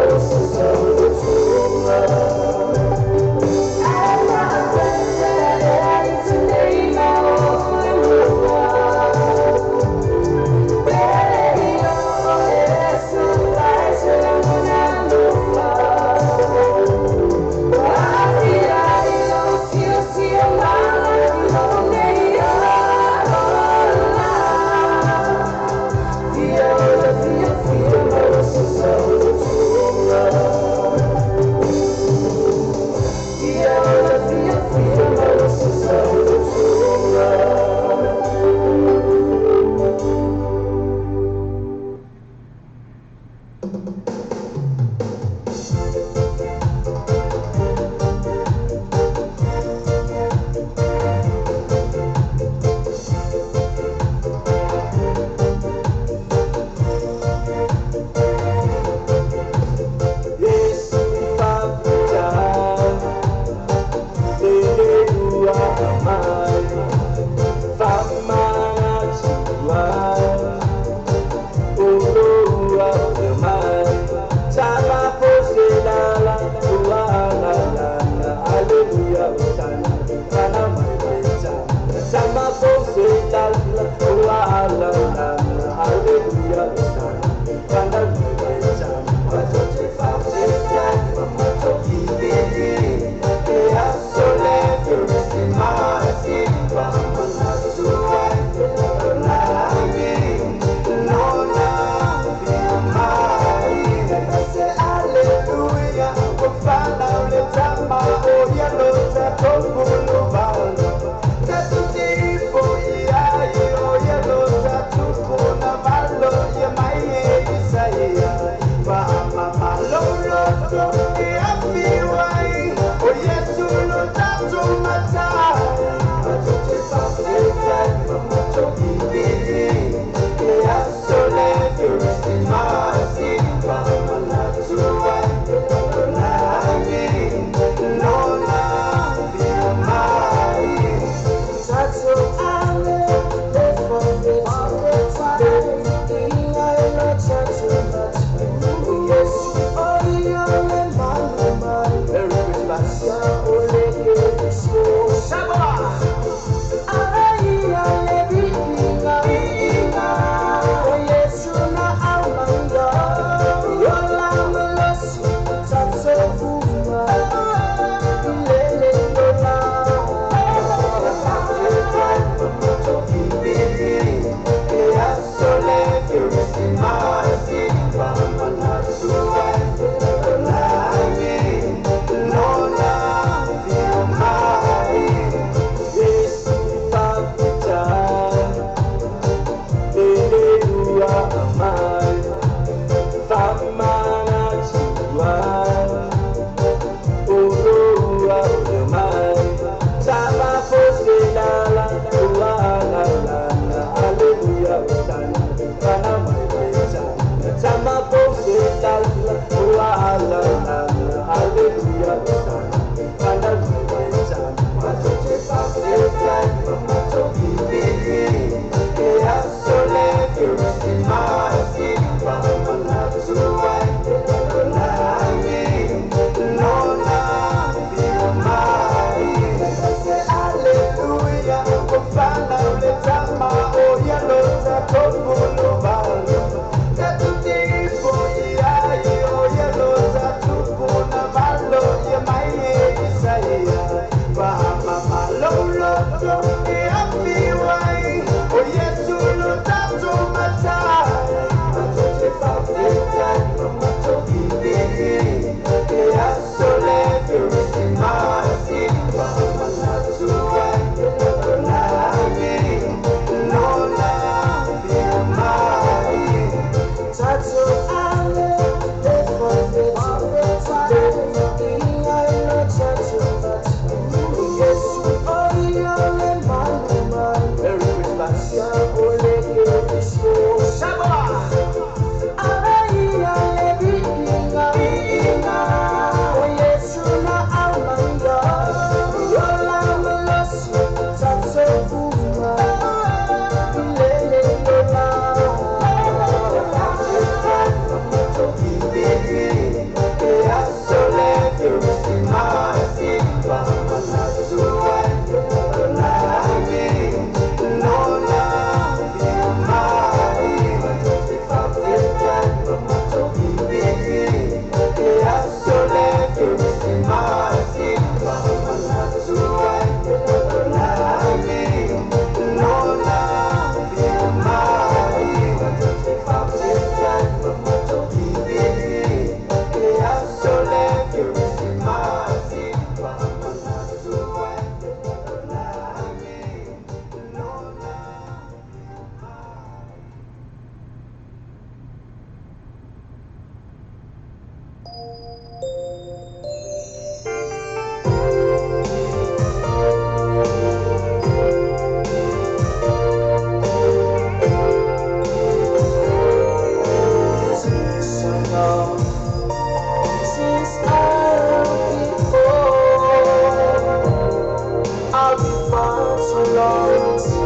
I'll be far too long to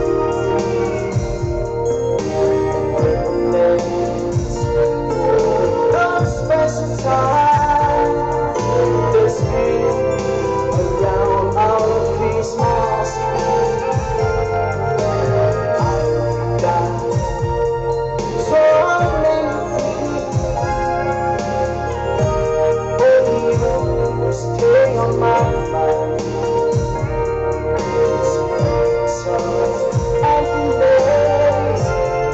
reminisce. Those special times they spent around our Christmas tree. I've got so many things, only you stay on my mind. It's so emptiness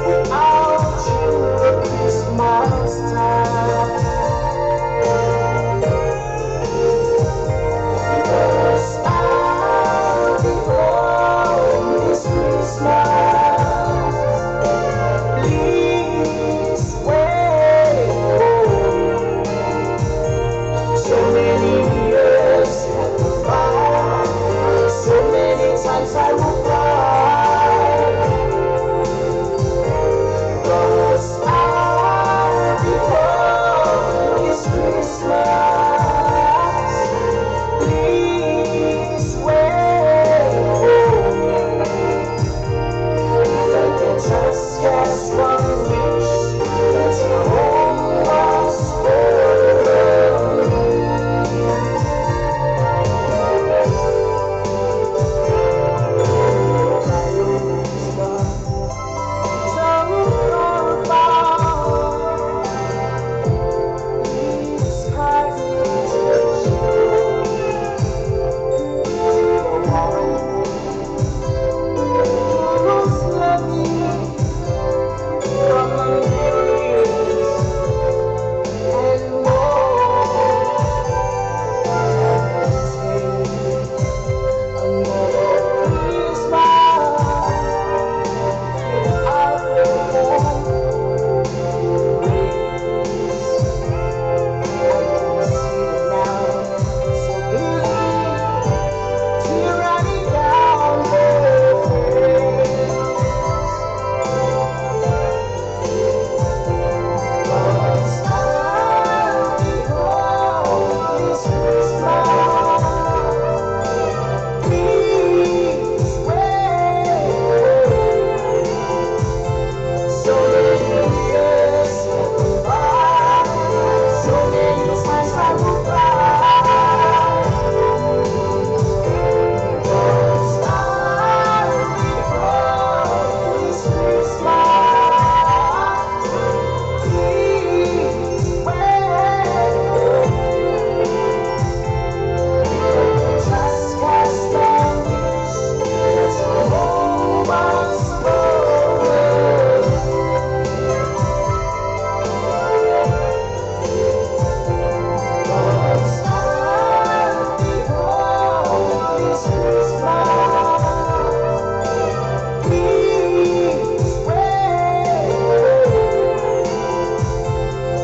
without you at Christmas time. Because I'll be home this Christmas. Please wait for me. So many years have gone by. So many times I will cry. 'Cause I'll be home this Christmas. Please wait for me. If I can just cast one wish, that your home was for me. So far, these skies to the one who's loving from a millions and more. Another Christmas without your warm embrace. I can see it now so clearly, tear running down her face. 'Cause I'll be home this Christmas. Please wait. So many years have gone by. So many times I will cry. 'Cause I'll be home this Christmas. Please wait. Just cast one wish that your home was for. 'Cause I'll be home this Christmas. Please wait.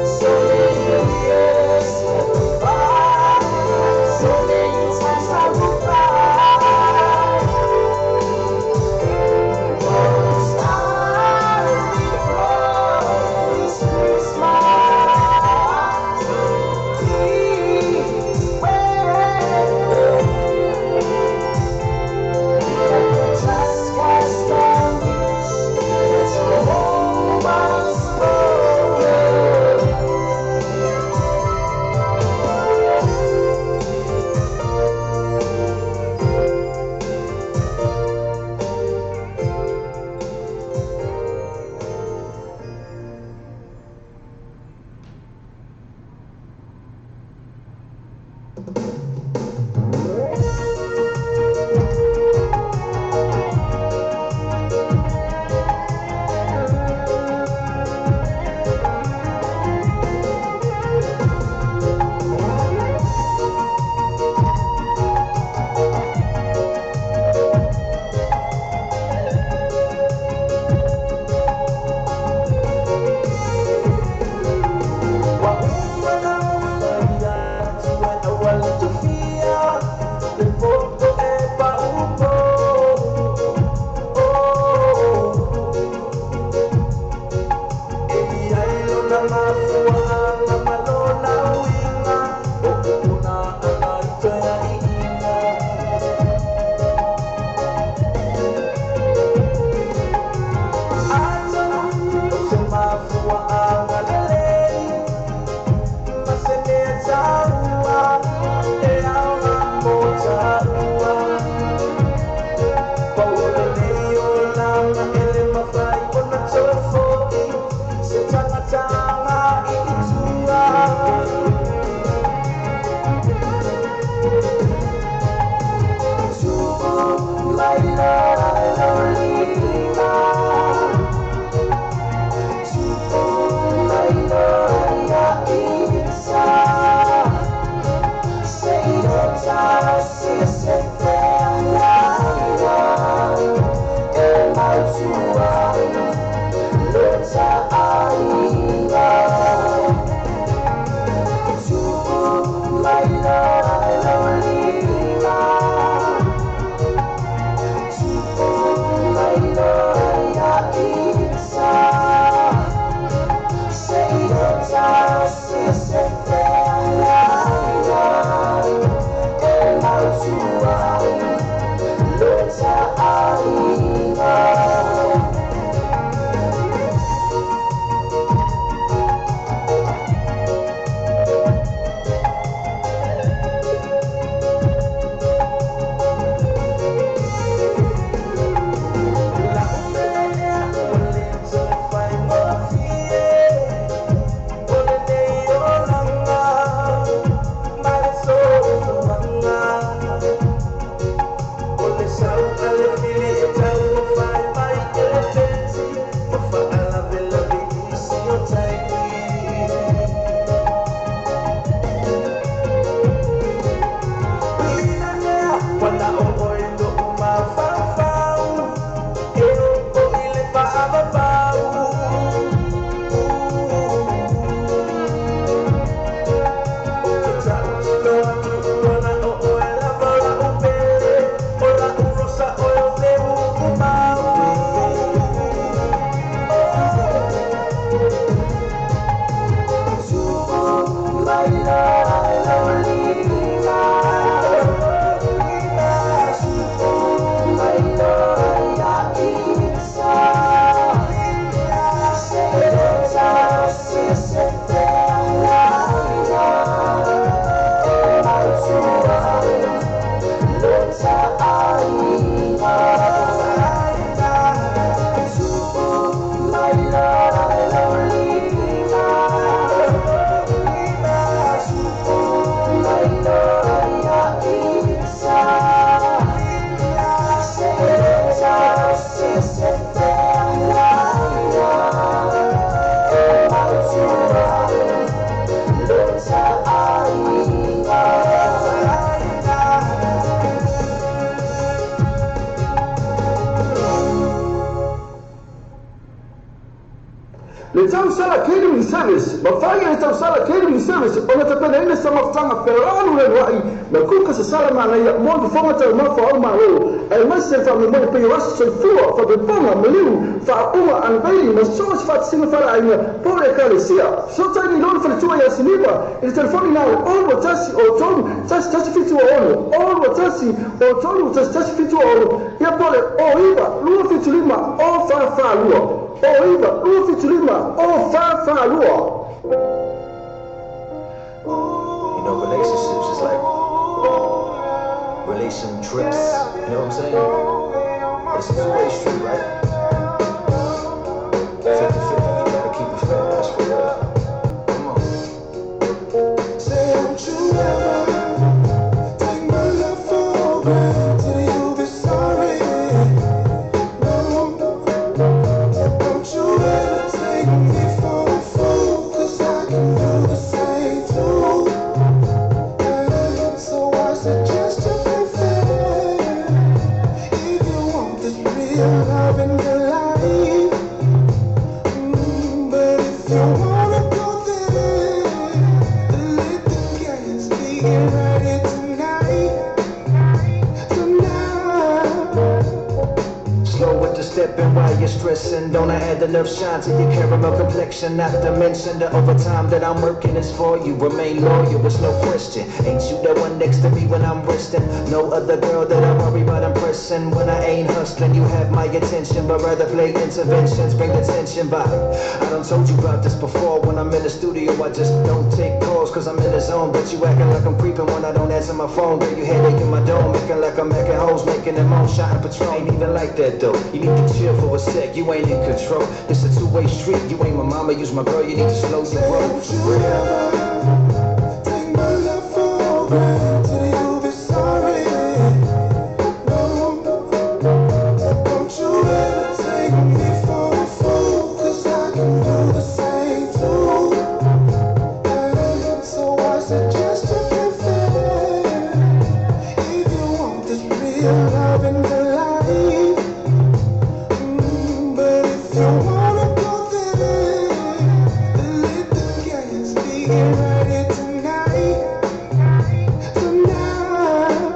So many years have gone by. So many times I will cry. 'Cause I'll be home this Christmas. Please wait. Le tausala catering service, mafai e le tausala catering service ona tapenaina sa mafutaga felaaluleluaʻi ma kuka sasala manaia mo le fofoga taumafa o malo aemaise le faamoemoe pei o aso soifua faapepaga maliu faauuga anabaili ma so o se faatasiga faleaiga po o le ekalesia. Fesootaiga i lo le faletua ia Siliva i le telefoni na o le 0 1 o 3 1 1 7 6 0 1 o 3 1 1 7 6 ia po o le 09 2 7 5 0 4 4 2 o 9 2 7 5 0 4 4 2. You know, relationships is like relation trips. You know what I'm saying? It's a two-way street, right? 50-50, you gotta keep it fair. That's for real. Come on. Say, don't you ever take my love for granted, you'll be sorry. No, don't you ever take me for a fool, 'cause I can do the same too. And so I suggest you be fair if you want this real love in your life. But if you wanna go there, then let the games begin right here tonight. Tonight. Slow with the stepping while you're stressing. Don't I add enough shine to your caramel complexion? Not to mention the overtime that I'm working is for you. Remain loyal, it's no question. Ain't you the one next to me when I'm resting? No other girl that I worry about impressing. When I ain't hustling, you have my attention, but rather play interventions, bring the tension by. I done told you about this before. When I'm in the studio, I just don't take calls, 'cause I'm in the zone. But you acting like I'm creeping when I don't answer my phone. Girl, you headache in my dome, making like I'm macking hoes, making them own, shot and Patron. Ain't even like that though. You need to chill for a sec, you ain't in control. It's a two-way street, you ain't my mama, you's my girl, you need to slow your roll. Don't you ever take my love for granted, you'll be sorry. No, don't you ever take me for a fool, 'cause I can do the same too. And so I suggest you be fair if you want this real love in your life. But if you wanna go there, then let the games begin right here tonight. Tonight.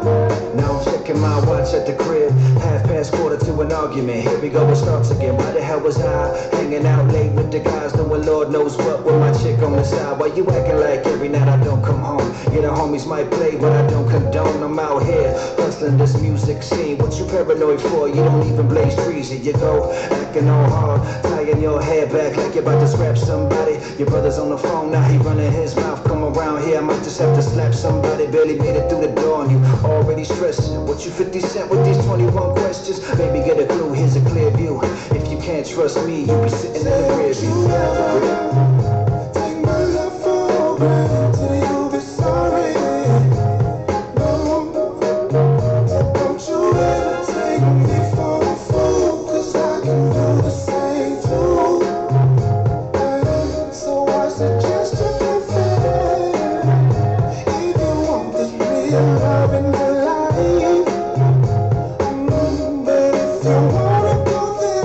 Now I'm checking my watch at the crib, 1:30 to an argument. Here we go, it starts again. Why the hell was I hanging out late with the guys, doing Lord knows what with my chick on the side? Why you acting like every night I don't come home? Yeah, the homies might play, but I don't condone. I'm out here hustling this music scene. What you paranoid for? You don't even blaze trees. Here you go, acting all hard, tying your hair back like you're about to scrap somebody. Your brother's on the phone, now he running his mouth. Come around here, I might just have to slap somebody. Barely made it through the door and you already stressing. What you 50 cent with these 21 questions? Baby, get a clue, here's a clear view. If you can't trust me, you be sitting in the rear Don't you view. ever take my love for granted, you'll be sorry. No, don't you ever take me for a fool, 'cause I can do the same too. And so I suggest you be fair if you want this real love in your life. But if you wanna go there,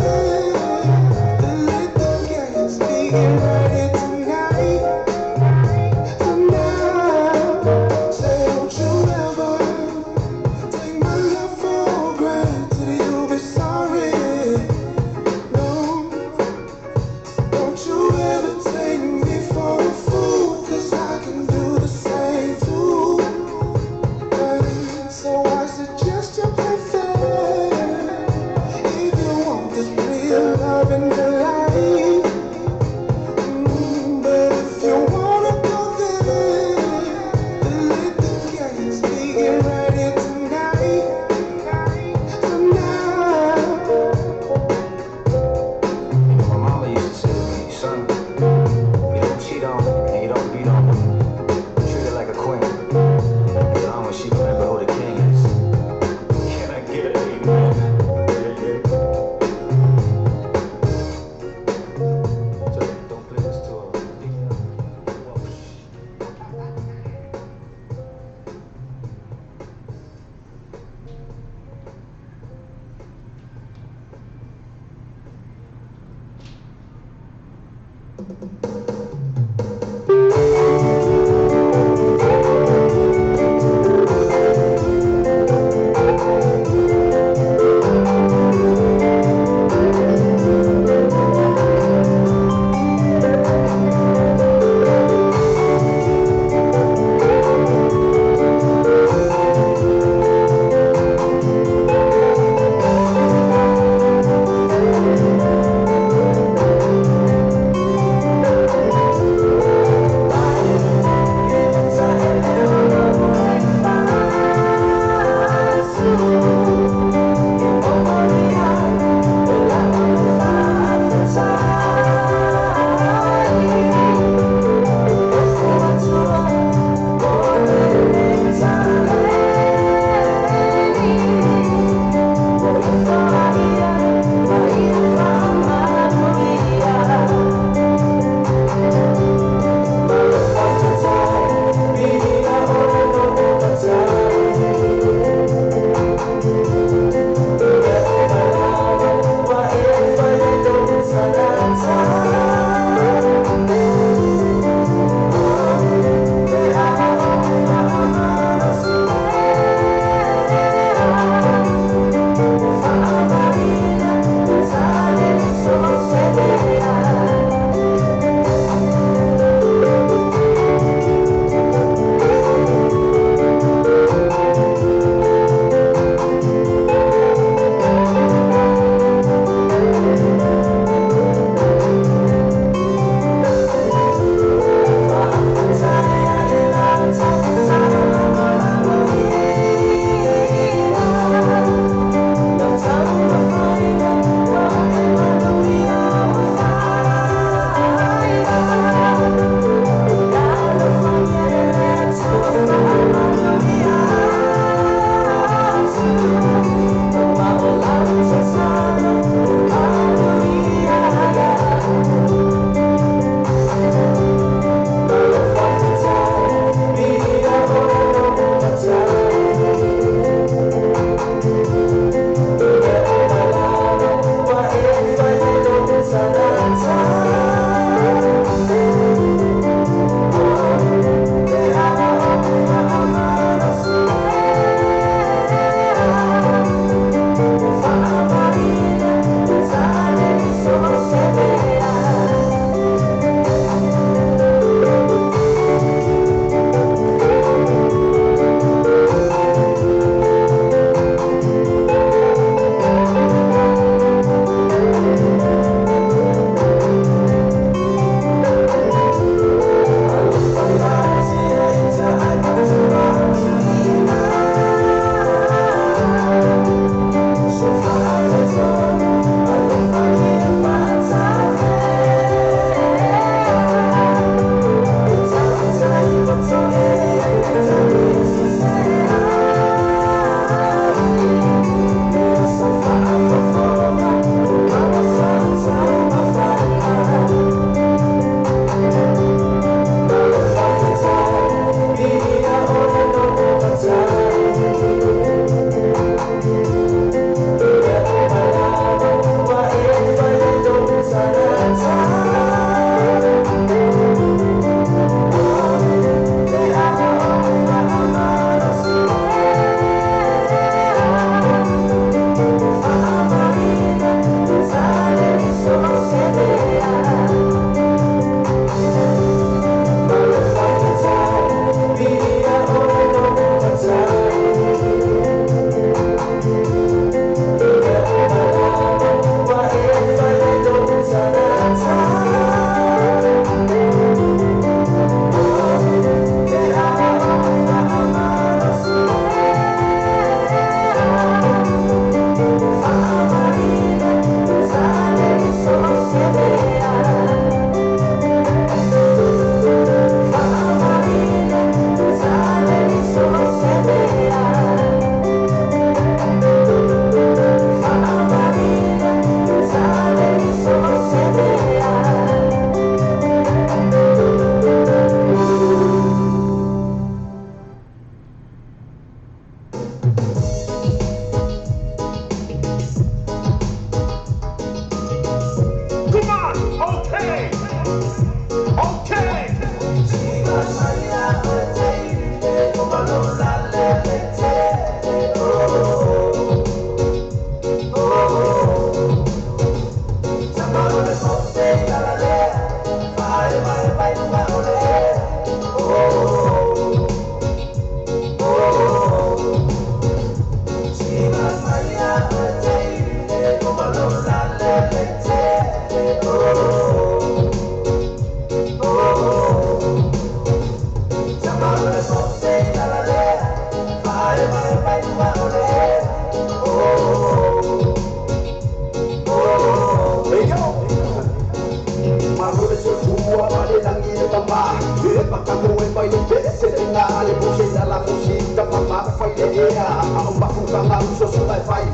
then let the games begin right here tonight. Tonight. Say, don't you ever take my love for granted, you'll be sorry. No, don't you ever take me for a fool, 'cause I can do the same too. And so I suggest you play fair if you want this real love in your life. But if you wanna go there, then let the games begin right here tonight.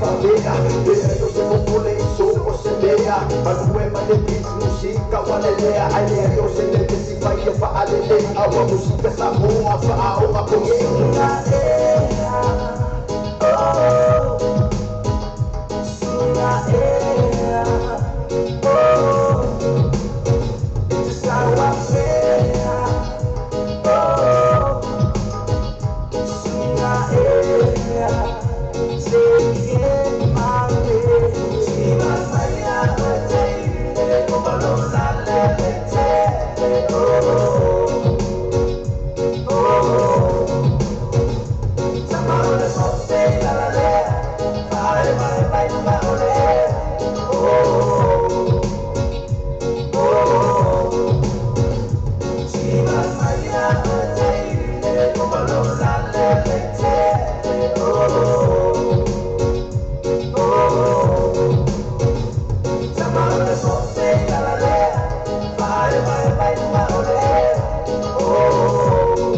Faapea e ai o se popole i so o se mea Manue ma le beat musika wa lelea Ai leai o se lepesi fai e faalele Aua musika Samoa faaoga poge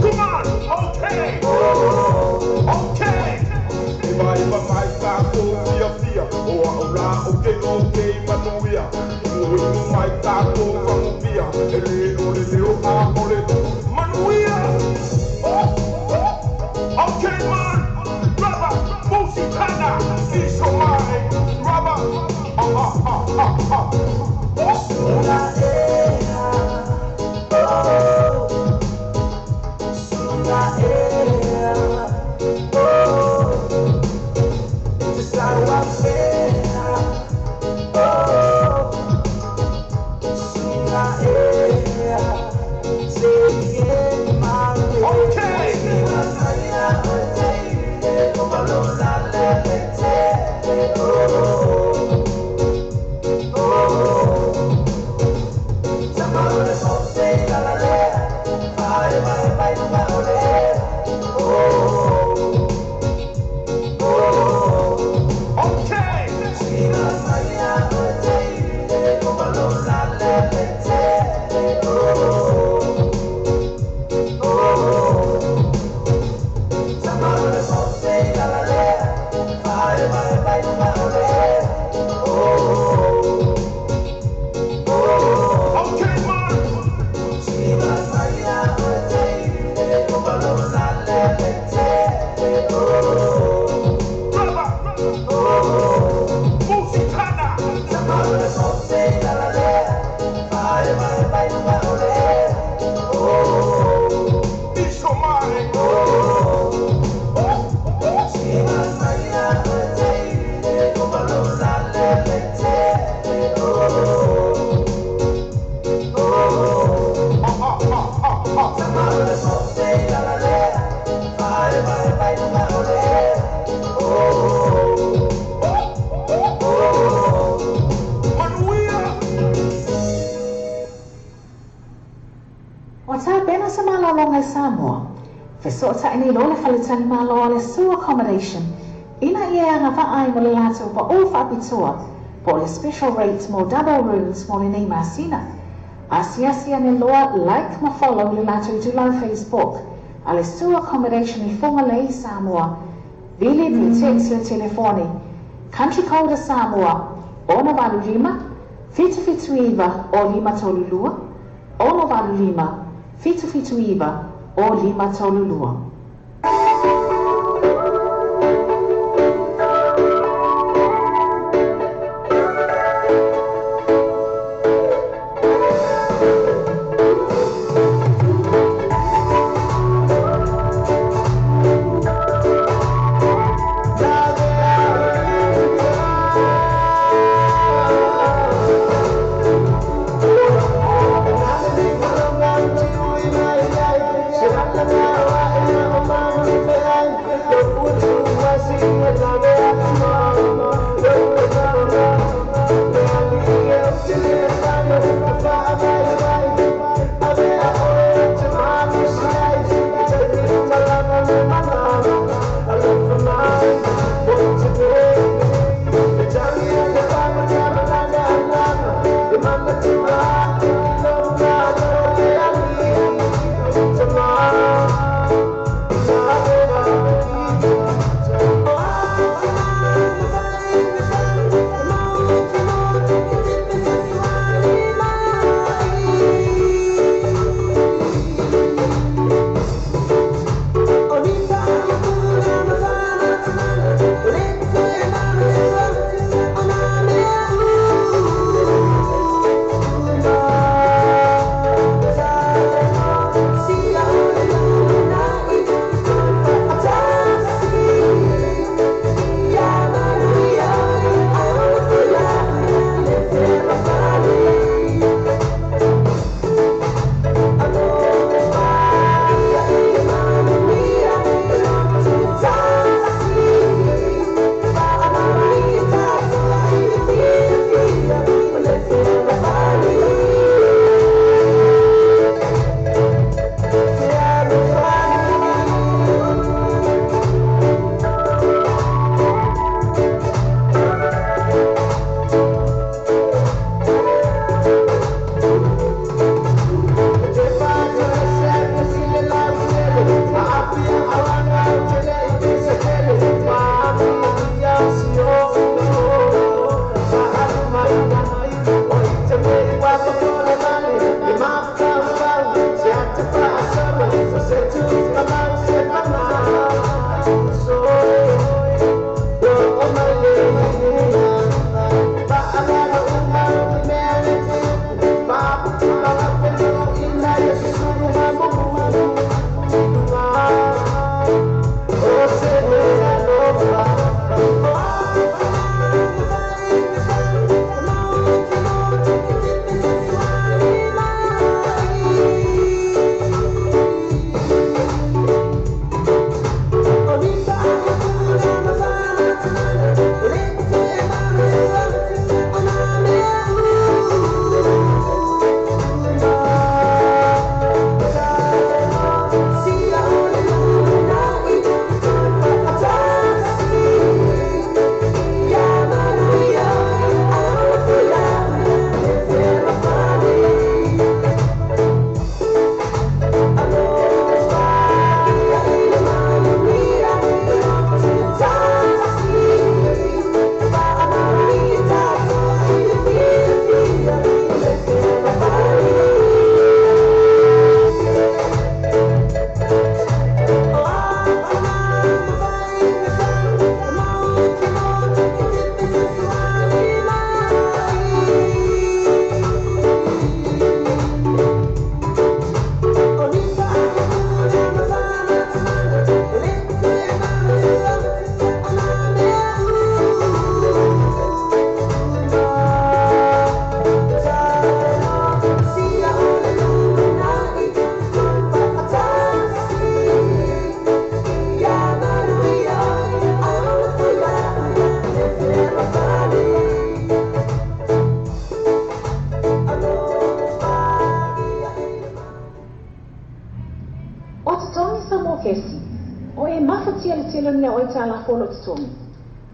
Come on, okay, okay. Iwa iwa mai tākou fia fia O a ora o ke no ke manuia Imu imu mai tākou whangupia E le o le leo a o le manuia. Oh, oh. Okay man, rubber, musitana, iso mai, rubber, ah ah ah ah ah. Oh. Okay. Okay. Okay, man. Rubber. Musitana. Iso mai. Oh, oh. Ah, ah, ah, ah, ah. Manuia. O tā pena sa malolonga i Samoa. Fesoota ini lola falitali malo le su accommodation. Ina ia anga vaai mo le lātou pa o whaapitua po o le special rate mo double rooms mo le nei masina. Asiasi ane loa like ma follow le lātou i tulau Facebook a le su accommodation i Whangalei Samoa. Vili pe text le telefoni. Country code a Samoa. Ono valu lima, fitu fitu iwa o lima tolu lua. Ono valu lima, fitu fitu iwa o lima tolu lua. Thank you. tele o ni au aitalafu o lo o totogi.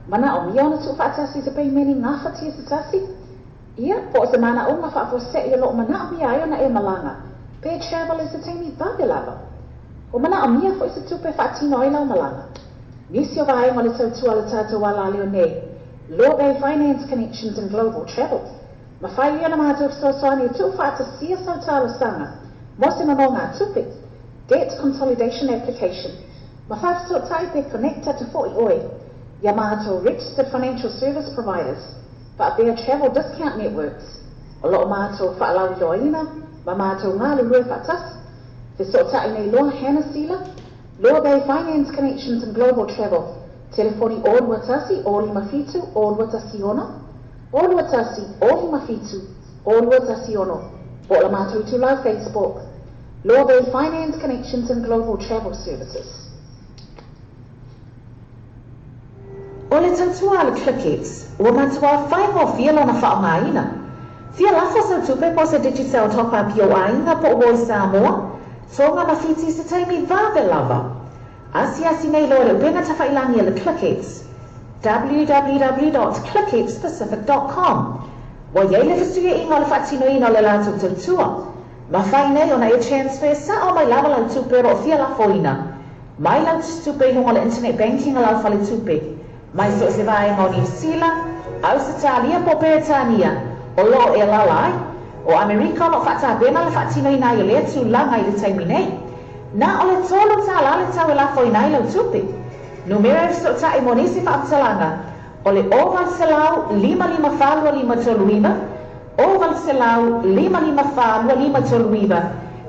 Manaomia ona tuufaatasi i se peimene gafatia se tasi? Ia, po o se manaoga faafuasei o lo o manaomia ai ona e malaga pe travel i se taimi vave lava? Ua manaomia foi se tupe e faatino ai lau malaga? Nisi o vaega o le tautua a le tatou alaleo nei, Law Bay Finance Connections and Global Travel, mafai ia ona matou fesoasoani e tuufaatasia sau talosaga mo se nonogatupe, Debt Consolidation Application, ma faafesootai pe connect atu foi oe ia matou Registered Financial Service Providers faapea Travel Discount Networks o lo o matou faalauiloaina ma matou galulue faatasi. Fesootai nei loa Hannah Sila, Law Bay Finance Connections and Global Travel, telefoni 0 21 057 0216, 0 21 057 0216, po o la matou itulau Facebook, Law Bay Finance Connections and Global Travel Services. O le tautua a le ClickX, ua matuā faigofie lona faaaogaina. Fia lafo sau tupe po o se Digicel Top Up i ou aiga po o uo i Samoa, Tonga ma Fiti i se taimi vave lava. Asiasi nei loa i le upega tafailagi a le ClickX, www dot clickxpacific dot com. Ua i ai le fesuiaiga o le faatinoina o le latou tautua. Mafai nei ona e transfer sao mai lava lau tupe o lo o fia lafoina mai lau tusitupe i luga o le internet banking a lau faletupe mai so o se vaega o Niu Sila, Ausetalia po o Peretania o lo o e alaala ai. O Amerika o lo o faatapena le faatinoina ai o lea tulaga i le taimi nei. Na o le $3 le tau e lafoina ai lau tupe. Numera e fesootai mo nisi faamatalaga o le 0800 554 2539, 0800 554 2539,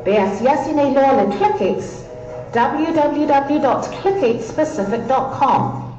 pe asiasi nei loa le ClickX, www dot clickxpacific dot com.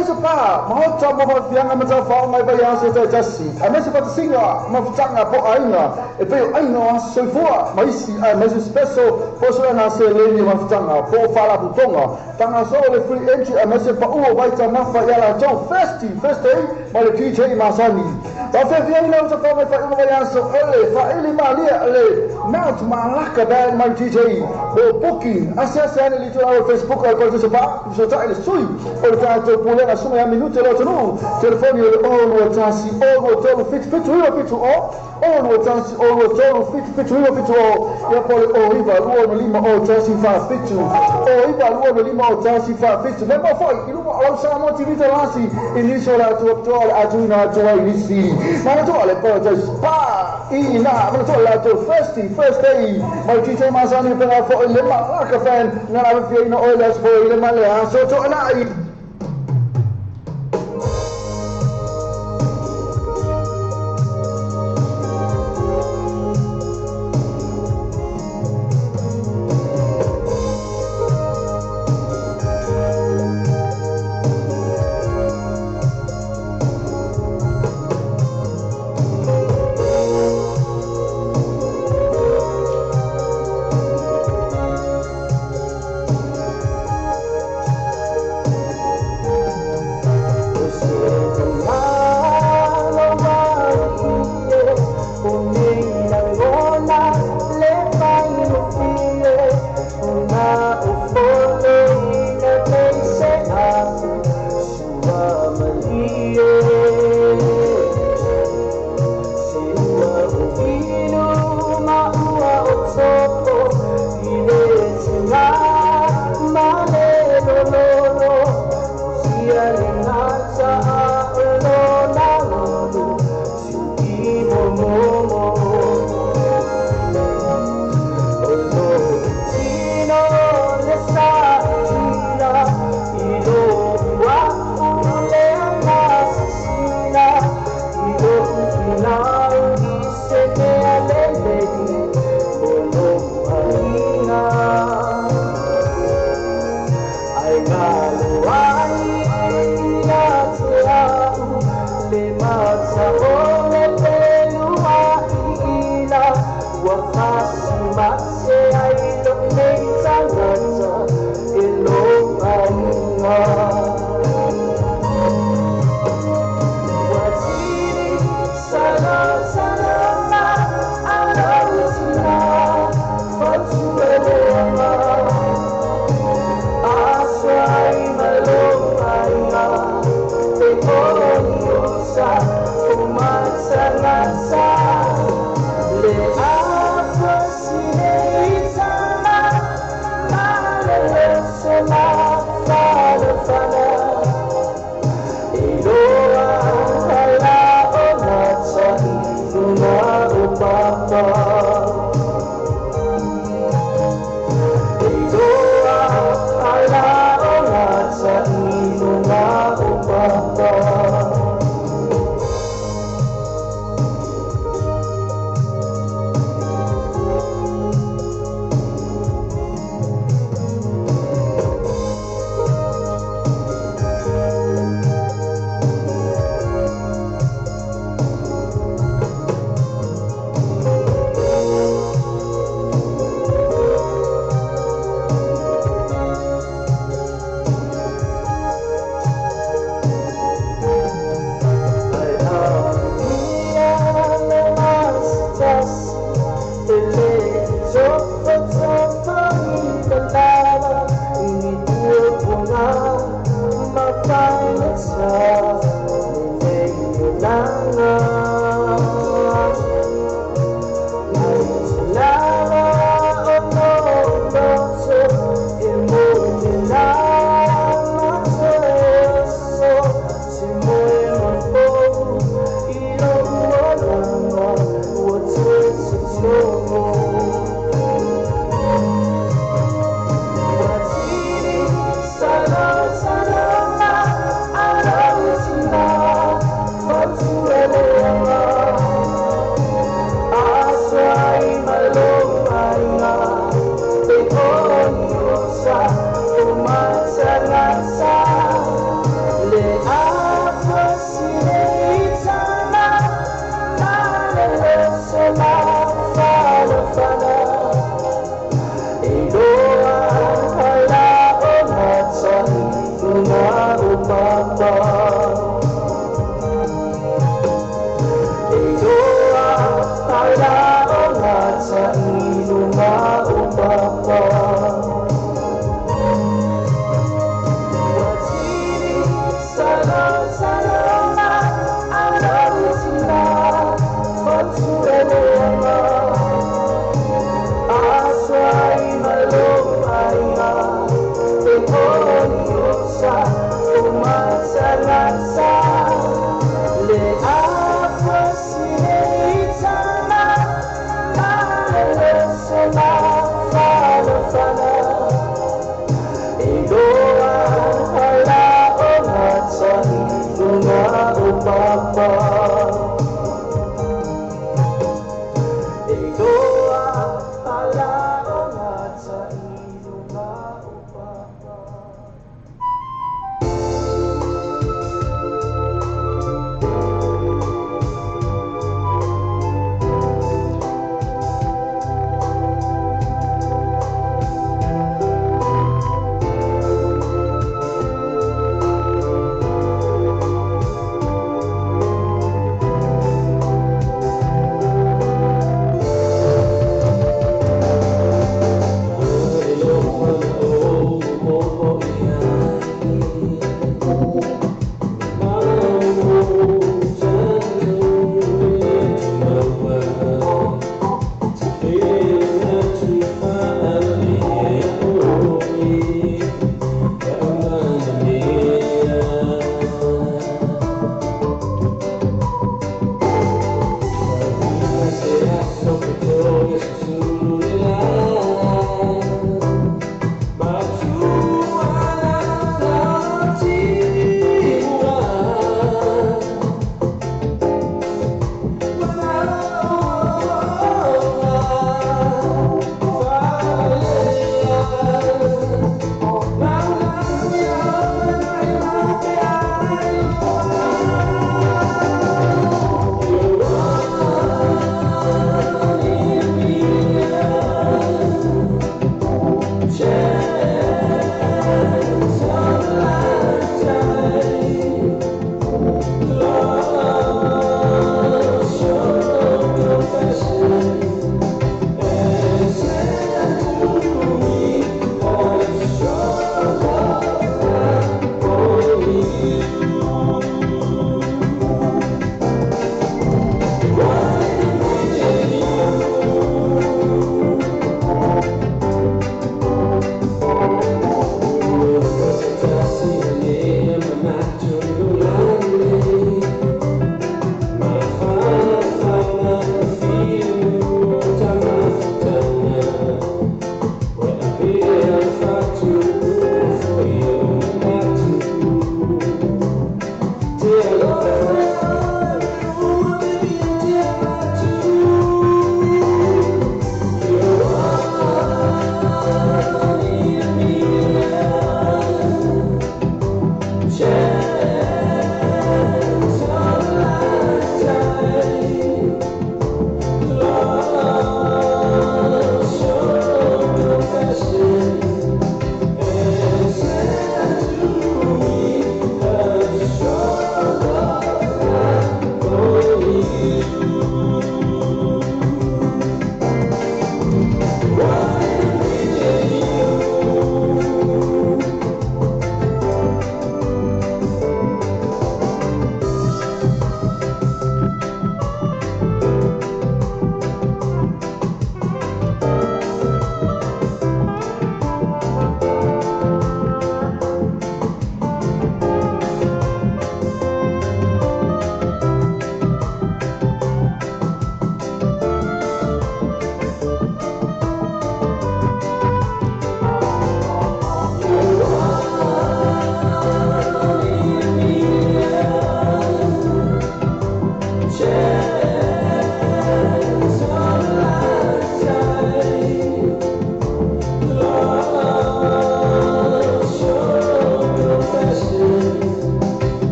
Paradise Pa, maota mo faafiaga ma tafaoga i vaiaso taitasi, aemaise fatasiga ma futaga po o aiga, e pei o aiga o aso soifua ma isi aemaise special po o suega seleni o mafutaga po o faalapotopotoga. Tagasolo le free entry aemaise pau o vaitamafa ia latou Thirsty Thursday ma le DJ masani. Faafeafiaina o tafaoga i faaiuga vaiaso o le faaili malie a le Mount Malaka Band ma le DJ mo booking. Asiasi ane i le itulau o le Facebook a le Paradise Pa, fesootai le sui o le tatou Pulega Susuga ia Minute Loatunuu. Telefoni o le 0 2 1 0 2 3 7 7 9 7 0 0 2 1 0 2 3 7 7 9 7 0 ia po o le 0 9 2 5 0 1 4 7 0 9 2 5 0 1 4 7. Mea mau foi i luga o lau Samoa TV Talasi i nisi o le atu atoa o le atuina atu ai nisi. Manatua le Paradise Spa i ina, manatua le latou Thirsty Thursday ma le DJ masani pena foi le Malaka Fan na lavefiaina oe le aso foi le ma le aso toanai. Asai malo.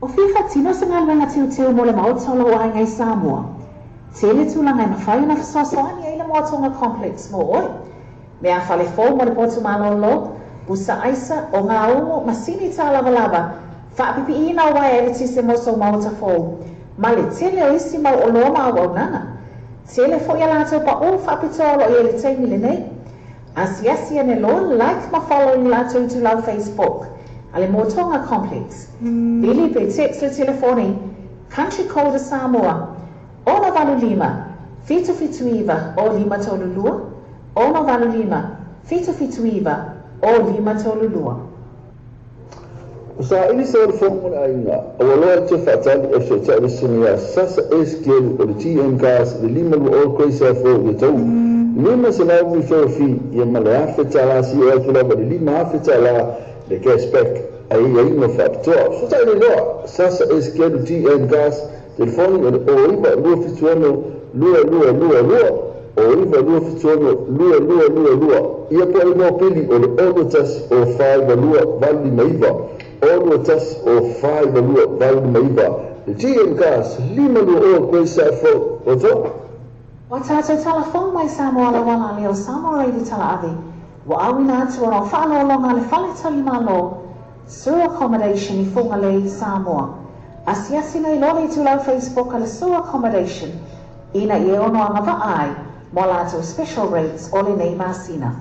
O fia faatino se galuega teuteu mo le maota o lou aiga i Samoa? Tele tulaga e mafai ona fesoasoani ai le Moatoga Complex mo oe. Meafale fou mo le potu malōlō, pusa aisa, ogaumu, masini tālavalava, faapipiina o uaea eletise mo sou maota fou, ma le tele o isi mau oloa ma auaunaga. Tele foi a latou paū faapitoa o lo o i ai i le taimi lenei. Asiasi ane loa, like ma follow i le latou itulau Facebook a le Motoga Complex. Vili pe text le telefoni Country Code a Samoa, 685 779 o 532, 685 779 o 532. Ua saili se olofoga mo le aiga, a ua loa le toe faatali e fesootai le susuga ia Sasa S. Gelu o le GM Cars i le 52 Grace Ave Road i Otahuhu. $500 referral fee ia ma le $1,000 seia oo atu lava i le $5,000 le cash back a i aiga faapitoa. Fesootai le loa Sasa S. Gelu GM Cars, telefoni o le 09 276 2222, 09 276 2222, ia po o le mopili o le 021 052 859, 021 052 859. Le GM Cars, 520 Grayside Road, Otahuhu. Ua tatou tala fou mai Samoa lauala a le o Samoa Radio Tala Ave. Ua auina atu ona o faaaloaloga a le Faletalimalo Sur Accommodation i Fugalei, Samoa. Asiasi nei loa le itulau Facebook a le Sur Accommodation ina ia ono agavaa ai mo a latou special rates o lenei masina.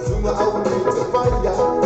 Sunga au ni te whaia.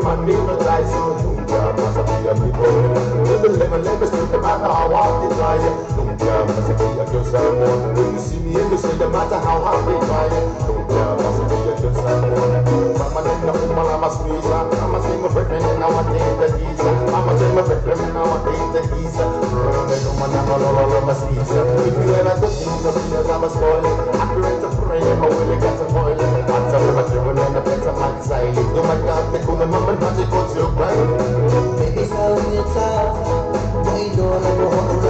man hypnotized. So don't care, must be a people. Never, never, never still no matter how hard they try. Don't care, must be a girl someone. When you see me, you say no matter how hard they try. Don't care, must be a girl someone. Mama nena umala masqueeza. Mama say my friend and now I take the visa. Mama say my friend and now I take the visa. If you ever go to the field, I'm a spoil. I'm going to pray, I'm a willing to spoil. I'm telling my children and the better man say, do my God, they couldn't remember not to go to cry. Baby, tell me it's out. We don't know what we're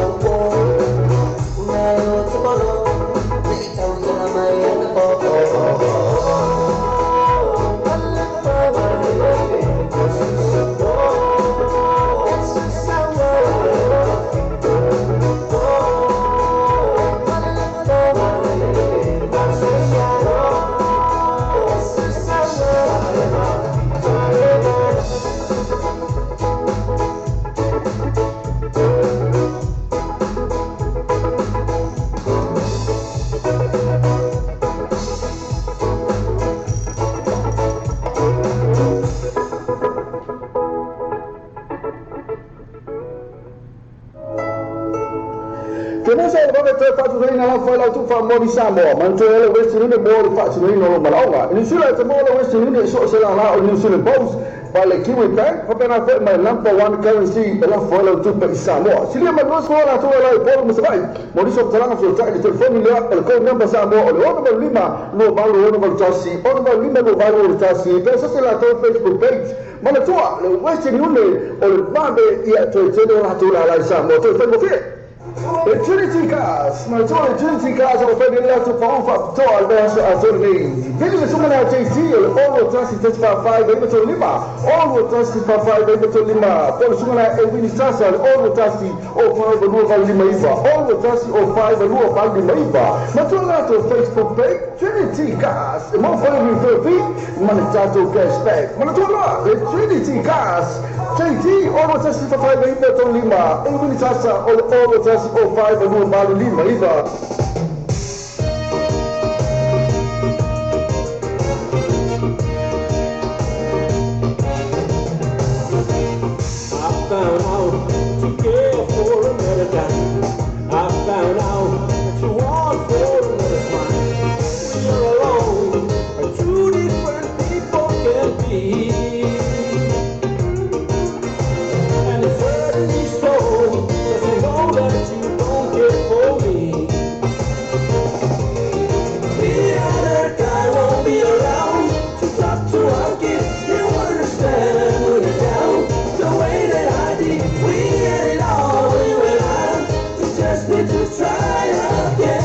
Ke musa o vave toe faatutulina lafo e lautu faamoni Samoa manatua ai le Western Union mo le faatinoina o lo malaoga. I Niu Sila e te maua le Western Union i so o se lālā o le New Zealand Post ma le Kiwi Bank faapena foi ma le Number One Currency e lafo ai lau tupe i Samoa. Silia mai 20 latou e lai i Upolu ma Savaii mo nisi o faamatalaga fesoatai i le telefoni lea o le code number Samoa o le 685 28 61 85 28 61 pe o se isi latou Facebook page. Manatua le Western Union o le vave ia toe tele o latou lālā i Samoa. Toe faigofie. Le Trinity Cars, manatua le Trinity Cars o lo fai nei le latou pauu faapitoa i le vaiaso atoa lenei. Vili le susuga JT o le 6 1 4 5 9 3 5, 6 1 4 5 9 3 5, po o le susuga Ewini Sasa o le 6 1 0 5 2 8 5 9, 6 1 0 5 2 8 5 9. Manatua le latou Facebook page Trinity Cars e maua foi le referral fee ma le tatou cashback. Manatua loa le Trinity Cars, JT 6 1 4 5 9 3 5, Ewini Sasa o le 6 1 0 5 2 8 5 9. I found out that you care for another guy. I found out that you want for another smile. We are alone, but two different people can be. And it's hurting me so, 'cause you know that you don't care for me. The other guy won't be around to talk to our kids. You understand when you're down the way that I did. We had it all, we went on. We just need to try again.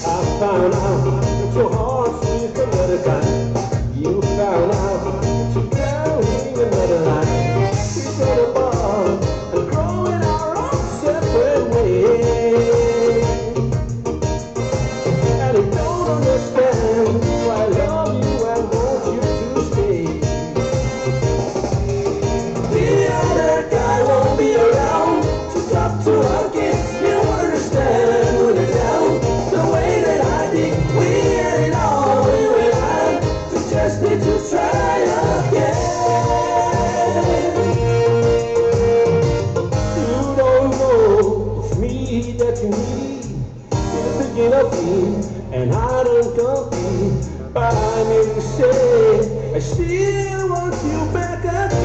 I found out that your heart's with another guy. You found out that you're telling another lie. We grow apart and grow in our own separate ways. And I don't understand why I love you and want you to stay. The other guy won't be around to talk to our kids. You understand when you're down the way that I did. We had it all, we went on. We just need to try again. You don't know it's me that you need. You're thinking of me, and I don't compete. But I need to say, I still want you back again.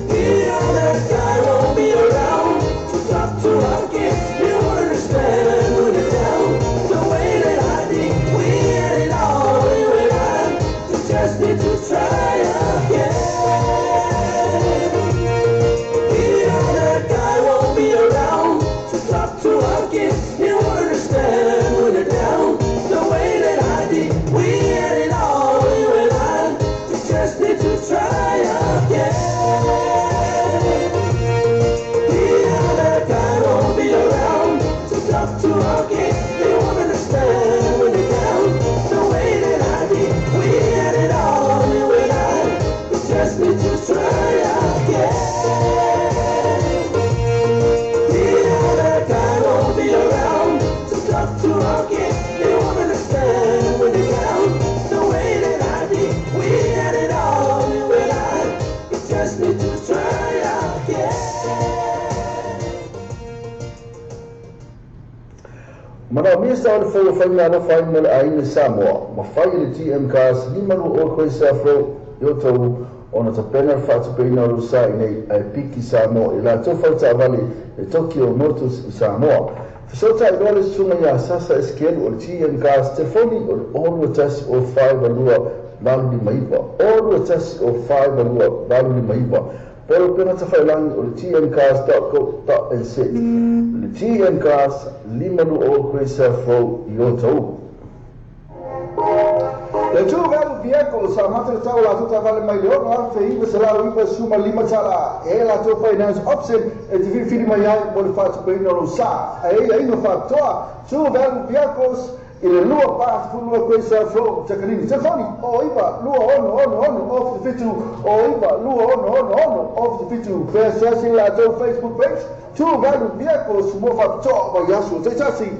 The other guy won't be around to talk to our kids. You understand when you're down the way that I did. We had it all, we went on. We just need to try again. The other guy won't be around to talk to our kids. You understand when you're down the way that I did. We had it all, we went on. We just need to try again. The other guy won't be around. Manaomia se taavale fou e fai meaalofa ai mo le aiga i Samoa, mafai e le GM Cars 520 Quayside Road i Otahuhu ona tapena le faatupeina o lou sa i inei ae piki Samoa i latou faletaavale e Tokyo Motors i Samoa. Fesootai loa le susuga ia Sasa Esekielu o le GM Cars, telefoni o le 021 042 859, 021 042 859. Po o le upega tafailagi o le tmcars.co.nz. Le GM Cars, 520 Quayside Road i Otahuhu. Le True Value Vehicle sa amata le tau o latou taavale mai le $6,995 tala e latou finance option e te filifili mai ai mo le faatupeina o lou sa. Ae i aiga faapitoa, True Value Vehicles i le 242 Quayside Road, Takanini. Telefoni, 09 26 06 077, 09 26 06 077. Feasiasi le latou Facebook page, True Value Vehicles mo faapitoa vaiaso taitasi.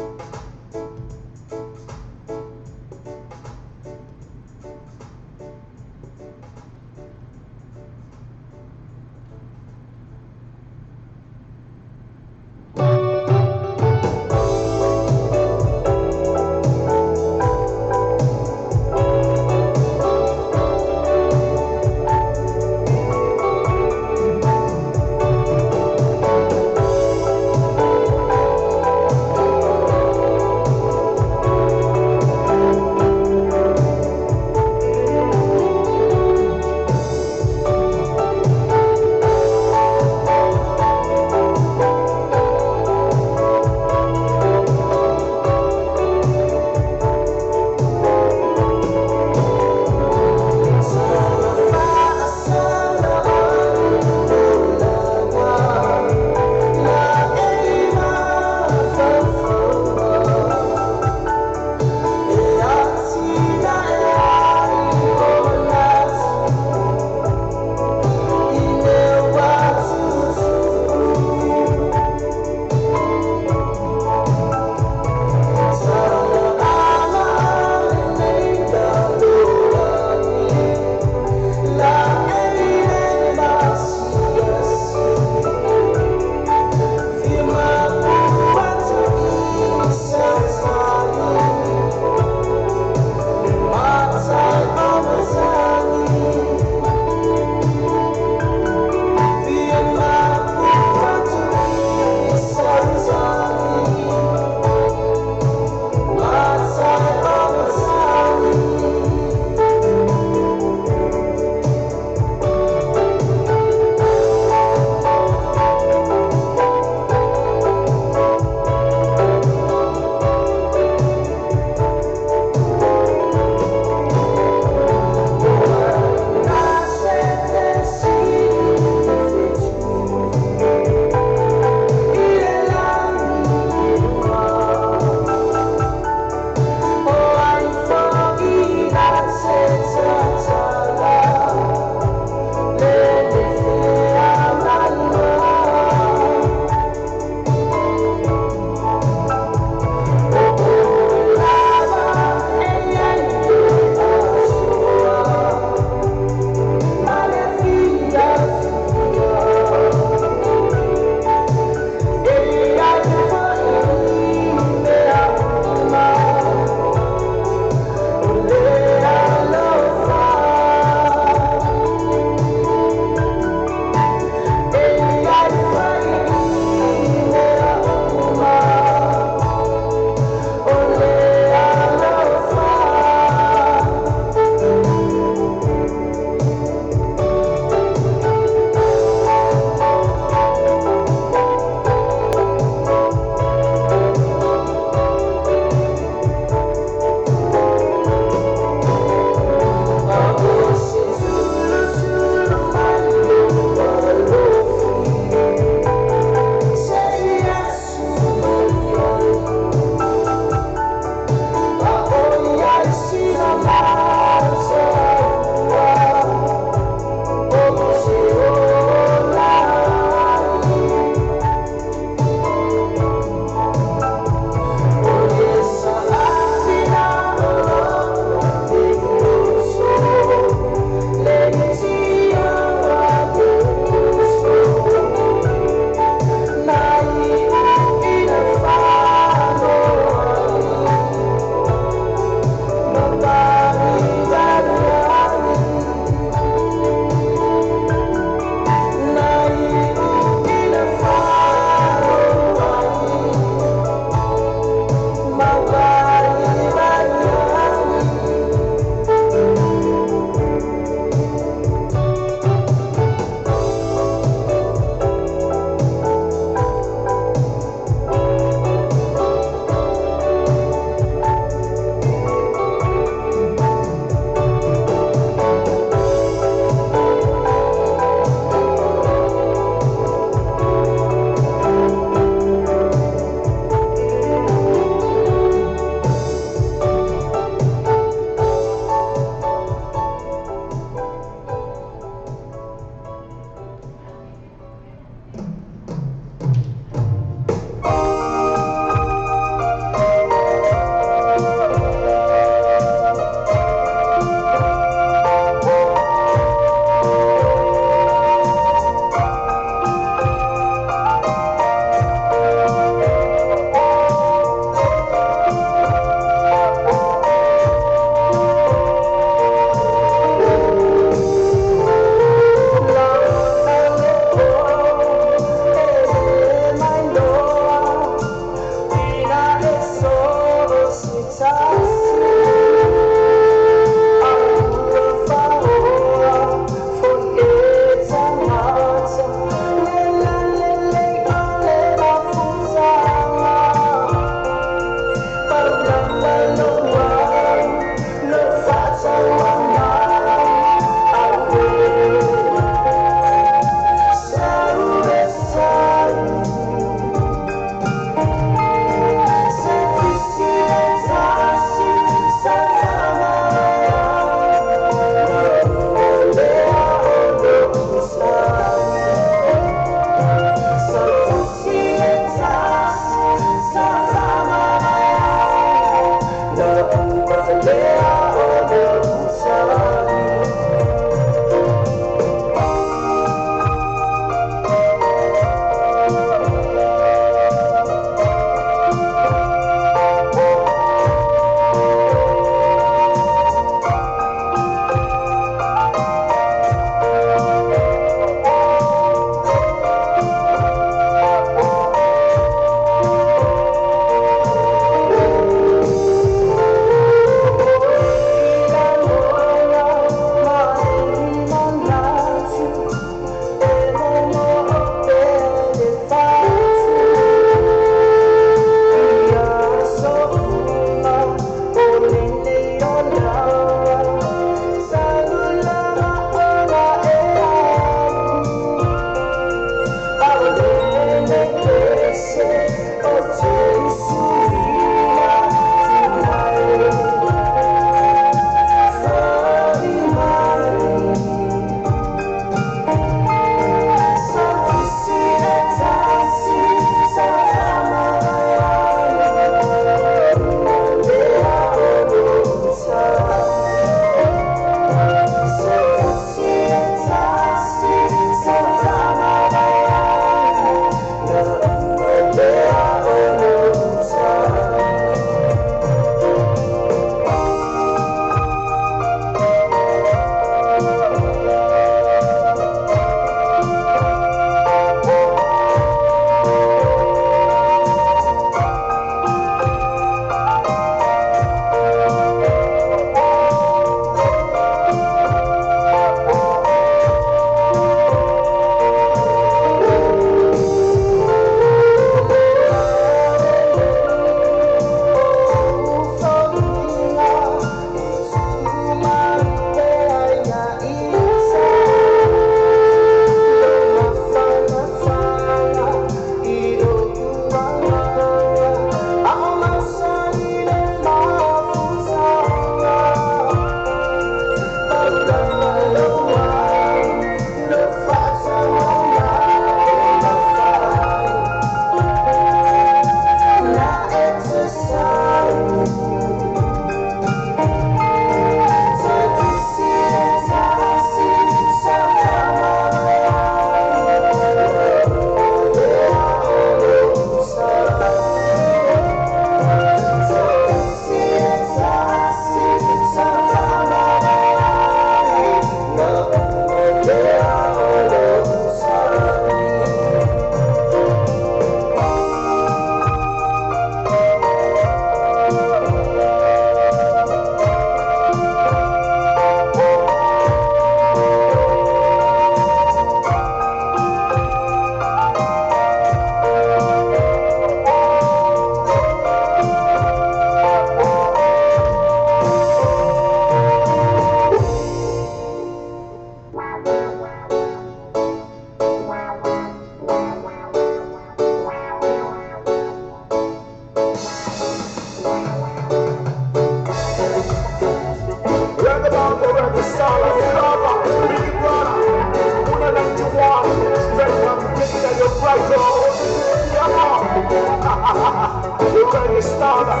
reggae starter.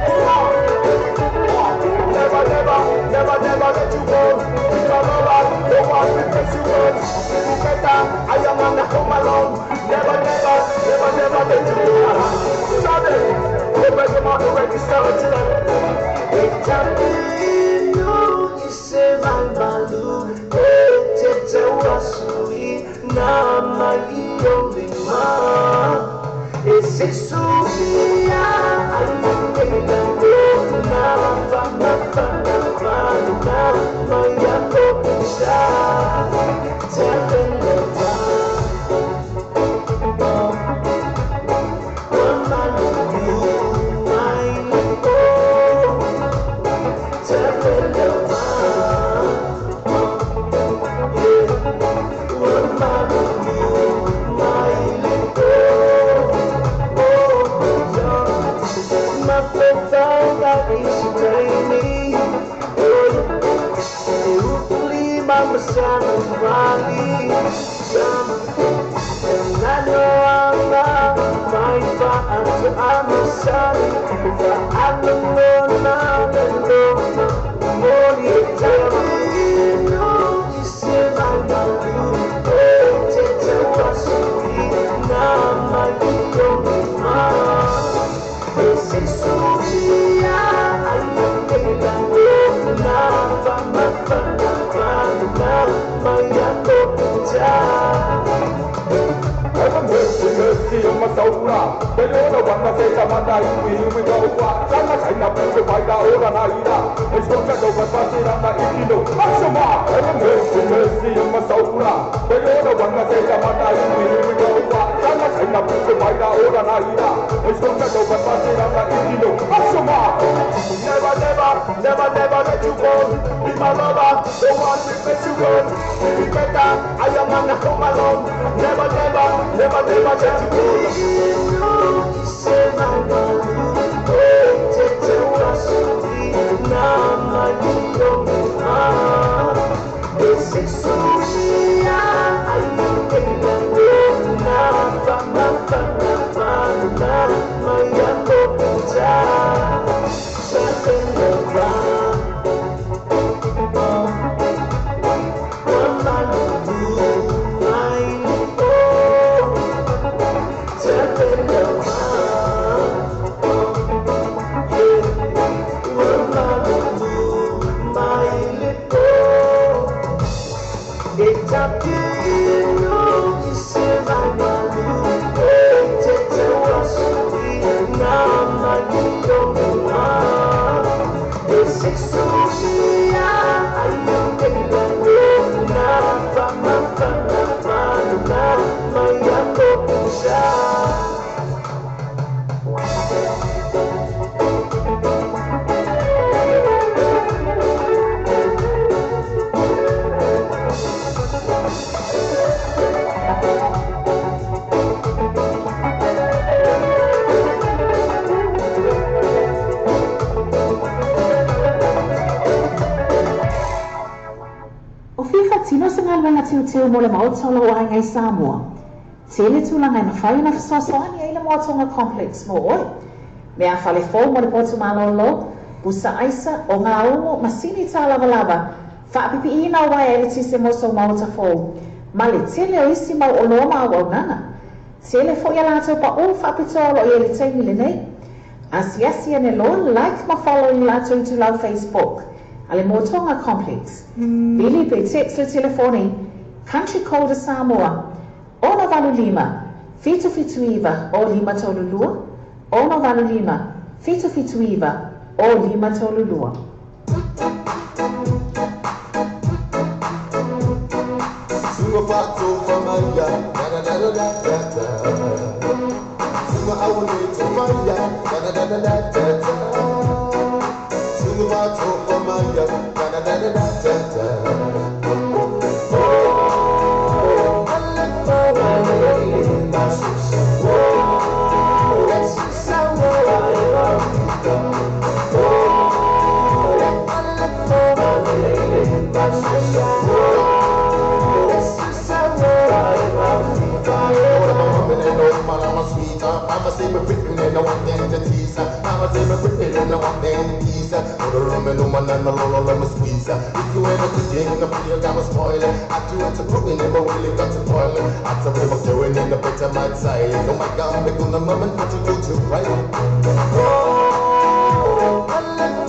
Come on. Never, never, never, never let you go. Be my lover, no one replace you girl. You better, I am on the home alone. Never, never, never, never let you go. Sorry, go back to my reggae starter today. Never, never, never, never let you go. Be my lover, no one replace you girl. Be better, I am on the home alone. Never, never, never, never let you go. O fia tino se galuega teuteu mo le maota o lou aiga i Samoa. Tele tulaga e mafai ona fesoasoani ai le Moatoga Complex mo oe. Mea falefou mo le potu malōlō, pusa aisa, o gaugo, masini tālavalava, faapipiiina o uaea eletise mo sou maota fou, ma le tele o isi mau oloa ma auaunaga. Tele foʻi a latou paʻū faapitoa o loo i ai i le taimi lenei. Asiasi ane loa, like ma follow i le latou itulau Facebook a le Moatoga Complex. Vili pe text le telefoni Country Code a Samoa 685 779 o 532 685 779 o 532. and I want them pizza. Put a room and woman and a lolo let me squeeze. If you ever could get in the play, got me spoiling. I do it to put in the really got to boil. I tell me what doing in the better my side. Oh my God, me gonna mum and put you go to right. Oh, I love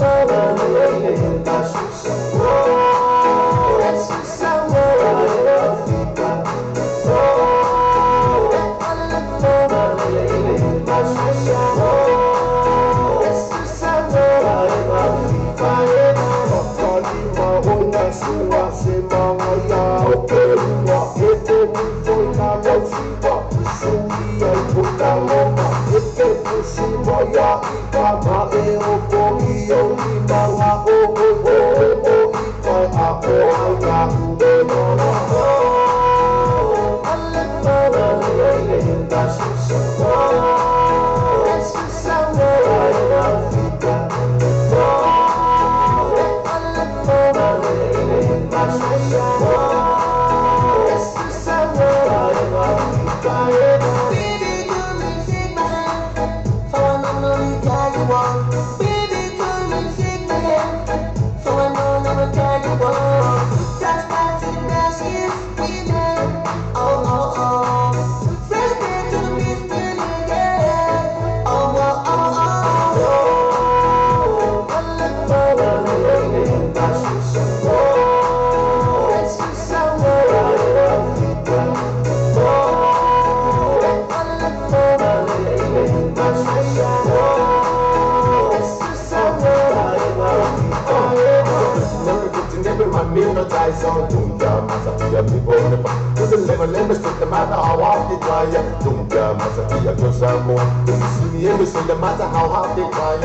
No matter how hard they try,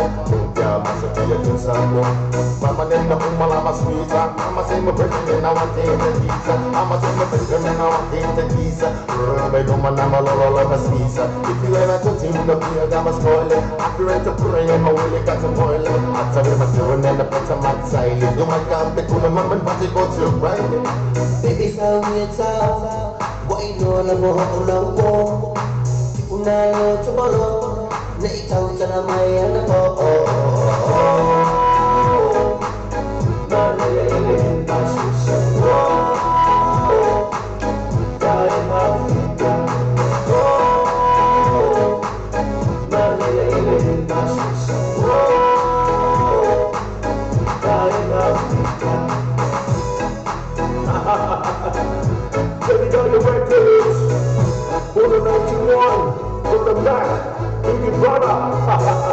Mama say my president, I want the visa. Mama say my president, I want the visa. If you ever touch him, the beer got my spoil. I feel to pray, I'm a willy got to boil. I tell him I'm doing and I put my silent. You might come back to the moment, but you go to right. Baby, found me a town. What you know, I'm a wall. Una tomorrow. Na ikaw na may anak ko. Baby, got your records. Border 91 from the back. Biggie brother.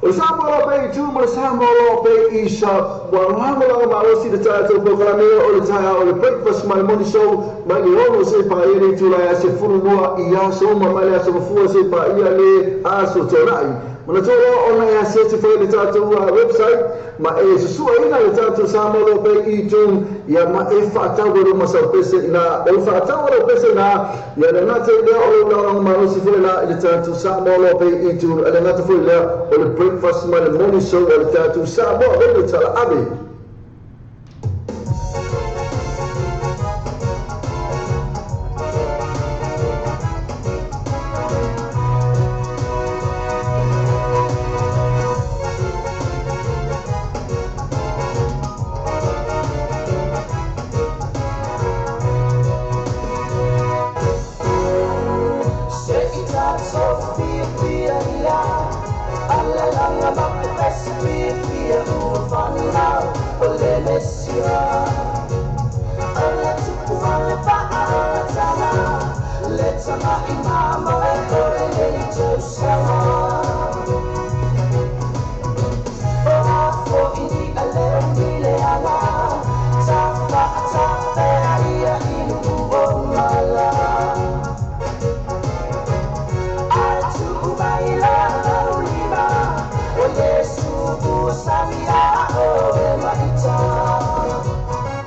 O le Samoa Law Pay i tu ma le Samoa Law Pay i Shop. Ua lagolago malosi le tatou polokalame o le taeao o le Breakfast ma le Morning Show mai le 6 seia paia le itula e 12 i aso uma mai le aso Gafua seia paia le aso Toonai. Manatua loa ona e asiasi foi i le tatou website ma e susuaina le tatou Samoa Law Pay i tu ia ma e faatau ai lou masau pese ina o le faatau o lau pese ina ia le gata i lea o lou lagolago malosi foi la i le tatou Samoa Law Pay i tu a le gata foi lea o le breakfast ma le morning show o le tatou Samoa Radio Talaave.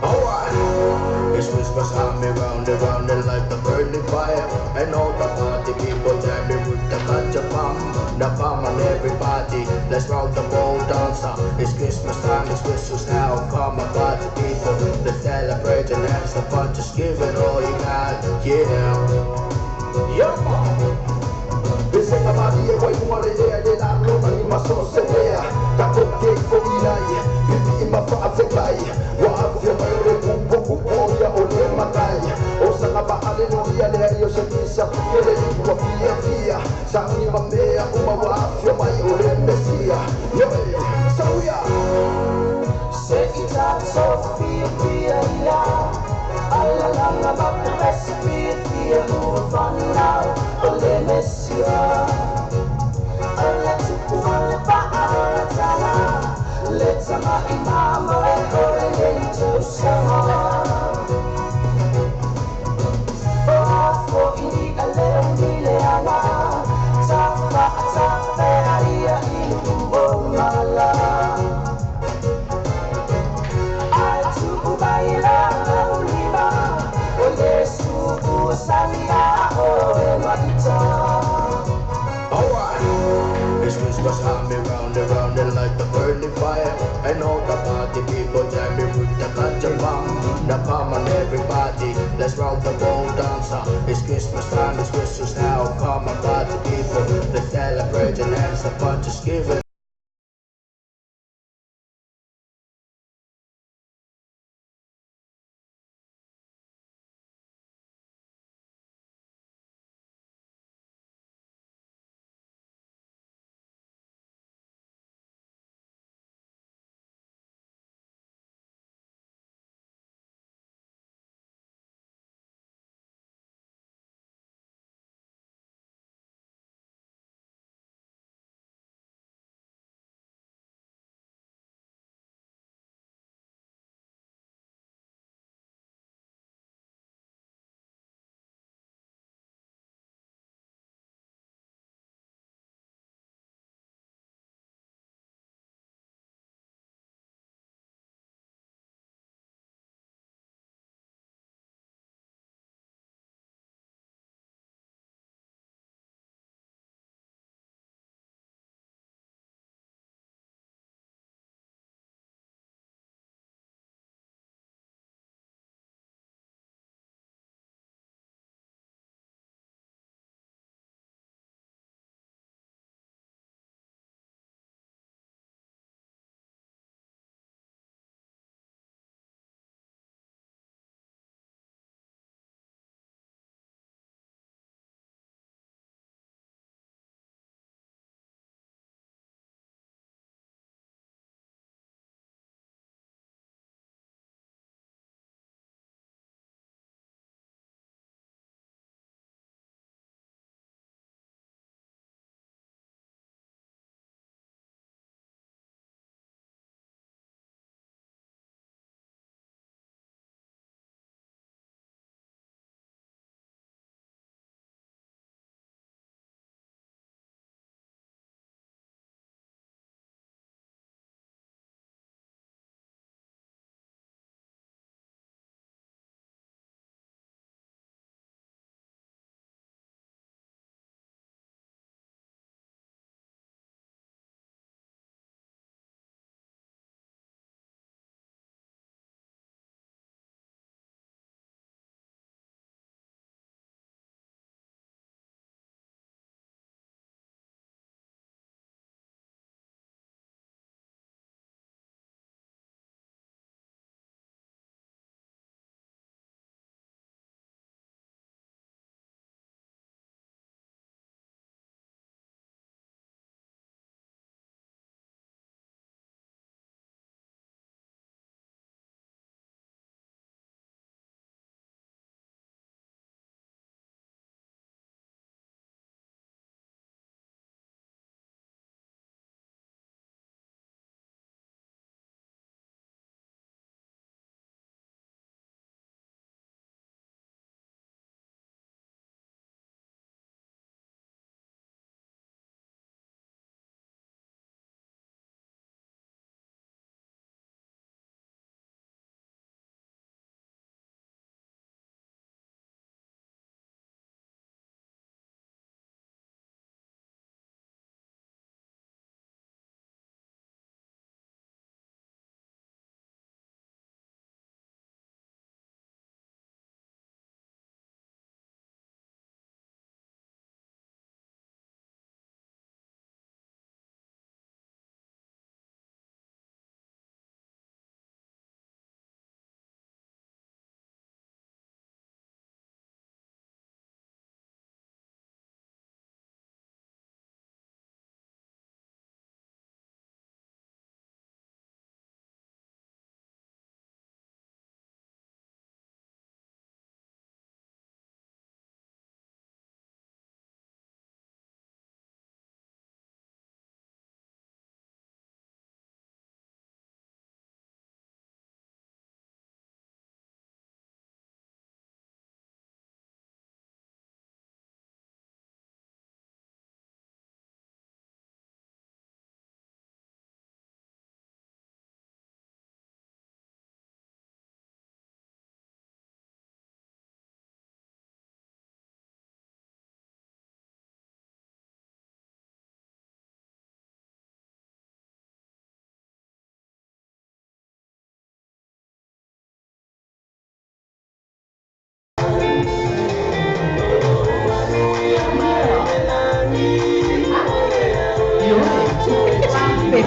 Alright. It's Christmas time, me round and round and like the burning fire. And all the party people jamming with the culture bomb. The bomb on everybody. Let's round the ball dancer. It's Christmas time, it's Christmas now. Come on, party people. Let's celebrate and have some fun. Just give it all you got. Yeah. Yeah, man. Pesega malie wai mua le lea le la lona ni maso se lea Ta ko ke fo ilai Pipi i ma wha awhekai Wa awhia mai o le kupo kupo ia o le matai O sanga ba aleluia le ai o se kisa Kele i ua fia fia Sangi ma mea uma wa awhia mai o le Mesia Yoe, sauia! Alright. It's Christmas time, me round and round and like the burning fire. And all the party people jamming with the culture bomb. The bomb on everybody. Let's round the ball dancer. It's Christmas time, it's Christmas now. Come on, party people. Let's celebrate and have some fun. Just give it.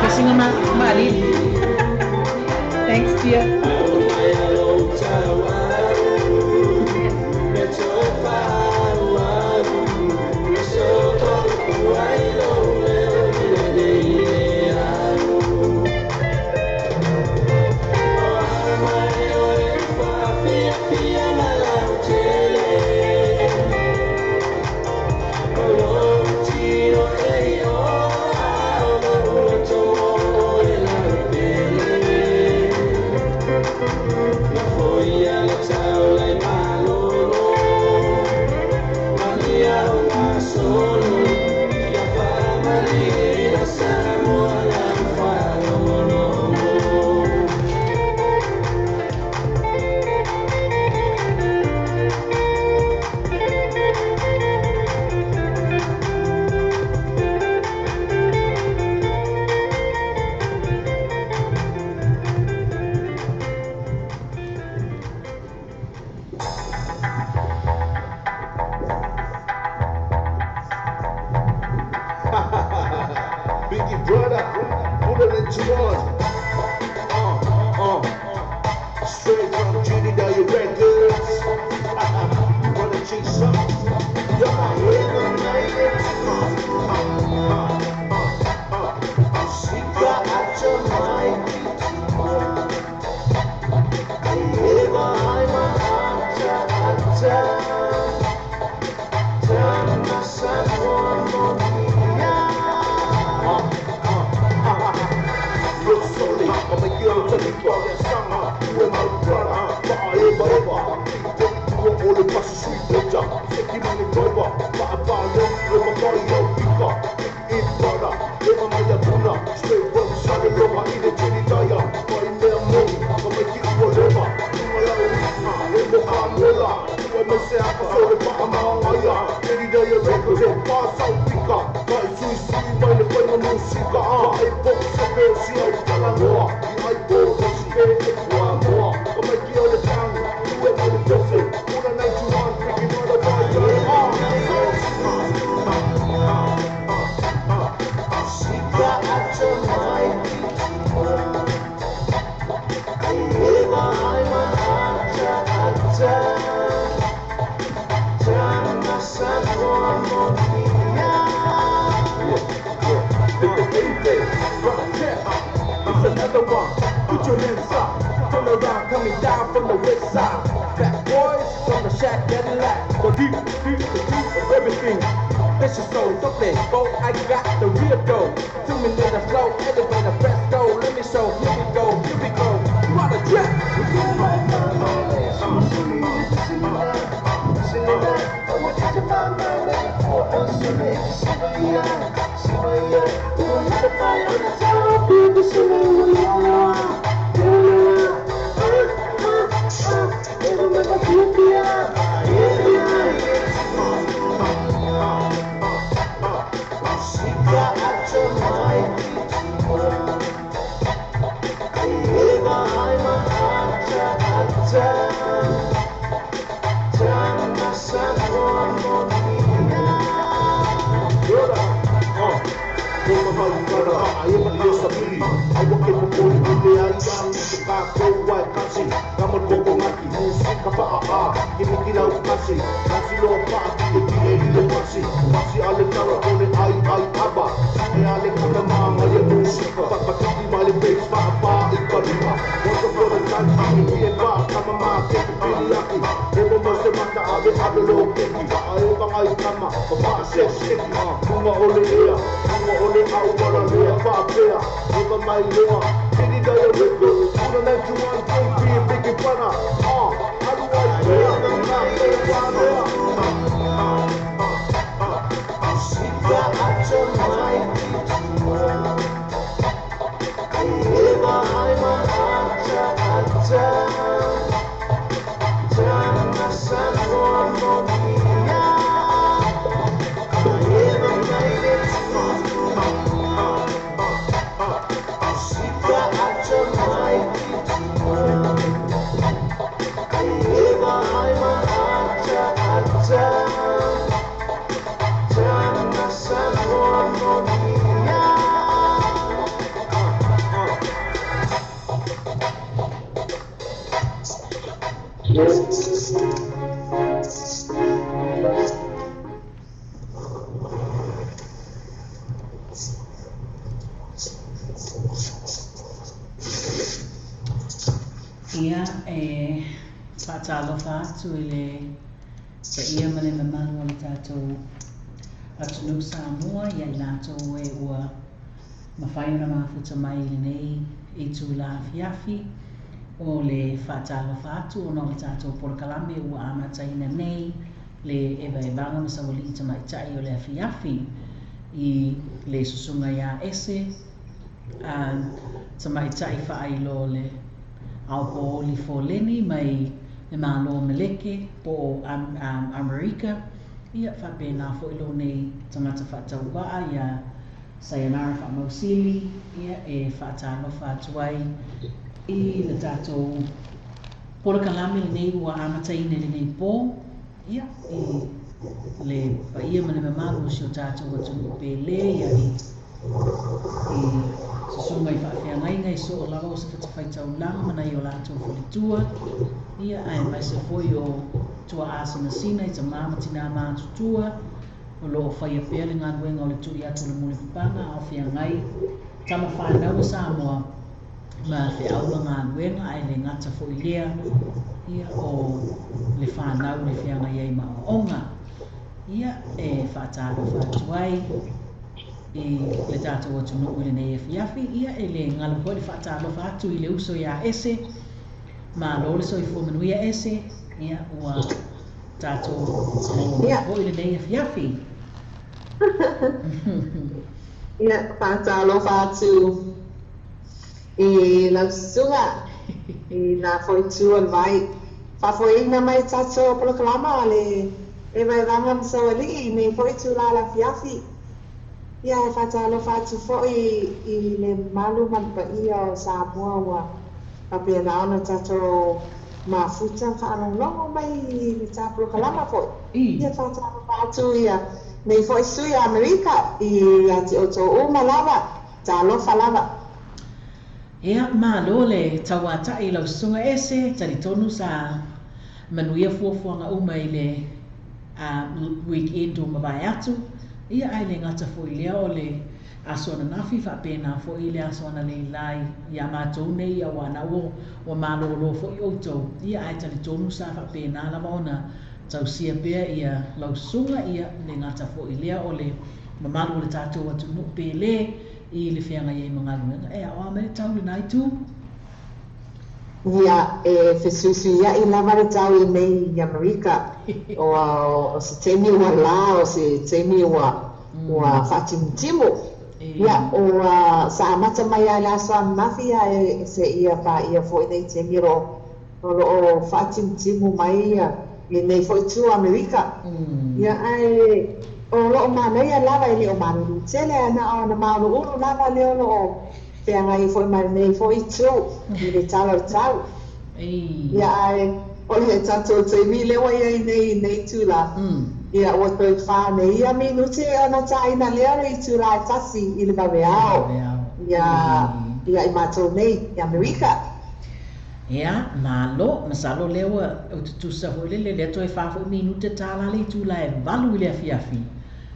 Te ma. Thanks, dear. Biggie brother, put it into one. Straight from GDW Records. You wanna chase up? You're my It's another one. Put your hands up. Turn around, coming down from the west side. Fat boys from the shack Cadillac. The deep, deep, the deep of everything. This is so dope, go. I got the real dough. 2 minutes slow, elevator, press go. Let me show. Here we go, here we go. You wanna trip? Ia, e faatalofa atu i le paia ma le mamalu o le tatou atunuu Samoa ia i latou e ua mafai ona mafuta mai i lenei itula afiafi o le faatalofa atu ona o le tatou polokalame ua amataina nei le evaevaga ma saualii tamaitai o le afiafi i le susuga ia Ese a tamaitai faailoa o le Aopouli Foleni mai le Malo o Meleke po o Amerika, ia faapena foi lou nei tagata faatauvaa ia Sayonara Faamausili, ia e faatalofa atu ai i le tatou polokalame lenei ua amataina i lenei po. Ia, i le paia ma le mamalu o si o tatou atunuu pele, ia i, i susuga i faafeagaiga i soo lava o se fatafaitaulaga ma nai o latou faletua, ia, aemaise foi o tuaa sinasina i tamā ma tinā matutua, o lo o faia pea le galuega o le tui atu o le mulipapaga a o feagai tama fanau a Samoa ma feau ma galuega, ae le gata foi i lea, ia, o le fanau le feagai ai ma aoaoga. Ia, e faatalofa atu ai i le tatou atunuu i lenei afiafi. Ia, e le galo foi le faatalofa atu i le uso iā Ese. Malo le soifua manuia Ese. Ia, ua tatou maua mai foi lenei afiafi. Ia, faatalofa atu i lau susuga i la foi itu o le vai. Faafoeina mai tatou polokalama a le Evaevaga ma Saualii i nei foi itula o le afiafi. Ia, e faatalofa atu foi i le mamalu ma le paia o Samoa ua faapena ona tatou mafuta ma faalogologo mai i le ta polokalama foi. Ia, faatalofa atu ia nei foi sui o Amerika ia te outou uma lava. Talofa lava. Ea, malo le tauata'i i lau susuga Ese, talitonu sa manuia fuafuaga uma i le weekend ua mavae atu, ia ae le gata foi i lea o le aso ananafi faapena foi i le aso analeila ia matou nei aua na ua malolo foi outou, ia ae talitonu sa faapena lava ona tausia pea ia lau susuga, ia le gata foi i lea o le mamalu o le tatou atunuu pele i le feagai ai ma galuega. E aoa mai le tau i lena itu. Ia, e fesuisuiaʻi lava le tau i nei i Amerika. O se taimi ua lā, o se taimi ua ua faatimutimu. Ia, ua sa amata mai lava i le aso ananafi ae seia paia foi nei taimi o lo o O lo o faatimutimu mai lenei foi itu o Amerika. Ia, ae o lo o manaia lava, e le o malulu tele, ae na ona māuluulu lava lea o lo o feagai foi ma lenei foi itu i le tala o le tau. Ia, ae o le tatou taimi lea ua i ai nei i lenei itula, ia, ua toe fa nei ia minute ona tāina lea o le itula e tasi i le vaveao ia, ia i matou nei i Amerika. Ea, malo, masalo lea ua ou tutusa foi lele, lea toe fa foi minute tala le itula e valu i le afiafi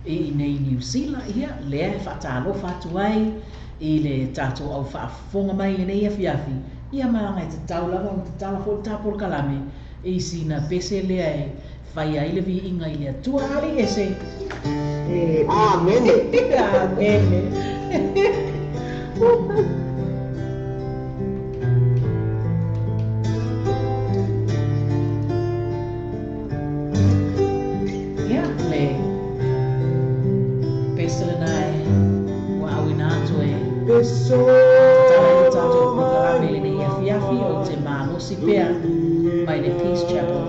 i inei i Niu Sila, ia, lea e faatalofa atu ai i le tatou au faafofoga mai i lenei afiafi, ia ma laga e tatau lava ona tatala foi le ta polokalame i sina pese lea e fai ai le viiga i le Atua. Alii ese. Amene. Amene. Ia, le pese lena e ua auina atu e tatala ai le tatou polokalame i lenei afiafi, ou te malosi pea mai le Peace Chapel.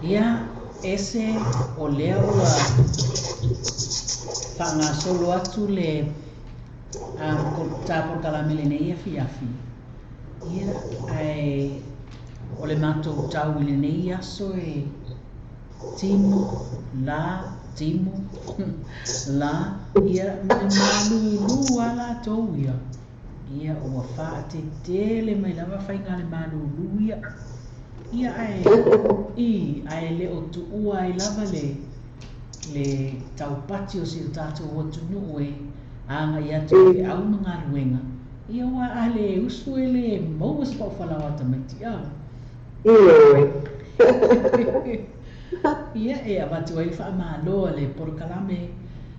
Ia, ese o lea ua faagasolo atu le ta polokalame i lenei afiafi, ia, ae o le matou tau i lenei aso e timu, la, timu, la, ia, ma le malūlū lava latou ia. Ia, ua faatetele mai lava faiga a le malūlū ia. Ia, ae, i, ae le o tuua ai lava le, le taupati o si o tatou atunuu e agai atu i feau ma galuega. Ia, aua a le usu e le maua se paufalaoa a tamaiti, a. Ioe. Ia, e avatu ai le faamalo a le polokalame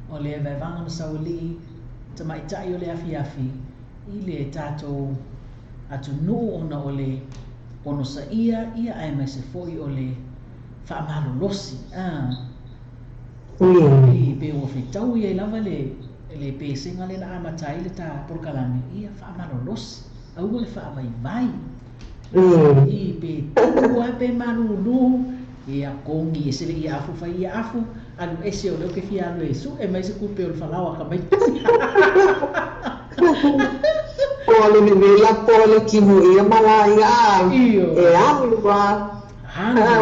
o le Vaevaga ma Saualii, tamaitai o le afiafi, i le tatou atunuu ona o le onosaia, ia aemaise foi o le faamalolosi. A. I, pe ua fetaui ai lava le, le pesega lea na amata ai le ta polokalame, ia faamalolosi, aua le faavaivai. I, pe timu lava pe malūlū, ia kogi ese le ia afu fai ia afu, alu ese o lea ou te fia alu e su'e mai se tupe o le falaoa a tamaiti. Po o le vevela po o le timu ia ma la ia e alu lava.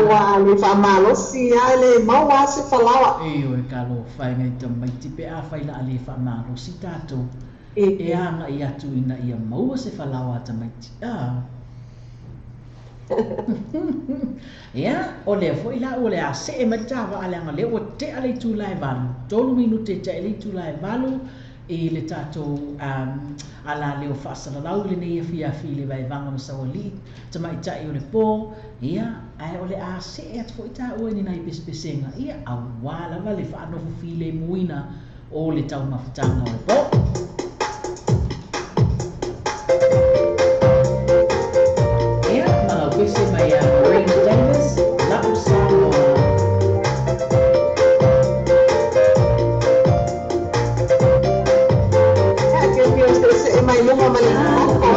Ua alu faamalosi lava e le maua lava se falaoa. Ioe, talofa e nai tamaiti pe afai la a le faamalosi tatou e agai atu ina ia maua se falaoa a tamaiti. A. Ia, o lea foi la ua le a see mai le ta vaa leaga o lea ua tea le itula e valu, tolu minute e tea i le itula e valu i le tatou alaleo faasalalau i lenei afiafi i le Vaevaga ma Saualii, tamaitai o le po, ia, ae o le a see atu foi taua i ni nai pesepesega, ia, aua lava le faanofo filemuina o le taumafataga o le po. Ia, ma lau pese mai ia Marina Davis, La'u Samoa. Ia, ke fia se'ese'e mai luga ma le koko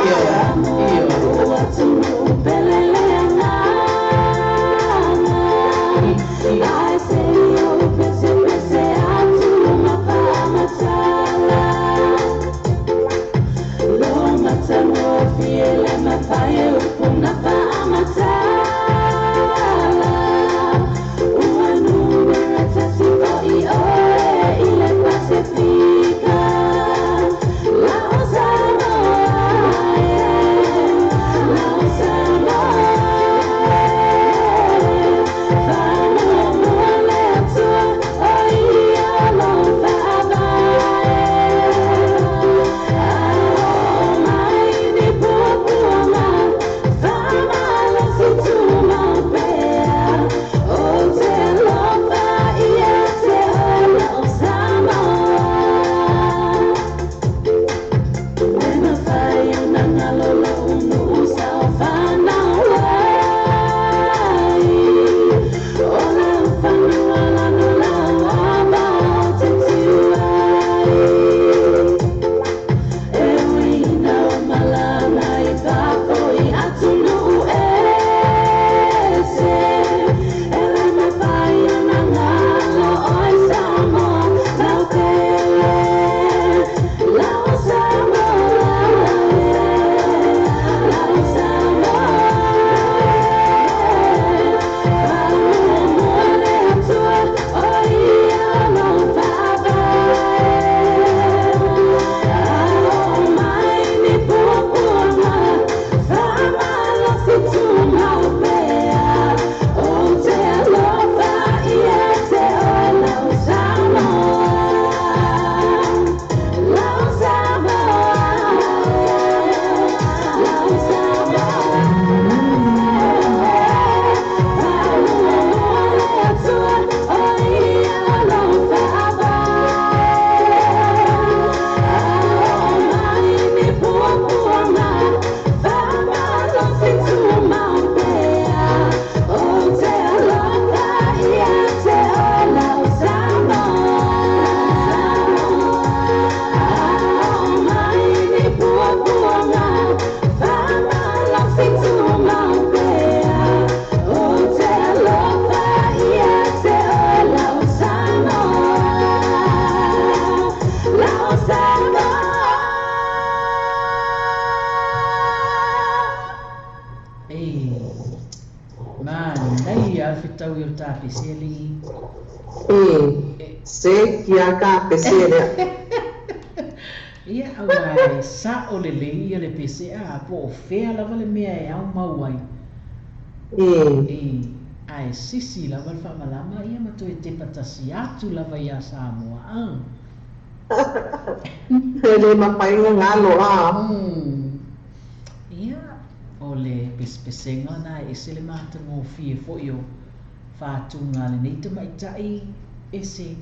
Ioe, ioe. lava le fetaui o le ta pese alii. E, seki lava ta pese lea. Ia, aua e sa'o lelei ia le pese a, po o fea lava le mea e aumau ai. E, ae sisi lava le faamalama ia ma toe tepa tasi atu lava iā Samoa a. E le mafai ona galo a. Ia, o le pesepesega lena e ese le matagofie foi o fatuga a lenei tamaitai ese,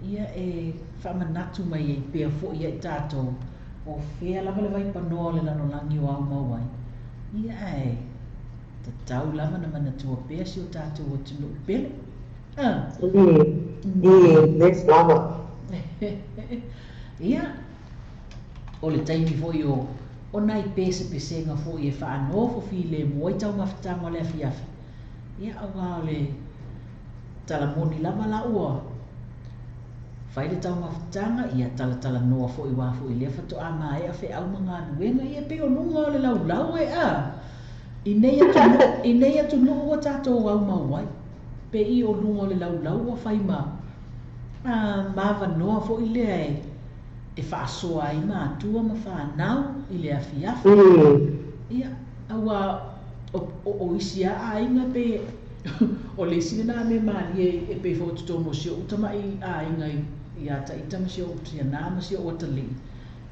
ia e faamanatu mai ai pea foi ia i tatou, o fea lava le vaipanoa o le lalolagi o aumau ai, ia ae tatau lava ona manatua pea si o tatou atunuu pele. A. Lea lava. Ia, o le taimi foi o o nai pesepesega foi e faanofo filemu ai taumafataga o le afiafi, ia aua o le tala moni lava la ua fai le taumafataga, ia talatalanoa foi aua foi lea faatoa maea feau ma galuega, ia pei o luga o le laulau e a i nei atunuu, i nei atunuu ua tatou aumau ai, pei o luga o le laulau ua fai ma ma avanoa foi lea e faasoa ai matua ma fanau i le afiafi. Ia, aua o, o, o isi lava aiga pei o le isi lena mea malie e pei foi o totonu o si ou tama'i aiga iā ita ma si ou tianā ma si ou atalii.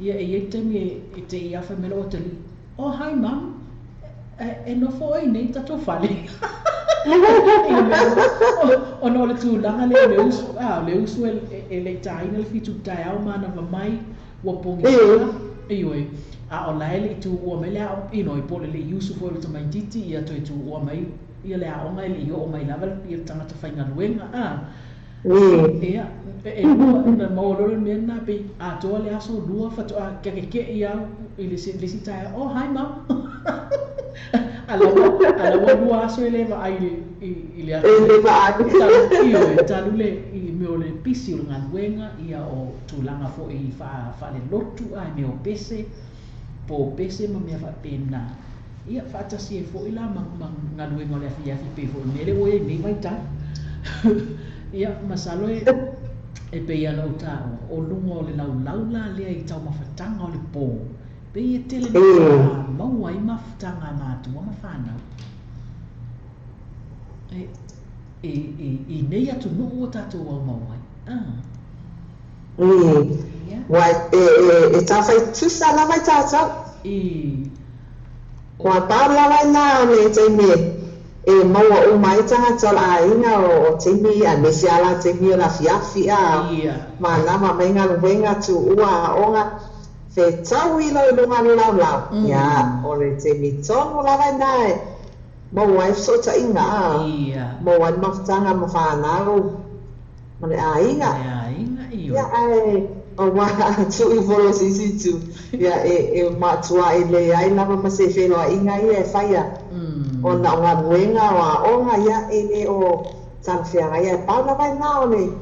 Ia e i ai le taimi e te'i lava fai mai lou atalii, "Oh, hi mum, e nofo oe iinei i le tatou fale." I le mea ona o le tulaga lea o le usu, a, o le usu e le i tāina le 7 i le taeao manava mai, ua pogisā, ioe, a o la e le i tuua mai le aoga, po o le le i usu foi o le tamaitiiti, ia toe tuua mai ia le aoga e le i oo mai lava ia le tagata faigaluega, a. Ia, e lua, na maua loa le mea lena, pei atoa le aso 2 faatoa kekeke'i au i le isi taeao, "Oh, hi mum." A la ua, a la ua 2 aso e le vaai i le E le vaai. Talu, ioe, talu le i mea o le pisi o le galuega, ia o tulaga foi faalelotu, a mea o pese, po pese ma mea faapena. Ia, faatasi ai foi la ma galuega o le afiafi pei foi o le mea lea ua i ai nei vaitau. Ia, masalo e pei ona ou taua, o luga o le laulau la lea i taumafataga o le pō, pei e tele na maua ai mafutaga a matua ma fanau. E, i nei atunuu ua tatou aumau ai. Ah. Ua e taufai tusa lava i tatou. Ua pau lava lena o le taimi e maua uma ai tagata o le aiga o taimi aemaise lava la taimi o le afiafi a manava mai galuega tuua aoga fetaui loa i luga o le laulau. Ia, o le taimi tonu lava lena e maua ai fesootaiga a, maua ai le mafutaga ma fanau ma le aiga. Le aiga, ioe. Ia, ae aua a tuu ifo loa i se isi itu, ia, e matuai leai lava ma se feiloaiga ia e faia ona o galuega, o aoga, ia, e le o talafeagai. Ae pau lava lena o le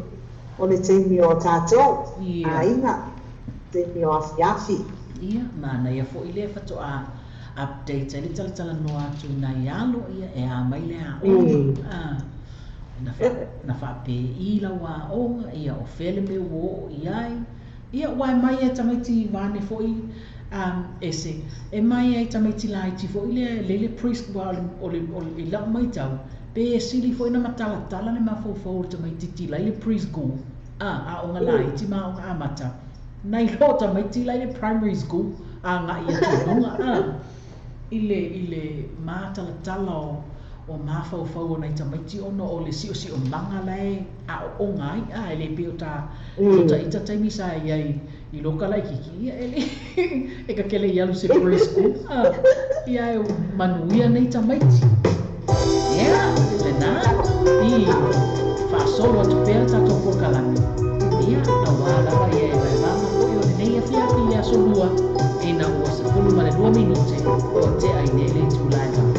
o le taimi o tatou aiga, taimi o afiafi. Ia, manaia foi lea faatoa update ai le talatalanoa atu i nai alo, ia, e a mai le aoga, a, na faapēi lau aoga, ia, o fea le mea ua oo i ai. Ia, ua e mai e tamaiti vane foi, ese, e mai ai tamaiti laiti foi lea le le preschool, aua o le, i lau matau, pe e sili foi ona matalatala le mafaufau o le tamaitiiti la i le preschool, a, aoga laiti ma aoga amata, nai lo tamaiti la i le primary school agai atu i luga, a, i le matalatala o mafaufau o nai tamaiti ona o le siosiomaga la e aooga ai, a, e le pei o ta o ita taimi sa i ai i loka laitiiti, ia e le e kakele i alu i se preschool, a, ia e manuia nei tamaiti. Ia, lena i faasolo atu pea le tatou polokalame, ia, auā lava ia e vaevaga foi o lenei afiafi i le aso Lua ina ua 12 minute ua tea i nei le itulā e 8.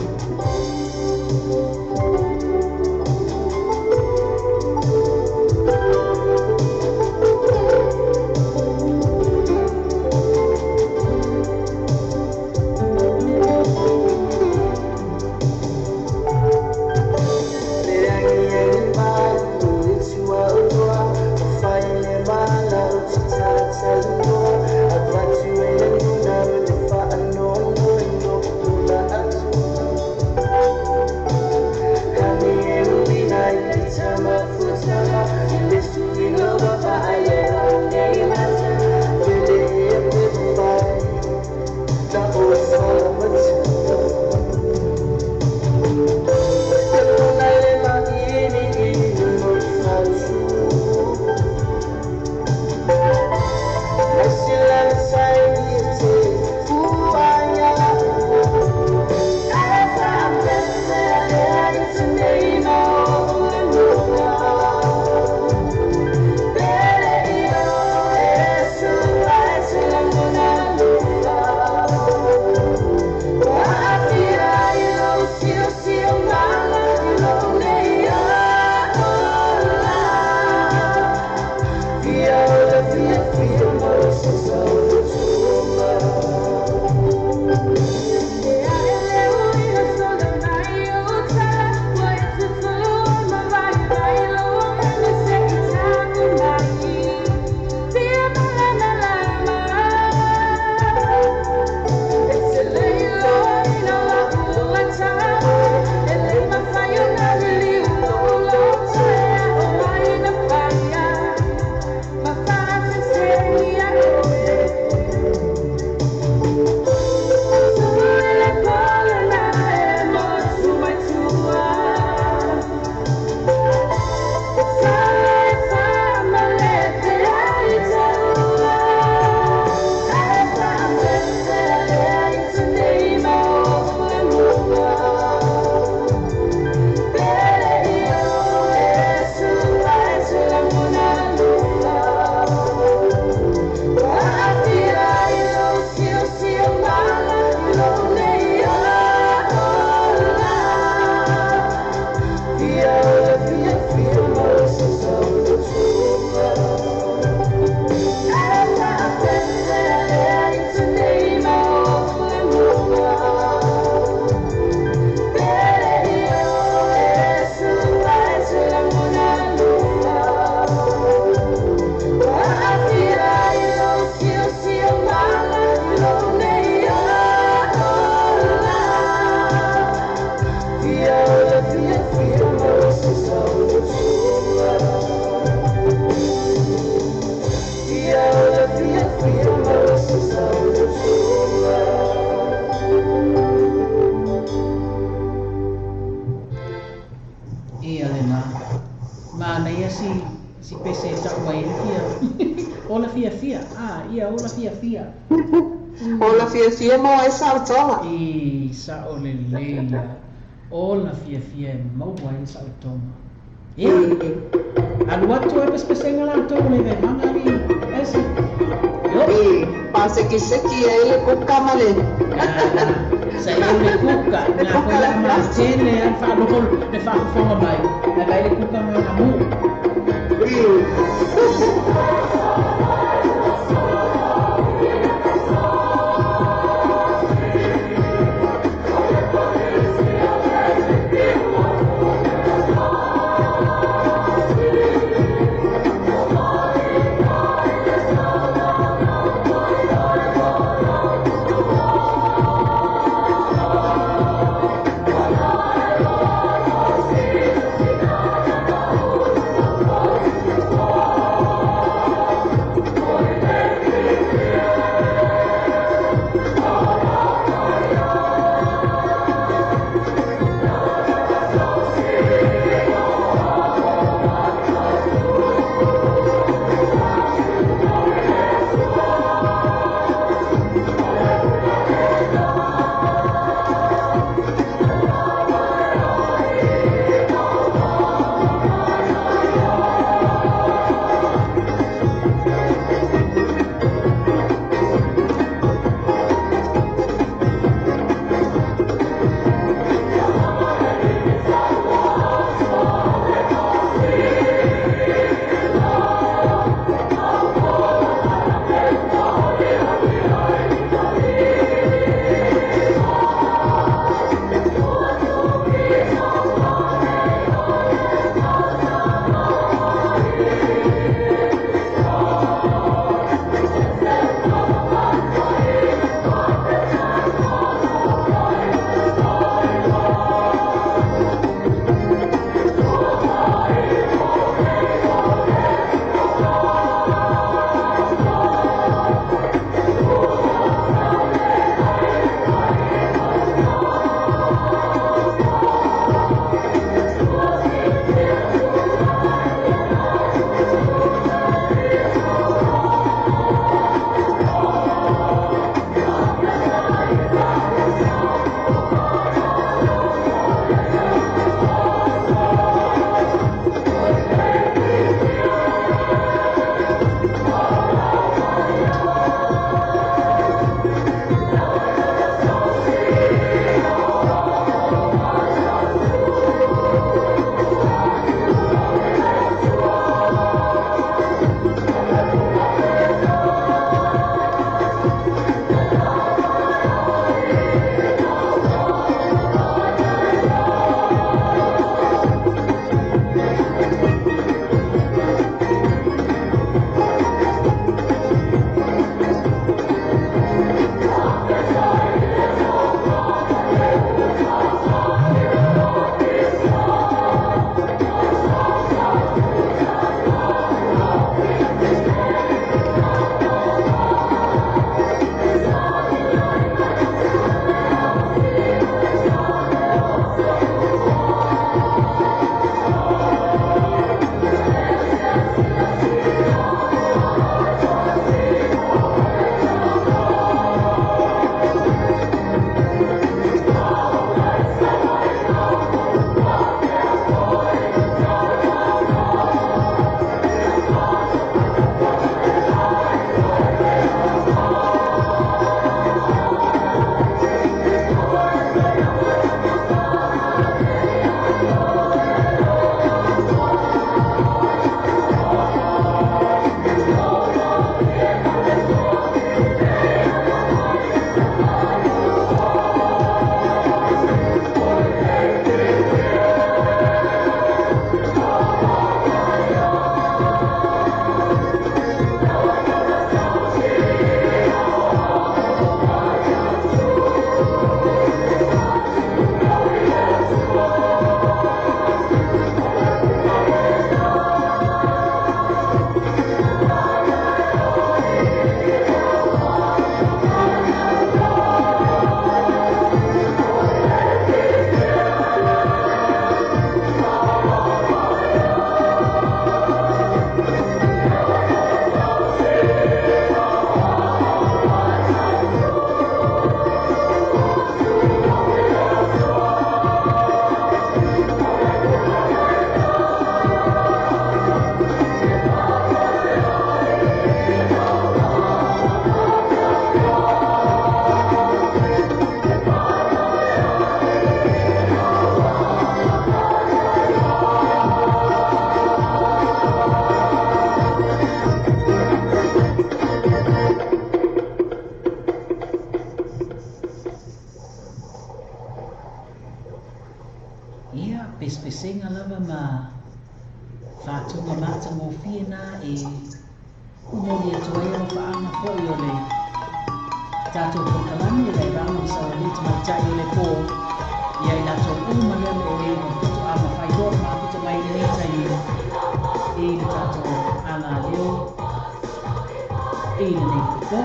ia si si pese e ta'u ai le fia ola fiafia, a ia ola fiafia. Ola fiafia maua ai saolotoga. I sa'o lelei ia ola fiafia e maua ai le saolotoga. Ia alu atu ai pesepesega latou le vaevaga alii ese. Io. I pasekiseki ai le kuka ma le. Sa eu le kuka, Le na kuka foi le la matele a le faalogo le faafofoga mai, ae vaai le kuka ma amu. Ia, pesepesega lava ma faatuga matagofie na e momoli atu ai alofaaga foi o le tatou polokalame i le aivaga ma saualii tamaitai o le po ia i latou uma lea o lo o e ua faatoa mafai loa ona mafuta mai i lenei taimi i le tatou alaleo i lenei po.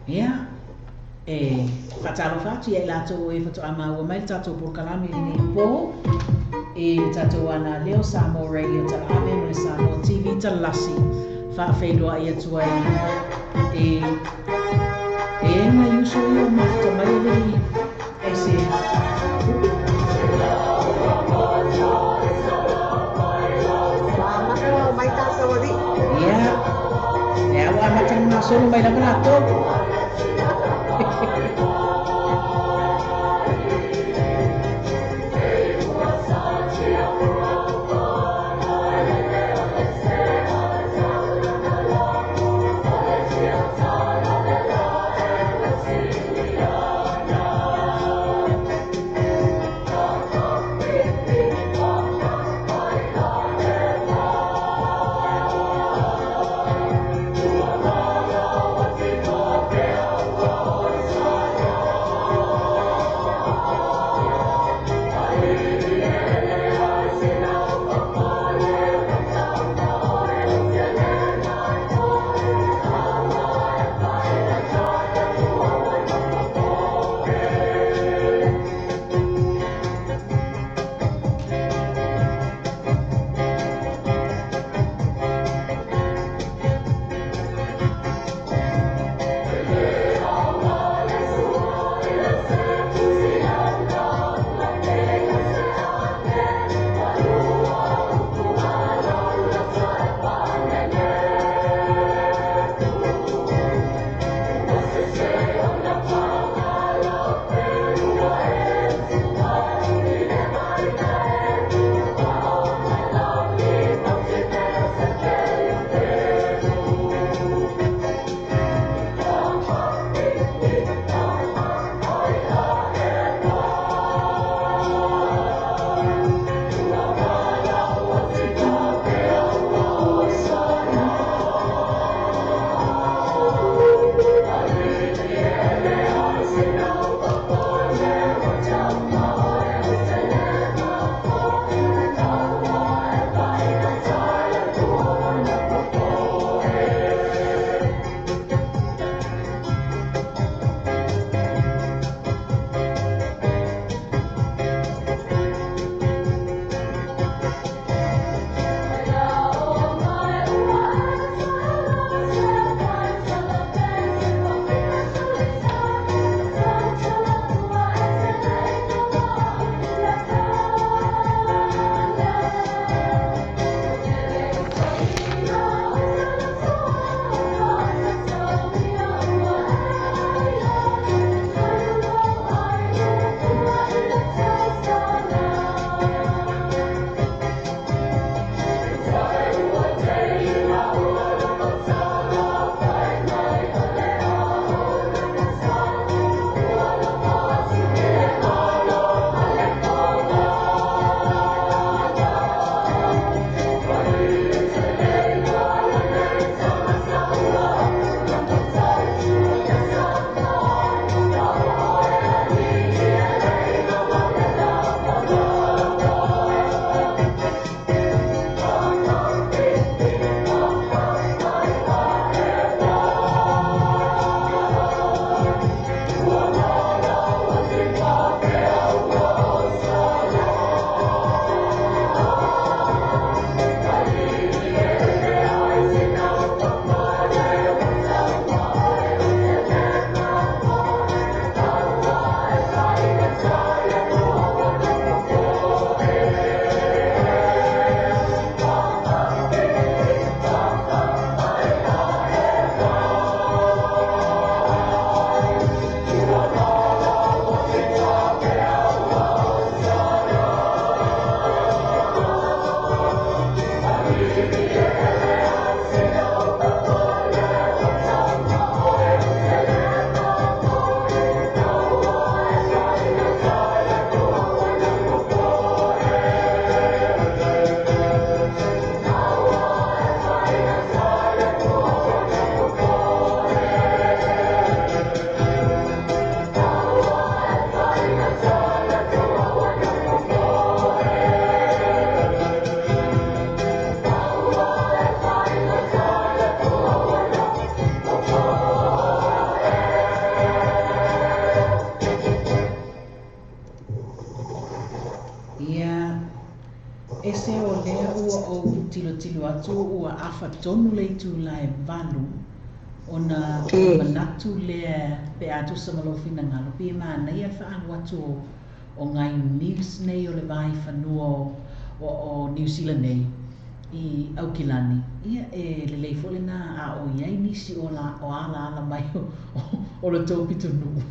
Ia, e faatalofa atu ia i latou e faatoa maua mai le tatou polokalame i lenei po i le tatou alaleo Samoa Radio Talaave ma le Samoa TV Talalasi faafeiloai atu ai i e nai uso ia o mafuta mai e le e se. Ia, e ua amata ona gasolo mai lava latou. Ese o lea ua ou tilotilo atu ua afa tonu le itula e 8, ona ou manatu lea pe a tusa ma lou finagalo, pei e manaia le faaalu atu o nai news nei o le vaifanua o Niu Sila nei i Aukilani, ia e lelei foi lena a o i ai nisi o alaala mai o le tou pitonuu.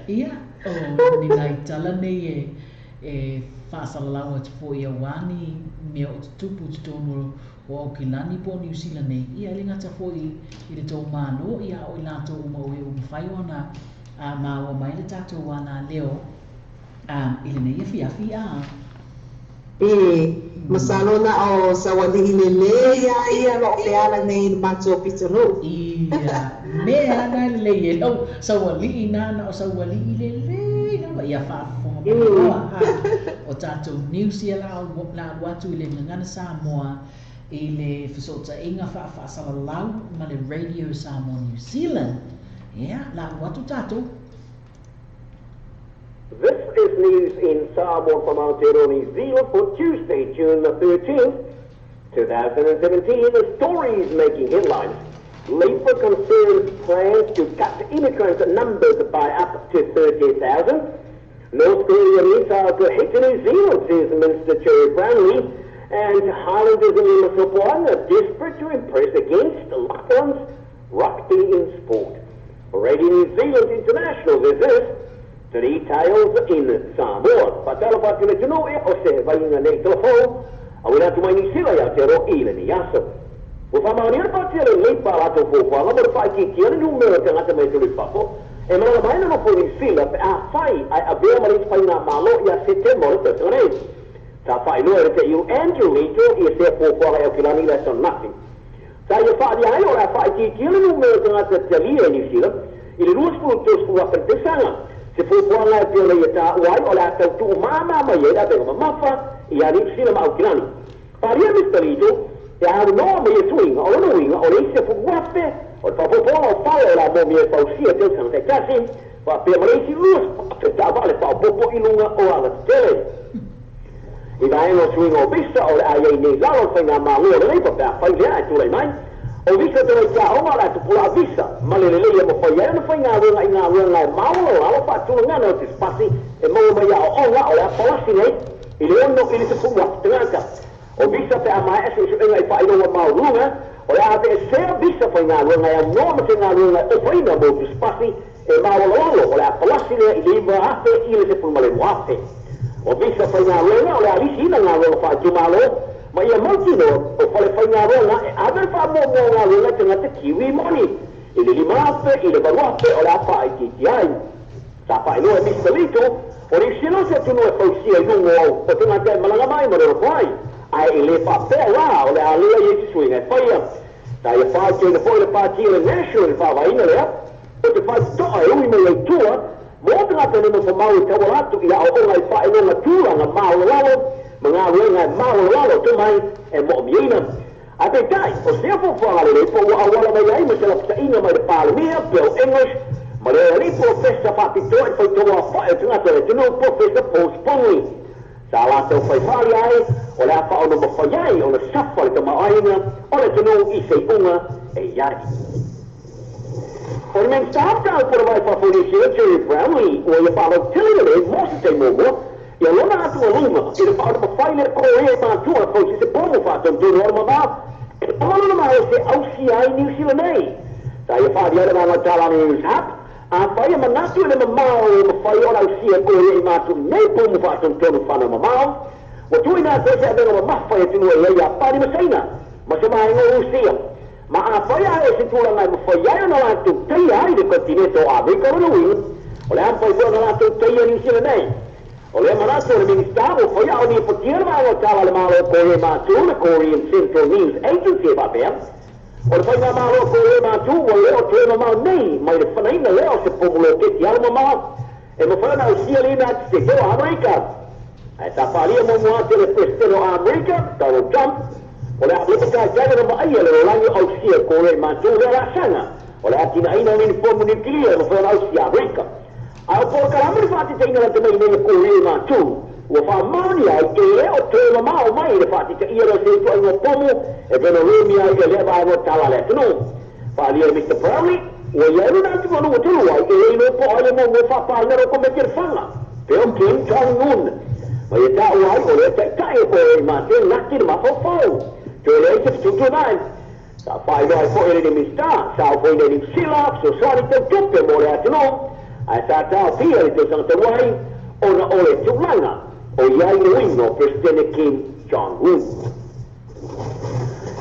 Ia, o ni nai tala nei e e faasalalau atu foi auā ni mea o tutupu i totonu o Aukilani po o Niu Sila nei, ia e le gata foi i le tou Malo, ia a o i latou uma o e ua mafai ona maua mai le tatou alaleo i lenei afiafi a. E, masalo na o sauali'i lelei a ia lo o feala nei i le matou pitonuu. Ia, mea lava na e lelei ai lau sauali'i na, na o sauali'i lelei lava ia faafofoga mai loa a o tatou news ia la alu atu i le Gagana Samoa i le fesootaiga faafaasalalau ma le Radio Samoa New Zealand. Ia, la alu atu tatou. This is news in Samoan from Aotearoa, New Zealand for Tuesday, June the 13th, 2017. The stories making headlines. Labour concerns plans to cut immigrant numbers by up to 30,000. North Korea missile to hit New Zealand, says Minister Gerry Brownlee. And Highlanders in Limpopo are desperate to impress against Lachlan's rugby in sport. Radio New Zealand International, this is Details in Samoa. Faatalofa atu i le atunuu, ia o se vaiga nei telefou, auina atu mai Niu Sila i Aotearoa i lenei aso. Ua faamaonia le patia lenei pa latou fuafuaga mo le faaitiitia le numera o tagata mai atunuu i fafo e malaga mai le nofo i Niu Sila pe afai ae avea ma le isi faigamalo ia Setema o le tausaga nei. Sa faailoa e le TU Andrew Little ia sea fuafuaga i Aukilani i le aso ananafi. Sa ia faalia ai o le a faaitiitia le numera o tagata talia i Niu Sila i le 20 30 afe i le tausaga. Se fuafuaga e pei ona ia taua ai o le a tau tuumama mai ai le avega mamafa ia Niu Sila ma Aukilani. Faaalia Mister Little e aunoa ma ia suiga, o lona uiga o le isi 10,000 o le faaopoopoga o fale o le a moomia e fausia i tausaga taitasi, faapea ma le isi 20,000 taavale faaopoopo i luga o alatetele. I vaega o suiga o visa o le a i ai nei lalo o le faigamalo a le Labour pe afai lea ae tulai mai. O visa o tamaiti aoga o le a tupula'a visa ma le lelei e mafai ai ona faigaluega i galuega e maualalalo faatulagana o tusipasi e maua mai aoaoga o le a palasi nei i le 6 i le 10,000 tagata. O visa pe a maea suesuega i faailoga maualuluga o le a aveesea visa faigaluega e aunoa ma se galuega e ofaina mo tusipasi e maualalalo o le a palasi lea i le 9,000 i le 12,000. O visa faigaluega o le a lisiina galuega faaitumalo ma ia mautinoa o fale faigaluega e ave le faamuamua o galuega i tagata Kiwi moni i le 5,000 i le 8,000 o le a faaitiitia ai. Sa faailoa e Mister Little, o Niu Sila o se atunuu e fausia i luga o tagata e malaga mai ma nonofo ai, ae e le faapea la o le a leai ai se suiga e faia. Sa ia fautuaina foi le Pati o le National i le faavaina lea o te faitotoa e ui mai ai tua mo tagata e nonofo mau e tauala atu i aoaoga i faailoga tulaga maualalalo ma galuega e maualalalo tomai e moomiaina. Ae peitai, o sea fuafuaga lelei po ua auala mai ai ma se lapataiga mai le Palemia, Bill English, ma le alii polofesa faapitoa i le faitauaofai o tagata o le atunuu, Polofesa Paul Spoonley. Sa latou fai faaalia ai o le a faaonomafai ai ona safa le tamaoaiga o le atunuu i se iuga e i ai. O le Minisita o Mataupu o le Vai Fafo o Niu Sila, Gerry Brownlee, ua ia faalautele lelei mo se taimi muamua ia lona atugaluga i le faaonomafai lea Korea i matua fausi se pomu faatonutonu o le mamao e tama lona malosi e ausia ai Niu Sila nei. Sa ia faaalia ai le vaega o Talani News Hub, Afai e manatu i le mamao e mafai ona ausia e Korea i matou nei pomu faatonutonu fanau mamao, ua tuuina atu ai se avega mamafa i atunuu e i ai Iapani ma Saina, ma se vaega o Rusia. Ma afai ae o se tulaga e mafai ai ona latou taia ai le kotinete o Amerika lona uiga, o le a mafai foi ona latou taia Niu Sila nei. O lea manatu o le Minisita ua fai a o lipotia le vaega o tala a le Malo o Korea i matou, le Korean Central News Agency e faapea, O le faigamalo a Korea Matu ua le o toe mamao nei mai le fanaina lea o se pomu loketi alu mamao e mafai ona ausia le United States o Amerika. Ae sa faaalia muamua atu e le Peresetene o Amerika, Donald Trump, o le a le mataitai ona vaaia le lalagi o ausia e Korea Matu lea laasaga o le atinaeina o ni pomu niukilia e mafai ona ausia Amerika. Ae o polokalame le faatetaiga lata mai nei a Korea Matu. Ua faamaonia ai e le o toe mamao mai le faatitaia lea o se ituaiga pomu e pei ona lumia ai lea vaega o tala a le atunuu. Faaalia e Mister Brownlee, ua i ai lona atugaluga talu ai e le iloa po o ai e muamua faapaina lou komiti o le faga pe o Kim Jong Un. Ma ia taua ai o lea taitai o Korea i mate laki le mafaufau. Toe leai se fetuutuunai. Sa faailoa ai foi e le Minisita sa ofoina i Niu Sila fesoasoani tau tupe mo le atunuu ae sa taofia i le tausaga talu ai ona o le tulaga o i ai le uiga o Peresetene Kim Jong Un.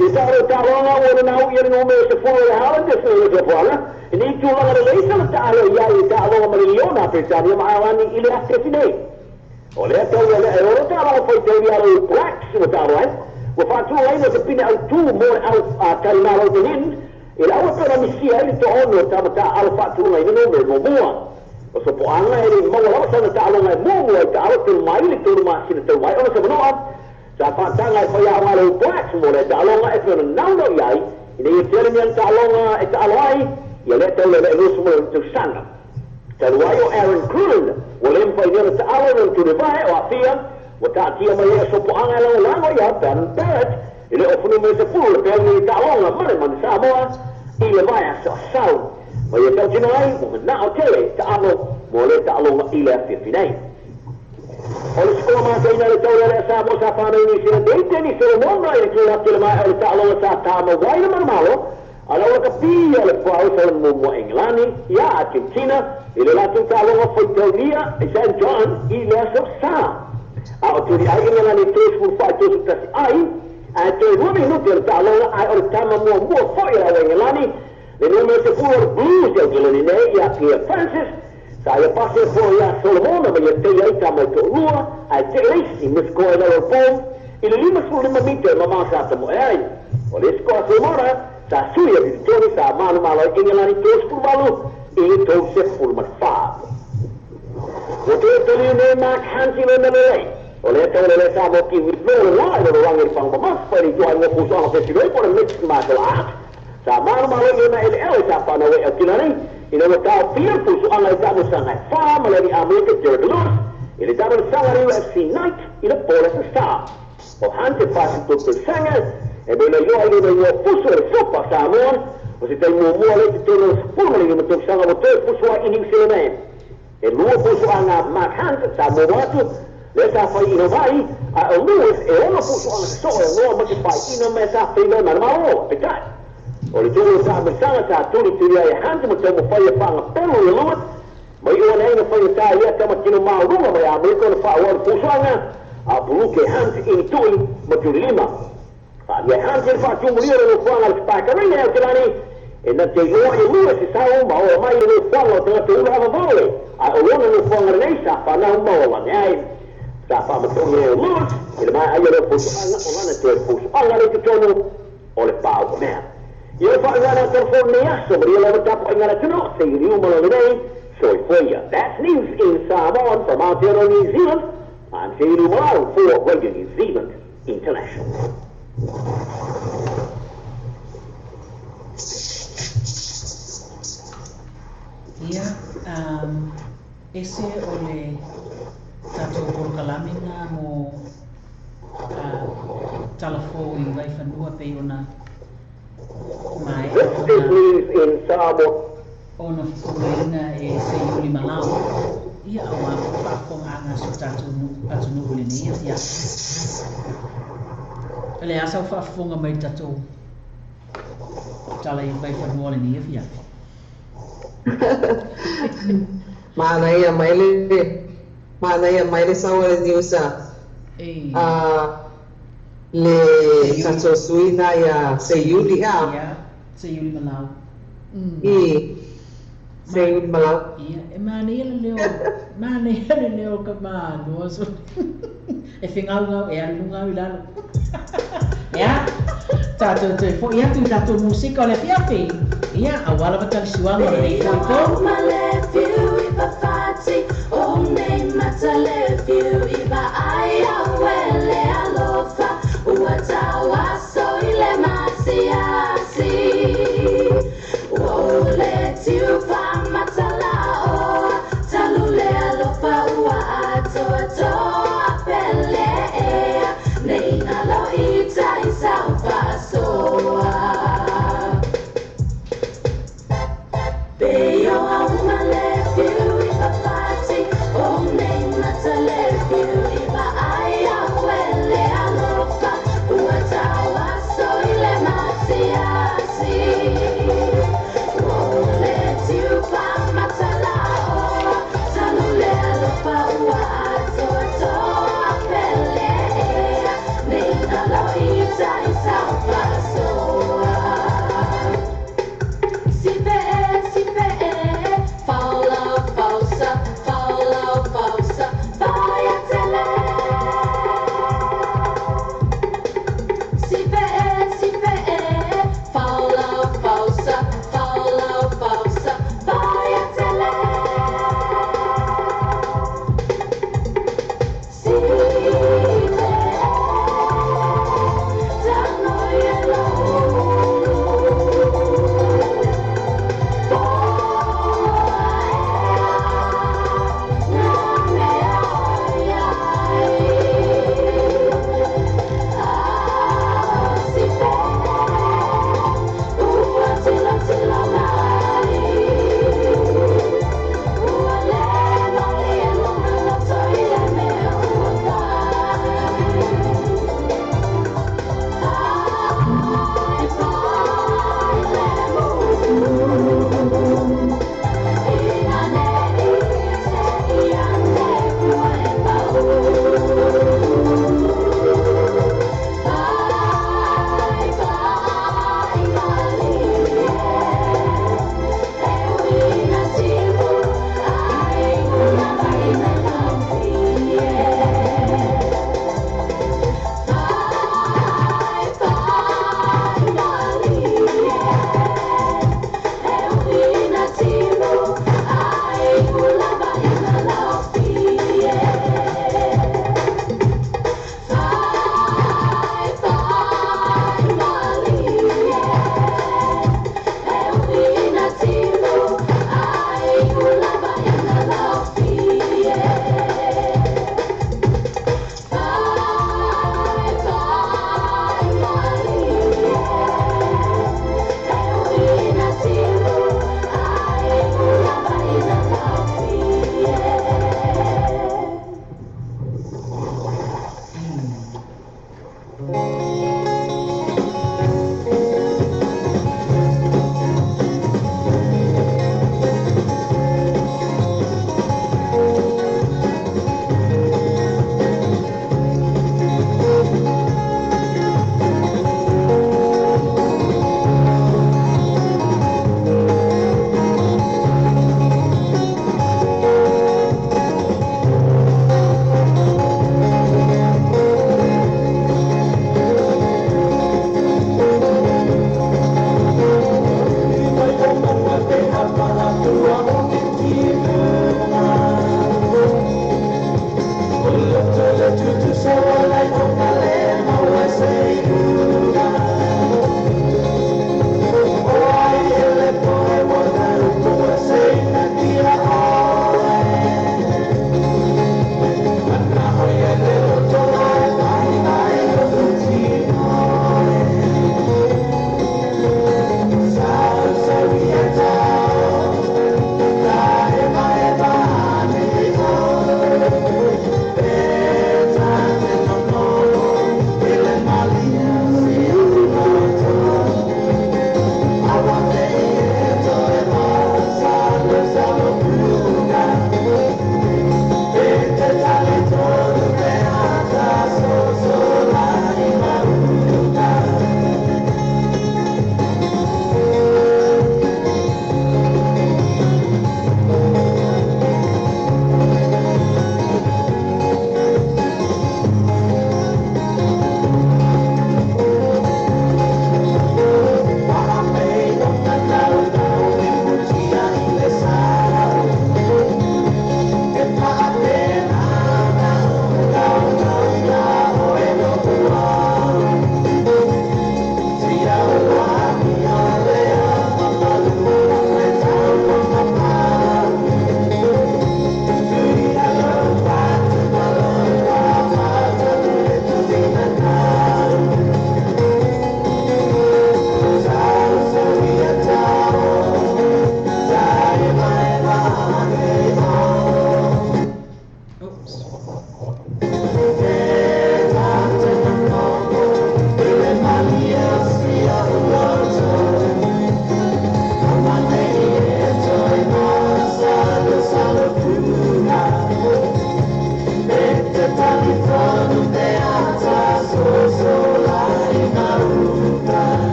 I taalo taaloga ua nanau ia le numera 10 o le Highlanders le Iosefoaga i ni tulaga lelei sa taalo i ai i taaloga ma le Liona a Peretania ma Ailani i le afiafi nei. O lea tau ia lea e olo taaloga faitauli a le Blacks ua taalo ai, ua faatulagaina se pine autū mo le au talimalo o Benin i le aua pei ona misia ai le toaono o tama taaalo faatulagaina numera muamua. O sopoaga e le i maua lava sana taaloga e muamua i taalo talu mai le tolu masina talu ai ona Samanua Sa faataga e faiaoga a le All Blacks mo lea taaloga e pei ona naunau i ai ina ia tele ni ana taaloga e taalo ai ia lea tau lelei 20 tausaga. Talu ai o Aaron Cruden ua le mafai nei ona taalo i lona tulivae o aafia, ua taatia mai ai o sopoaga e lagolago ia Ben Barrett i le ofu numera 10 le peau nei i taaloga ma le Manu Samoa i le vaiaso sau. Ma ia tautino ai ua manao tele taalo mo lea taaloga i le afiafi nei. O le sikoa mataina le taula lea Samoa sa fanau i Niu Sila nei Teni Solomona i le tula atu i le maea o le taaloga sa tamau ai le Manumalo a le ola kapi a le puao sa lona muamua Engelani ia Argentina i le latou taaloga faitaulia i San John i le aso Sa. A o tuli ai Engelani i 34 i 31 ai ae toe lua minute o le taaloga ae o le tama muamua foi a le au Engelani le numera 10 o le Blues i Aotearoa nei ia Pierre Francis. Sa ia pasi e poa iā Solomona ma ia tei ai tama i toʻalua, ae tee le isi ma sikoa i lalo o le pou, i le 55 mita e mamao sa tamoe ai. O le isi koa a Solomona, sa sui atu i totonu sa manumalo ai Engelani 38 i le 34. Ua toe taliu nei Mark Hunt i lona lelei. O lea tau lelei sa mo Kiwi Lolo la i lolo lagi i le fanga mamafa i le ituaiga fusoaga fesiloi po o le Mixed Martial Art. Sa malomalo i ona eleele sa fanau ai Aukilani ina ua taofia le fusuaga i taamusaga e fa ma le alii Amerika Derrick Lewis i le taamusaga a le UFC Night i le po o le Aso Sa. O Hunt e 43 tausaga e mea na iloa ai lona igoa fusu o le Super Samoan o se taimi muamua lea i totonu o le 15 tausaga ua toe fusu ai i Niu Silane. E lua fusuaga a Mark Hunt sa muamua atu lea sa fai i Hawaii a o Lewis e ono fusuaga sosoo e loa ma te paeina mea sa feiloai ma le Malo. Peitai, o le tolu o taamisaga sa tulituli ai e Hunt ma taumafai e faagapelu ia Lewis ma iu ane ai na faigata ia tama tino mauluga mai Amerika ona faaauau le fusuaga a o puluke Hunt i ni tui ma tulilima. Faaalia e Hunt i le faatumulia o le nofoaga a le Spakarina e Aotelani e na te iloa i lua se sau ma ola mai i le nofoaga o tagata ula avavale ae o lona nofoaga lenei sa fanau maualane ai. Sa faamatauina e Lewis i le maea ai o lea fusuaga o lana toe fusuaga lea i totonu o le pau mea. Ia le faauigaina o telefoni nei aso malia lava tapuaiga a le atunuu se i liu ma lona nei soifua ia. That's news in Samoan from Aotearoa New Zealand. I'm Seili Malau for Radio New Zealand International. Ia, um, ese o le tatou polokalame na mo uh, tala fou i Vaifanua pei ona maea This is ona news in Samoa. Ona fofogaina e Seiuli Malao, ia auā foi faafofogaaga a si o tatou atunuu i lenei afiafi. O le a sau faafofoga mai i le tatou tala i Vaifanua o lenei afiafi? Manaia mai le manaia mai le sau a le news a le tatou sui na ia Seiuli a. Ia, Seiuli Malao. I Seiuli Malau. Ia, e manaia le leo, manaia le leo o ka manoa so. E fegaugau, e alu i luga au i lalo. Ia, tatou toe fo'i atu i tatou musika o le afiafi. Ia, aua lava talisuaga o lenei fo'i tou.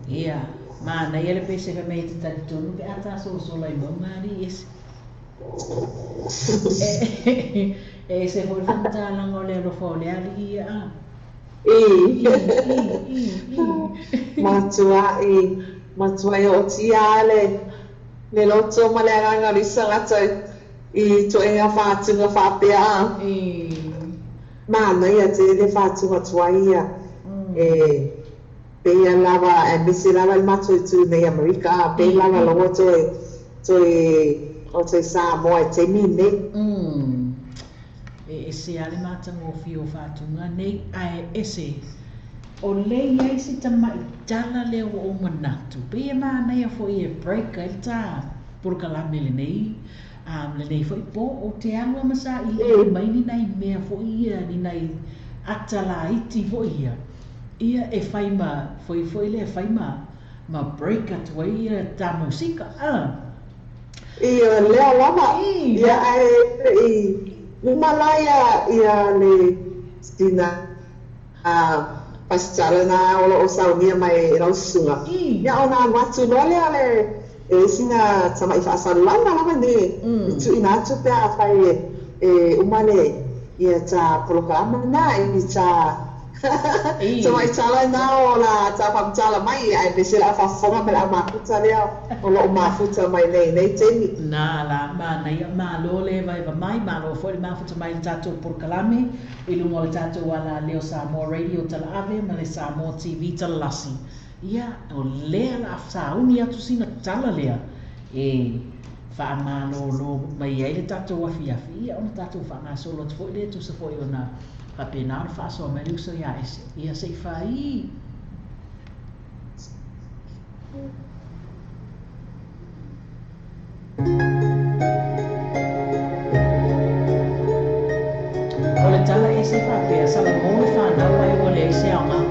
Ia, manaia le pese fai mai e te talitonu pe a tasosola i mauga alii ese. E ese foi le faamatalaga o le alofa o le alii ia a. I. Matuai, matuai ootia lava le, le loto ma le agaga o le isi tagata i ituaiga faatuga faapea a. Manaia tele faatuga tuai ia. E Pei lava aemaise lava i le matou itu nei Amerika a pei lava la ua toe toe o toe Samoa i taimi nei. Umm. E ese a le matagofie o faatuga nei ae ese o le i ai si tamai tala lea ua ou manatu pei e manaia foi e break ai le ta polokalame lenei Lenei foi po, ou te alu lava ma sailiili mai ni nai mea foi ia, ni nai ata laiti foi ia, ia e fai ma, foi foi lea e fai ma, ma break atu ai ia ta musika, a. Ia, lea lava. Ia, ae le i uma la ia, ia le sina pasitala na o lo o saunia mai e lau susuga, ia ona alu atu loa lea o le, e sina tama'i faasalalaga lava nei e tuuina atu pe afai e uma le ia ta polokalama lena i ta tamai tala lena o la ta faamatala mai, aemaise le au faafofoga ma le au mafuta lea o lo o mafuta mai nei i nei taimi. Na la manaia, malo le evaeva mai, malo foi le mafuta mai i le tatou polokalame i luga o le tatou alaleo Samoa Radio Talaave ma le Samoa TV Talalasi. Ia, o lea la a sauni atu sina tala lea e faamalolo mai ai le tatou afiafi, ia ona tatou faagasolo atu foi lea e tusa foi ona faapena ona faasoa mai le uso ia Ese. Ia se i fai. O le tala ese faapea, Salamo le fanau ae ua leai se aoga.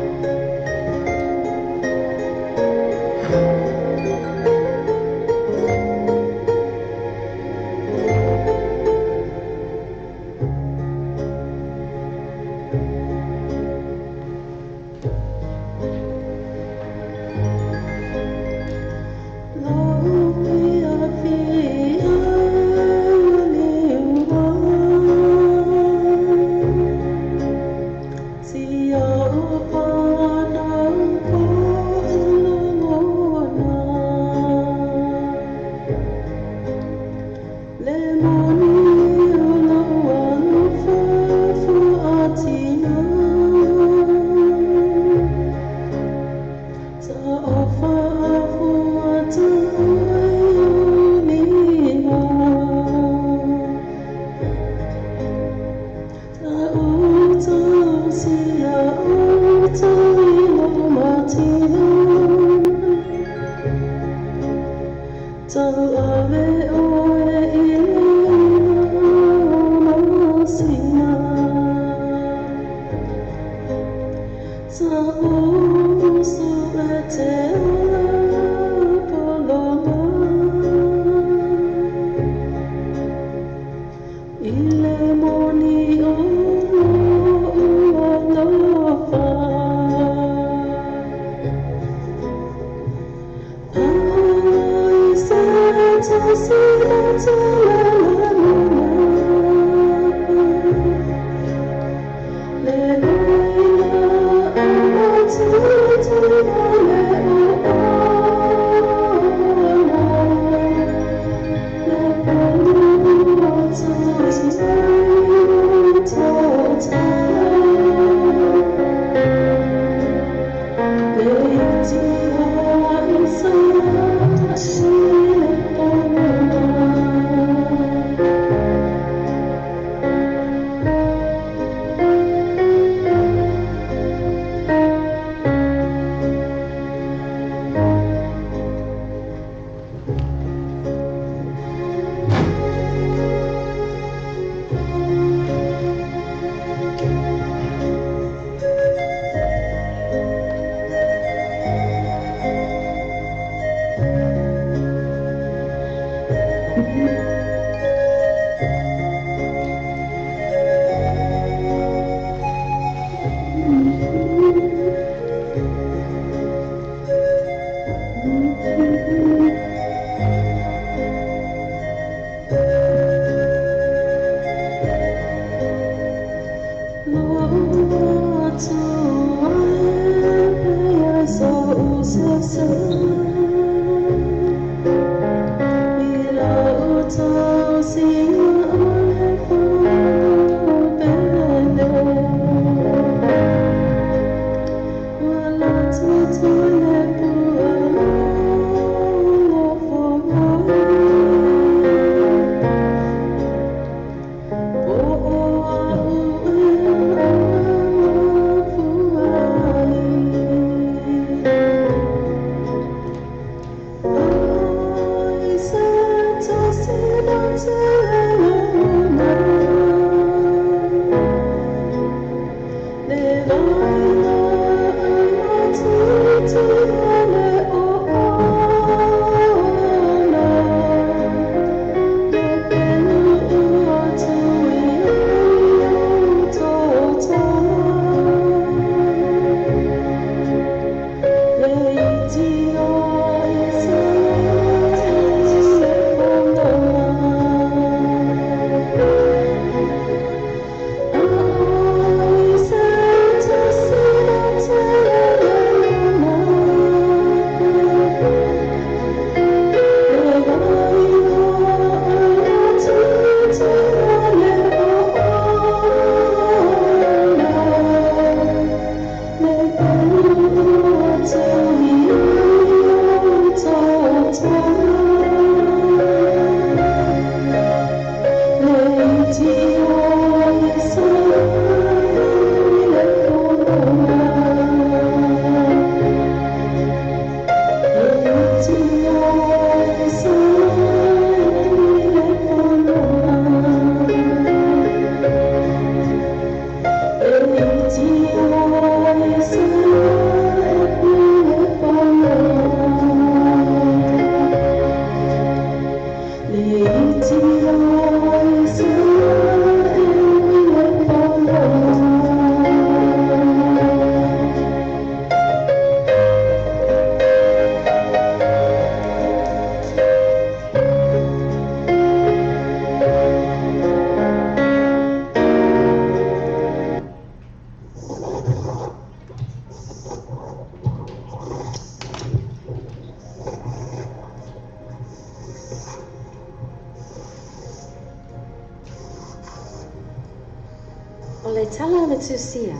O le tala o le Tusia,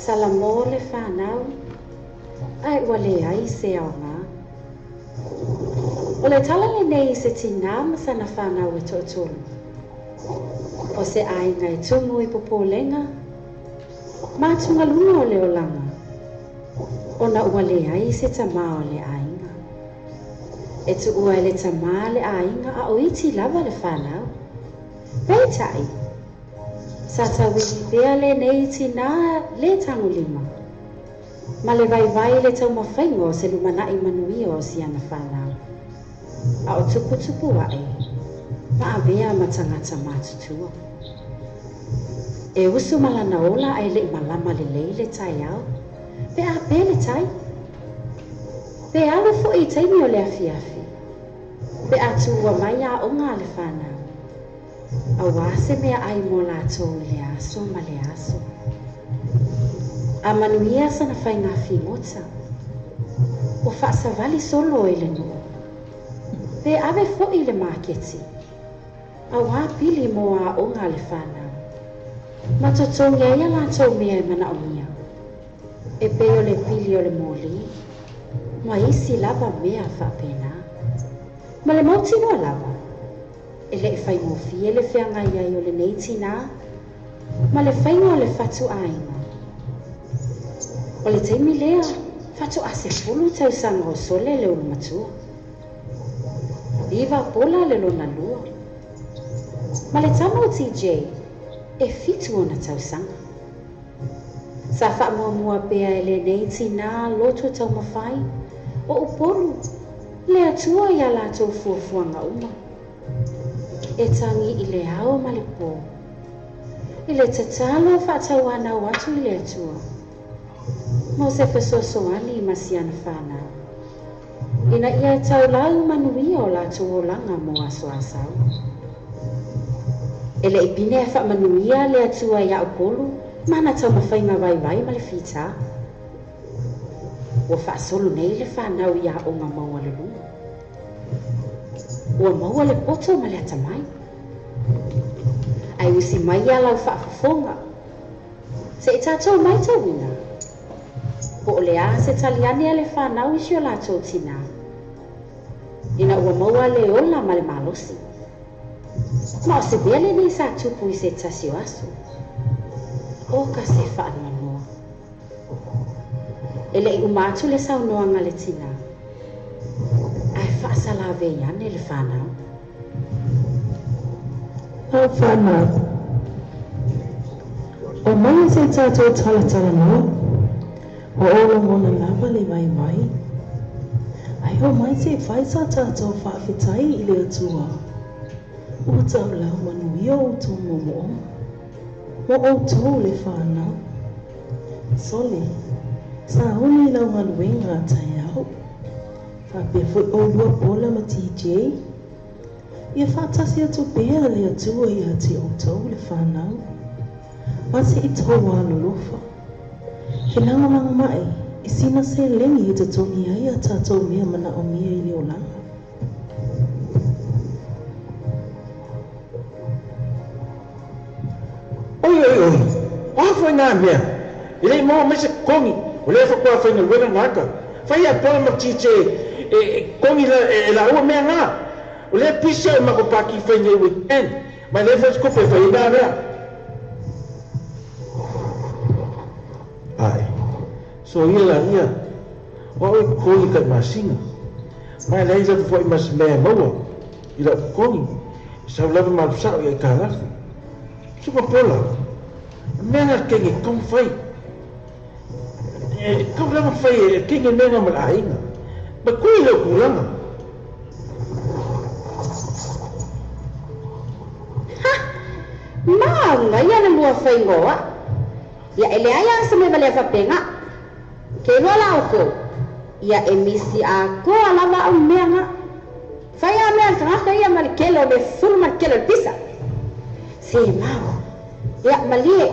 Salamo le fanau, ae ua leai se aoga. O le tala lenei i se tinā ma sana fanau e toatolu. O se aiga e tumu i popolega ma atugaluga o le olaga, ona ua leai se tamā o le aiga. E tuua e le tamā le aiga a o iti lava le fanau. Peitai, sa tauivi pea lenei tinā lē tagolima, ma le vaivai i le taumafaiga o se lumanai manuia o si ana fanau, a o tuputupu aʻe ma avea ma tagata matutua. E usu ma lana ola ae leʻi malama lelei le taeao, pe a pe le tai, pe alu foi i taimi o le afiafi, pe a tuua mai aoga a le fanau, auā se meaai mo latou i le aso ma le aso. A manuia sana faiga figota, ua faasavali solo i le nuu, pe ave foi i le maketi, auā pili mo aoga a le fanau, ma totogi ai a latou mea e manaomia, e pei o le pili o le moli, ma isi lava mea faapena. Ma le mautinoa lava, e leʻi faigofie le feagai ai o lenei tinā ma le faiga o le fatuaiga. O le taimi lea, faatoa 10 tausaga o Sole le ulumatua. Viva Pola le lona lua. Ma le tama o TJ, e 7 ona tausaga. Sa faamuamua pea e lenei tinā loto taumafai, o Upolu, le Atua i a latou fuafuaga uma. E tagi i le ao ma le pō, i le tatalo faatauanau atu i le Atua, mo se fesoasoani ma si ana fanau, ina ia taulau manuia o latou olaga mo aso a sau. E leʻi pine ae faamanuia le Atua iā Upolu ma ana taumafaiga vaivai ma le fitā. Ua faasolo nei le fanau i aoga maualuluga. Ua maua le poto ma le atamai. Ae usi mai a lau faafofoga, se i tatou maitauina po o le a se tali ane a le fanau i si o latou tinā, ina ua maua le ola ma le malosi. Ma o se mea lenei sa tupu i se tasi o aso. Oka se faanoanoa. E leʻi uma atu le saunoaga a le tinā, ae faasalavei ane le fanau. Lau fanau, omaia se i tatou talatalanoa, ua ou lagona lava le vaivai, ae omai se i fai sa tatou faafetai i le Atua, ua taulau manuia outou moomooga, mo outou le fanau. Sole, sauni i lau galuega a taeao, faapea foi oulua Paula ma TJ, ia faatasi atu pea le Atua ia te outou le fanau, ma se i tou alolofa. Felagolagomai i sina seleni e totogi ai a tatou mea manaomia i le olaga. Oi, oi, oi, o a foi nā mea? E le i maua mai se kogi, o lea faatoa faigaluega gata. Fai ia Paul ma TJ e, e kogi la, e, e laua mea ngā. O lea pisi au i makou paki fai nei weekend, ma e leai foi se tupe e fai ai na mea. Ae, soia laia, o au e totogi kai masina, ma e leai lava foi ma se mea e maua i la'u totogi, e sau lava ma alu sa'o i aitalafu. Suka pola, o le mea lena a le kenge e tatau ona fai. E tatau lava ona fai e le kenge mea na ma le aiga. Ma tui lou tulaga. Ha! Manaia le lua faigōa. Ia e leai a se mea valea faapena. Ke iloa la outou, ia e misi atoa lava au mea na. Fai a mea a le tagata ia ma le tele o le fulu ma le tele o le pisa. Se mau. Ia malie.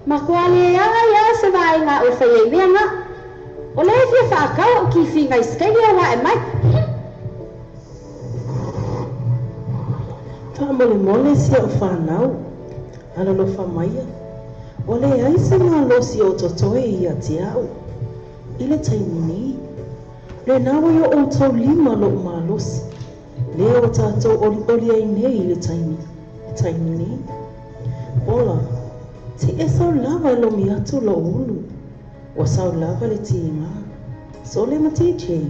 Matua leai a se vaega a'u e fai ai mea na. O lea e fia faatau a'u kifiga i se taimi a ua a'e mai. Faamolemole si a'u fanau, alolofa maia, ua leai se malosi o totoe ia te a'u i le taimi nei. Lena ua i o ʻoutou lima loʻu malosi, lea ua tatou ʻoliʻoli ai nei i le taimi, le taimi nei. Ola, se e sau lava e lomi atu lou ulu. Ua sau lava le tīgā. Sole ma TJ,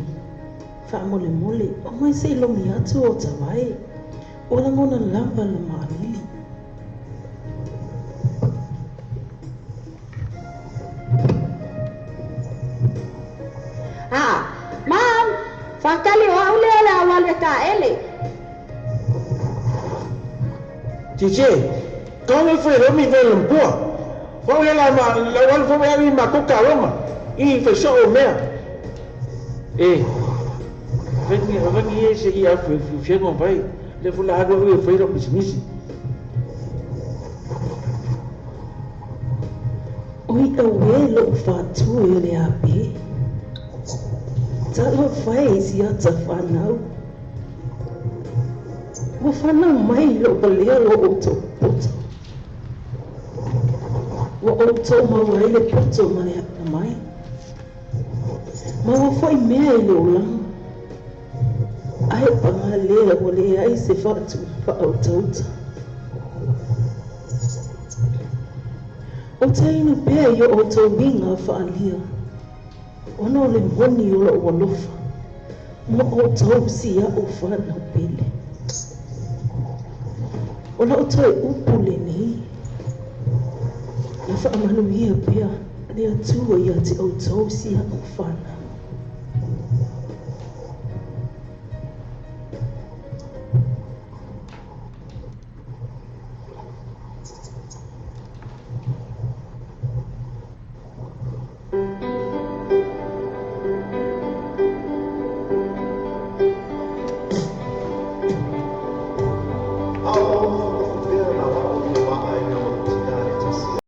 faamolemole, omai se i lomi atu o Tavae. Ua lagona lava le maalili. Aa, Mom, faatali o au lea o le a ou alu e taele. TJ, Kau e fai lomi fai lampua. O au ia la ma lau alu foi au i matou taaloga i fai soo o mea. E, avani avani ia se i au fiafiaga vai lea foi la alu au e fai lau pisinisi. Oi auē loʻu faatū e le ape. Talofa e i si ata whanau. Ua whanau mai i loʻu palea lo ʻoutou poto. Ua ʻoutou maua ai le poto ma le akamai. Maua foi mea i le olaga. Ae paga lea ua leai se fatu faautauta. Ou te inu pea i o ʻoutou uiga faaalia, ona o le moni o loʻu alofa ma ʻoutou si aʻu whanau pele. O laʻu toe upu lenei, ia faamanuia pea le Atua ia te ʻoutou si aʻu whanau.